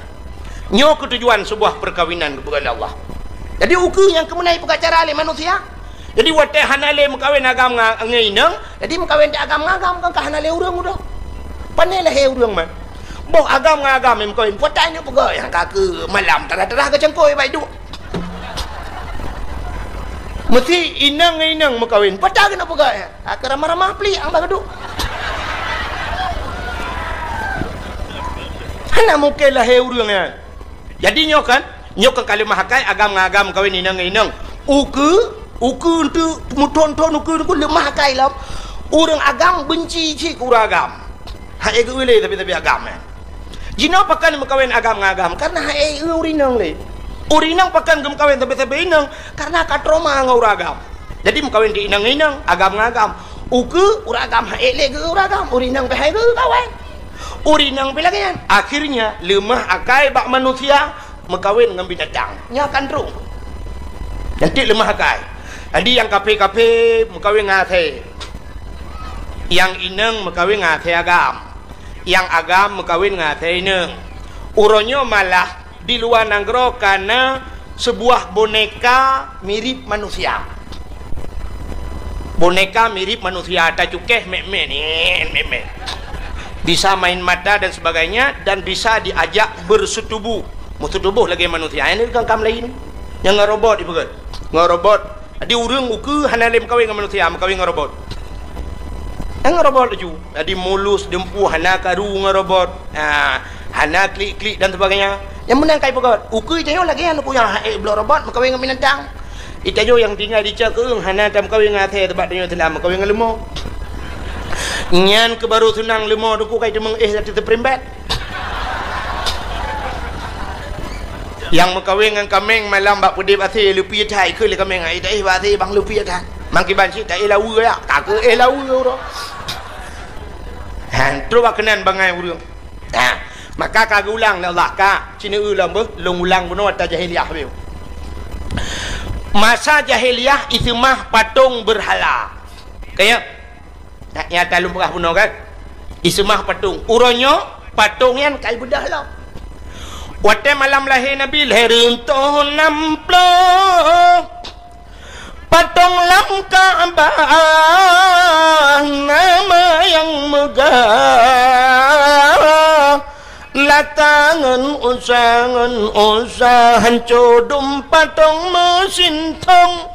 Nyoe keutujuan seubuah peukawinan geupeugah lé Allah. Jadi ukeue nyang keumeunai peugah cara lé manusia. Jadi watée hana lé meukawen agam nga-, ngon inong, jadi meukawen di agam ngon agam kan ka hana lé ureuëng udah. Pane lahé ureuëng man. Boh agam ngon agam nyang meukawen, peue ta inong peugah nyang ka keu malam tarah-tarah geucangkôi bak iduek. Meusi inong ngon inong meukawen, peue ta keuneuk peugah nyan? Ka ramah-ramah plik nyang bak geuduek. Hana mungken lahé ureuëng nyan. Jadi nyoe kan, nyoe kan ka leumah akai agam ngon agam meukawen inong ngon inong. Ukeue, ukeue eunteuk meuthon-thon ukeue, ukeue leumah akai lom. Ureuëng agam beunci cit keu ureuëng agam. Hai geu lé tapi-tapi agam nyan. Jinoe pakon meukawen agam ngon agam, karena hai eu ureuëng inong lé. Ureuëng inong pakon geumeukawen sabe-sabe inong, karena ka trauma ngon ureuëng agam. Jadi meukawen di inong ngon inong, agam ngon agam. Ukeue ureuëng agam hai lé geu ureuëng agam, ureuëng inong pih hai geu kawen. Ureuëng inong pih lagée nyan. Akhirnya leumah akai bak manusia meukawen ngon binatang. Nyan kan trueng. Nyan cit leumah akai. Jadi nyang kaphé-kaphé meukawen ngon asèe. Nyang inong meukawen ngon asèe agam. Nyang agam meukawen ngon asèe inong. Uroe nyoe malah di luwa nanggroe ka na seubuah boneka mirip manusia. Boneka mirip manusia, tacukéh mét-mét, nyan, mét-mét. Bisa main mata dan sebagainya dan bisa diajak bersetubuh. Meusetubuh lagée manusia. Nyan ka kam laén. Nyang ngon robot ipeugét. Ngon robot. Jadi ureuëng ukeue hana lé meukawen ngon manusia, meukawen ngon robot. Nyang robot laju. Jadi mulus, dumpeue, hana karu ngon robot. Ha, hana klik-klik dan sebagainya. Nyang meunan ka ipeugöt. Ukeue tanyoe lagèe nyan, ukeue nyang hai bloe robot meukawen ngon binatang. Itanyoe nyang tinggai di cot keueung hana tameukawen ngon asèe, sabab tanyoe teulah meukawen ngon leumo. Nyan keuh baru seunang leumo, teungku, ka iteumeung éh lam spring bed. Nyang meukawen ngon kaméng malam bak peudép asèe, leupie that, keu lé kaméng, ai taéh bak asèe bang leupie that. Mangkiban cit taéh laweue ya, ka keuh éh laweue uroe. Han, trok bak keunan bangai ureueng. Ha, maka ka geuulang lé Allah, ka, ci neueu lom beuh, lôn ulang bunoe ata jahiliyah beuh. Masa jahiliyah iseumah patong beurhala. Ka ya? Nah, nyata lôn peugah bunoe kan? Iseumah patong. Uroe nyoe patong nyan ka ibeudôh lom. Watèe malam lahé Nabi, lhèe reutôh nam ploh, patong lam Ka'bah nama nyang meugah. Lata ngon usa, ngon usa, hanco dum patong meusintong.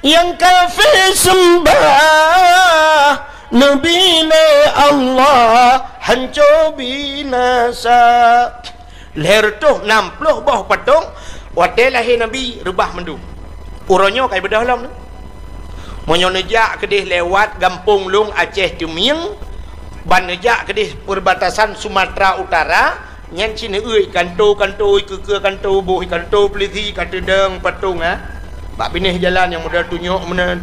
Nyang kafé seumbah Nabi lé Allah hanco binasa. Lhèe reutôh nam ploh boh patong watèe lahé Nabi reubah mandum. Uroe nyoe ka ibeudôh lom. Meunyoe neujak keudéh lewat gampông lôn Aceh Teumieng, ban neujak keudéh perbatasan Sumatera Utara, nyan ci neueu kanto-kanto, ikeue-keue kanto, boh kanto polisi ka teudong patong, ha. Bak binéh jalan nyang model tunyok meunan,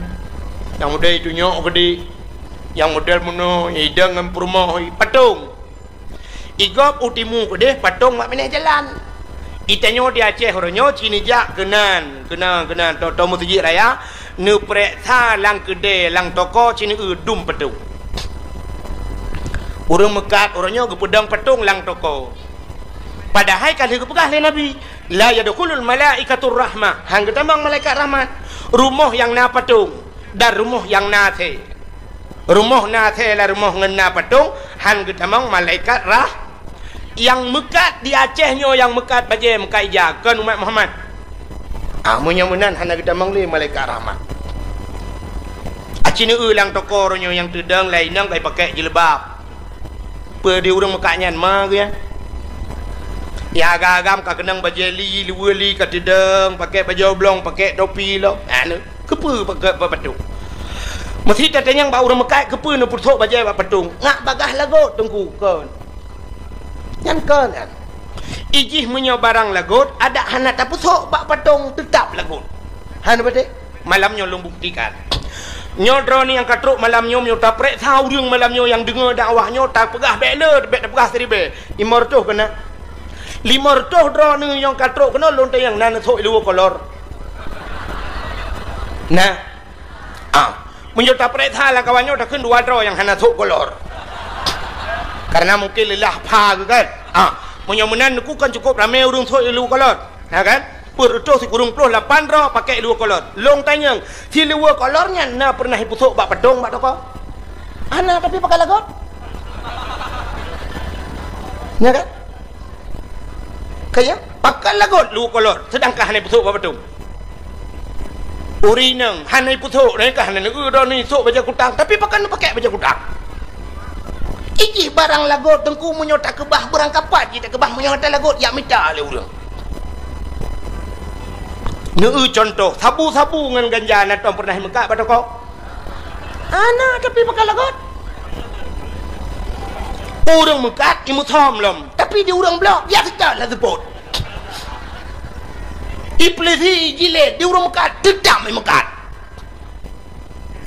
nyang model tunyok keudéh, nyang model meunoe, idong ngon peurumoh, patong. Igob u timu keudéh patong bak binéh jalan. Itanyoe di Aceh uroe nyoe ci neujak keunan, keunan, keunan, tô-tô meuseujid raya, neupareksa lam keudè, lam toko ci neueu dum patong. Ureueng meukat uroe nyoe geupeudong patong lam toko. Padahai ka lheueh geupeugah lé Nabi, "La yadkhulul malaikatur rahmah." Han geutamong malaikat rahmat. Rumoh nyang na patong dan rumoh nyang na asèe. Rumoh na asèe lam rumoh ngon na patong, han geutamong malaikat rah-, nyang meukat di Aceh nyoe, nyang meukat bajèe, meukat ija, kon umat Muhammad. Ah, meunyoe meunan hana geutamong lé malaikat rahmat. Aci neueu lam toko uroe nyoe nyang teudong lam inong ka ipakék jilbab. Peue di ureueng meukat nyan ma geuh nyan? Nyang agam-agam ka keunong bajèe li, luweue li ka teudong, pakék bajèe oblong, pakék topi lom. Anu. Keupeue bak, bak patong? Meusi tatanyong bak ureueng meukat, keupeue neupeusok bajèe bak patong? Ngat bagaih lagot, Teungku, kon. Nyan kon, nyan. Ijih meunyoe barang lagot, adak hana tapeusok bak patong, teutap lagot. Hana beutôi? Malam nyoe lôn buktikan. Nyoe droeneuh nyang ka trok malam nyoe, meunyoe tapareksa ureueng malam nyoe nyang deungoe dakwah nyoe, tapeugah bèk le, bèk tapeugah siribèe. Limong reutôh keunan. Limong reutôh droeneuh nyang ka trok keunoe lôn tanyong na neusok i luweue kolor. Nah. Ah, meunyoe tapareksa lam kawan nyoe takheun dua droe nyang hana sok kolor. Karena mungkin leulah pha geuh kan. Ah, meunyoe meunan neukheun kan cukup ramé ureueng sok i luweue kolor. Nah kan? Peuet reutôh sikureueng ploh lapan droe pakék luweue kolor. Lôn tanyong, si luweue kolor nyan na peureunah ipeusok bak patong bak toko? Hana, tapi pakai lagot. Nya kan? Kaya, pakai lagot luweue kolor, seudangkan hana ipeusok bak patong. Ureueng inong hana ipeusok, nyan ka hana neueu droeneuh isok bajèe kutang, tapi pakai neupakék bajèe kutang. Ijih barang lagot, Teungku, meunyoe takeubah beurangkapat jih takeubah, meunyoe hana lagot jak mita lé ureueng. Neueu cuntoh, sabu-sabu ngon ganja na tom peureunah imeukat bak toko? Hana, tapi pakai lagot. Ureueng meukat imeusom lom, tapi di ureueng blok jak seutôt lam seupôt. Ipeulisi jilét di ureueng meukat, teutap imeukat.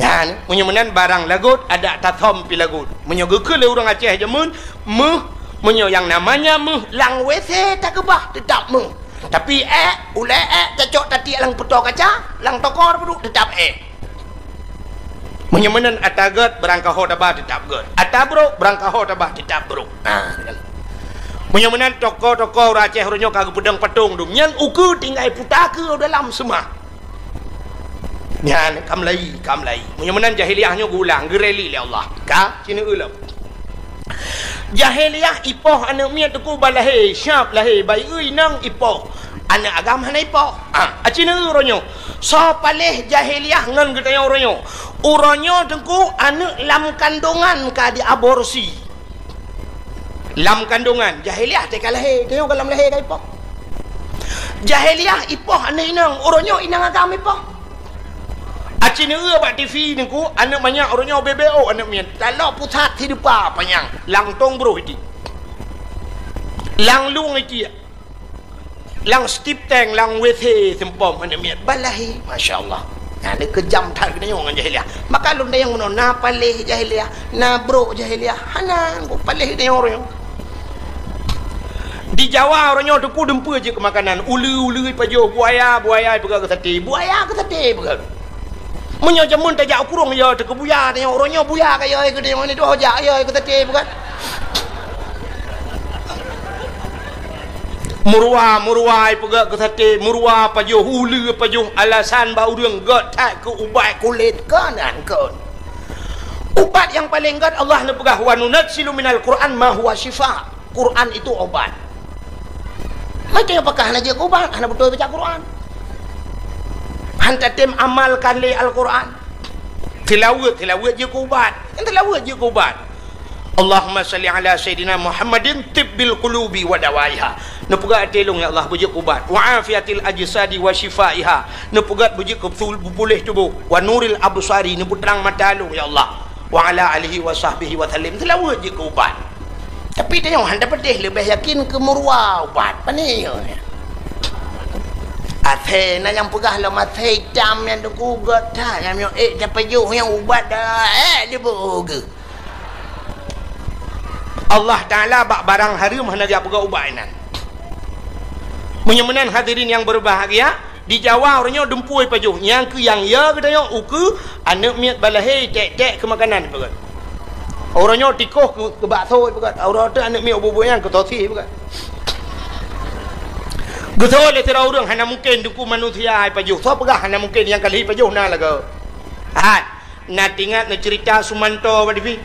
Nyan, meunyoe meunan barang lagot, adak tasom pih lagot. Meunyoe geukheun lé ureueng Aceh jameun, méuh, meunyoe nyang namanya méuh, lam W C takeubah, teutap méuh. Tapi ék, ulèe ék, tacok tatiek lam peutoe kaca, lam toko tapeuduek, teutap ék. Meunyoe meunan ata gét, beurangkaho taba, teutap gét. Ata brôk, beurangkaho taba, teutap brôk. Nah, meunyoe meunan toko-toko ureueng Aceh uroe nyoe ka geupeudong patong dum, nyan ukeue tinggai puta keu dalam seumah. Nyan, ka meulayi, ka meulayi. Meunyoe meunan jahiliyah nyoe geuulang, geureli lé Allah. Ka, ci neueu lom. Jahiliyah ipoh aneuk miet teungku bak lahé, siap lahé, bak ié inong ipoh. Aneuk agam hana ipoh. Ah, aci neu uroe nyoe. Soe paléh jahiliah ngon geutanyoe uroe nyoe? Uroe nyoe teungku aneuk lam kandongan ka diaborsi. Lam kandongan, jahiliah teuka lahé, tanyoe ka lam lahé ka ipoh. Jahiliah ipoh aneuk inong, uroe nyoe inong agam ipoh. Aci neu bak T V teungku, aneuk manyak uroe nyoe B B O aneuk miet. Talok pusat hidupa panyang, langtong broh iti. Langlueng iti. Lam stip tank, lam W C seumpom aneuk miet balahé. Masya Allah. Nah, ni keujam that geutanyoe ngon jahiliah. Maka lôn tanyong bunoe, na paléh jahiliah, na brok jahiliah. Hana, ku paléh geutanyoe uroe nyoe. Di Jawa uroe nyoe teungku dumpeue jeuet keu makanan. Uleue, uleue ipajoh, buaya, buaya ipeugah keu saté. Buaya keu saté ipeugah. Meunyoe jameun tajak u kurong, ya, teuka buya, tanyoe uroe nyoe buya ka, ya, keu tanyoe ni tuh jak, ya, keu saté bukan. Meuruwa, meuruwa ipeugah keu saté, meuruwa pajoh, uleue pajoh, alasan bak ureueng gét that keu ubat kulét, kon, kon. Ubat nyang paleng gét Allah neupeugah, "Wa nunazzilu minal Qur'an ma huwa syifa." Quran itu obat. Maka apakah hana jeuet keu ubat? Hana beutôi baca Quran. Han tatem amalkan lé Al-Quran. Tilaweuet, tilaweuet jeuet keu ubat. Nyang tilaweuet jeuet keu ubat. Allahumma salli ala Sayyidina Muhammadin tibbil qulubi wa dawaiha. Neupeugah até lôn, ya Allah, beujeuet keu ubat. Wa afiyatil ajsadi wa syifaiha. Neupeugah beujeuet keu puléh tuboh. Wa nuril absari, neupeutrang mata lôn, ya Allah. Wa ala alihi wa sahbihi wa sallim. Tilaweuet jeuet keu ubat. Tapi tanyoe han tapeudeh leubeh yakin keu meuruwa ubat. Pane nyoe? Asèe na nyang peugah lom asèe itam nyang teuku gét that, nyang miyueb ék tapajoh nyang ubat dah, ék diboh geuh. Allah Taala bak barang hareuem hana geujak peugah ubat inan. Meunyoe meunan hadirin nyang berbahagia, Di Jawa uroe nyoe dumpeue ipajoh, nyang keu nyang ya geutanyoe ukeue aneuk miet balahé tek-tek keu makanan ipeugét. Uroe nyoe tikoh keu, keu bakso ipeugét. Uroe teuk aneuk miet ubeut-ubeut nyan keu sosis ipeugét. Geuseuôt lé sidroe ureueng hana mungken duku manusia ipajoh. Soe peugah hana mungken nyang ka lheueh ipajoh na lagoe. Hai. Na teuingat neuceurita Sumanto bak T V?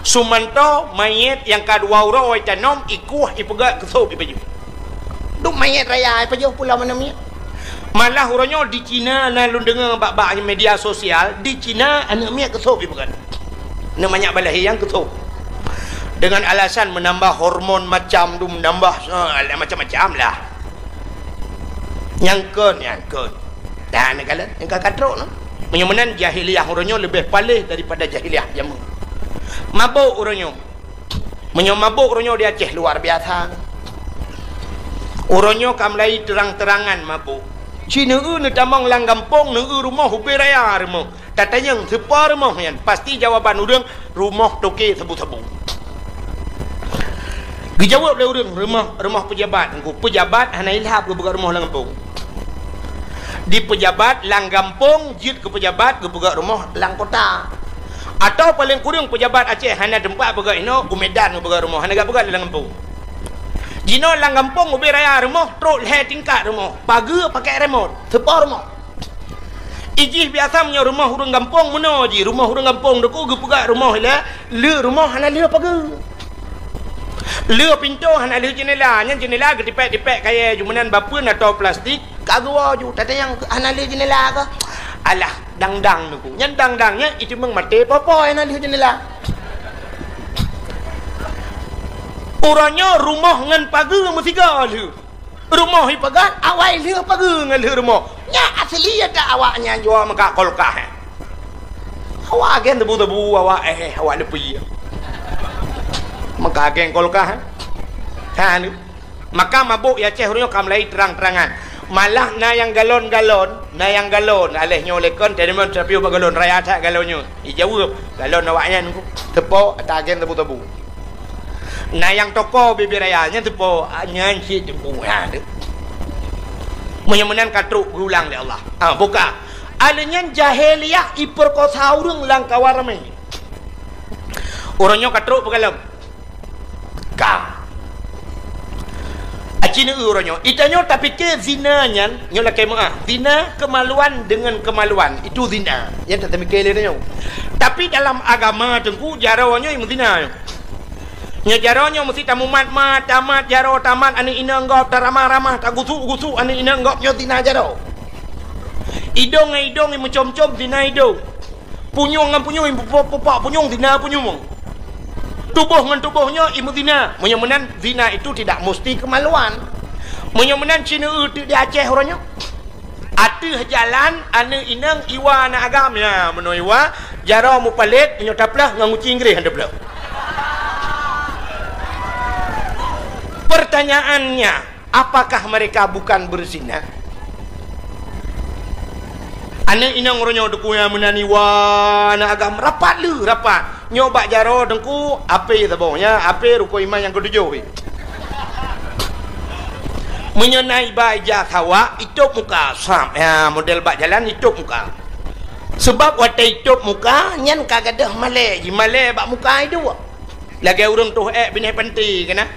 Sumanto manyét nyang ka dua uroe itanom, ikueh, ipeugét keu sôb ipajoh. Duek manyét raya ipajoh pula aneuk miet. Malah uroe nyoe di Cina na lôn deungoe bak, bak media sosial, di Cina aneuk miet keu sôb ipeugét. Aneuk manyak balahé nyang keu sôb. Dengan alasan menambah hormon macam tu, menambah, eh, macam-macam lah. Nyang kon, nyang kon. Dan neukalon, nyang ka katrok nyoe. Meunyoe meunan jahiliyah uroe nyoe leubeh paléh daripada jahiliyah jameun. Mabök uroe nyoe. Meunyoe mabök uroe nyoe di Aceh luar biasa. Uroe nyoe ka mulai terang-terangan mabök. Ci neueu neutamong lam gampông, neueu rumoh ubé raya rumoh. Tatanyong, sipa rumoh nyan? Pasti jawaban ureueng, rumoh toke sabu-sabu. Geujaweueb lé ureueng, rumoh, rumoh peujabat. Engko peujabat hana ilhab geupeugah rumoh lam gampông. Di peujabat lam gampông jeuet keu peujabat geupeugah rumoh lam kota. Atawa paleng kureueng peujabat Aceh hana teumpat peugah inoe, u Medan geupeugah rumoh, hana geupeugah lam gampông. Jinoe lam gampông ubé raya rumoh trok lhèe tingkat rumoh, pageue pakai remot, sipa rumoh. Ijih biasa meunyoe rumoh ureueng gampông meunoe jih, rumoh ureueng gampông teuku geupeugah rumoh ilèe, le rumoh hana le pageue. Le pintoe hana le jeunela, nyan jeunela geutipèk-tipèk kayèe ju meunan bapeuen atau plastik, ka geuwoe ju, tatanyong hana le jeunela kah? Alah, dang-dang teuku. Nyan dang-dang nyan iteumèe maté poh-poh hana le jeunela. Uroe nyoe rumoh ngon pageue meusigoe le. Rumoh ipeugah, awai lheueh pageue ngon lheueh rumoh. Nyan asli ata awak nyan jua meukat kulkas, eh. Awak agen tebu-tebu, awak, eh, awak leupie. Meukat agen kulkas, eh. Ha, ni. Maka mabök di Aceh uroe nyoe ka mulai terang-terangan. Malah na nyang galon-galon, na nyang galon. Aléh nyoe lé kon, teurimong teupiôh bak galon, raya that galon nyoe. Ijaweueb, galon awak nyan, teupo, ata agen tebu-tebu. Na nyang toko bibir raya nyan teupo, nyan cit teupu, ha, tu. Meunyoe meunan ka trok geulang lé Allah. Ha, buka. Alèh nyan jahiliyah iperkosa ureueng lam kawan ramé. Uroe nyoe ka trok peugalom. Ka. Aci neu uroe nyoe. Itanyoe tapike zina nyan, nyoe lakèe meuah. Zina kemaluan dengan kemaluan. Itu zina. Nyan tapike lé nyoe. Tapi dalam agama teungku, jaroe nyoe meuzina nyoe. Nyoe jaroe nyoe meusti tamumat-mat, tamat jaroe, tamat aneuk inong gob, taramah-ramah, tagusuk-gusuk aneuk inong gob, nyoe zina jaroe. Idong ngon idong imeucom-com, zina idong. Punyueng ngon punyueng, pupak-pupak punyueng, zina punyueng. Tuboh ngon tuboh nyoe imeuzina. Meunyoe meunan, zina itu tidak musti kemaluan. Meunyoe meunan, ci neueu teuk di Aceh uroe nyoe. Ateueh jalan, aneuk inong iwa aneuk agam. Ya, meunoe iwa, jaroe mupalét, meunyoe tapleuh ngon guci Inggréh han tapleuh. Pertanyaannya, apakah mereka bukan berzina? Aneuk inong uroe nyoe, Teungku, nyang meunan iwa aneuk agam, rapat le, rapat. Nyoe bak jaroe, Teungku, apé saboh, ya, apé rukon iman nyang keutujôh. Meunyoe na iba ija sawak, itôb muka, sab, ya, model bak jalan itôb muka. Sebab watée itôb muka, nyan ka gadôh malée, jimalée bak muka iduek. Lagée ureuëng toh ék binéh panté keunan.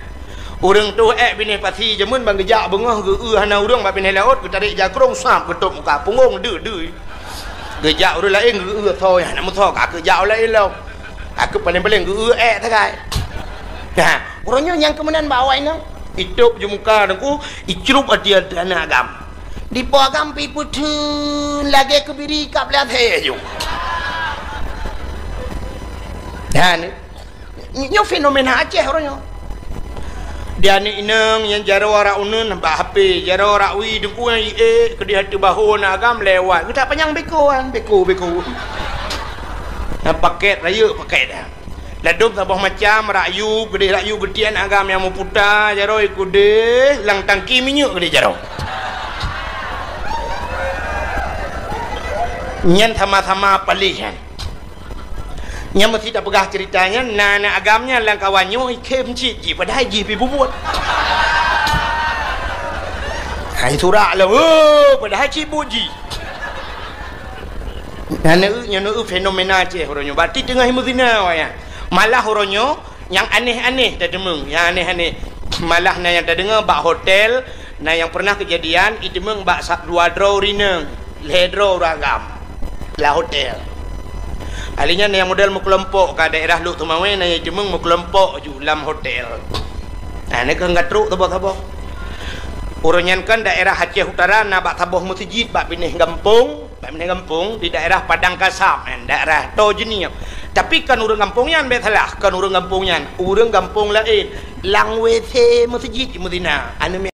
Ureuëng toh ék binéh pasi jameun ban geujak beungoh geu-eu hana ureuëng bak binéh laôt, geutarek jakrong sab geutôb muka, punggong deuh-deuh. Geujak ureuëng laén geu-eu soe hana meusoe, ka keu jak ureuëng laén lom. Ka keu paléng-paléng geu-eu ék sagai. Nah, uroe nyoe nyang keumeunan bak awak inong. Itôb ju muka Teungku, icrup ateueh aneuk agam. Dipo agam pi peutheun lagée keubiri kab lé asée ju. Dan Ny-, nyoe fenomena Aceh uroe nyoe. Di aneuk inong nyang jaroe rak uneun bak H P, jaroe rak wie Teungku nyang iék keudeh ateueh bahô aneuk agam lewat. Geutak panyang beko kan, beko, beko. Nah, paket rayeuk paket dah. Ladôm saboh macam, rak yub keudeh, rak yub geutiek aneuk agam nyang meuputa, jaroe keudeh, lam tangki minyeuk keudeh jaroe. Nyan sama-sama paléh nyan. Nyang meusti tapeugah ceurita nyan, na aneuk agam nyan lam kawan nyoe ikhém cit jih, padahai jih pi bubuet. Hai surak lah, oh, padahai cit buet jih. Na aneuk nyoe, aneuk fenomena Aceh uroe nyoe. Berarti teungoh meuzina awak nyan. Malah uroe nyoe, nyang aneh-aneh tateumeung, nyang aneh-aneh. Malah na nyang tadeungoe bak hotel, na nyang pernah keujadian, iteumeung bak sa-, dua droe ureueng inong, lhée droe ureueng agam, lam hotel. Ahli nyan nyang model meukelompok ka daerah Lhokseumawe, na nyang iteumeung meukelompok ju lam hotel. Nah, nyan keuh ka trok saboh-saboh. Uroe nyan kan daerah Aceh Utara na bak saboh meuseujid bak binéh gampông. Bak binéh gampông di daerah Padang Kasab nyan, daerah Toh Jeunieb. Tapi kon ureueng gampông nyan, bék salah, kon ureueng gampông nyan, ureueng gampông laén. Lam W C meuseujid meuzina, aneuk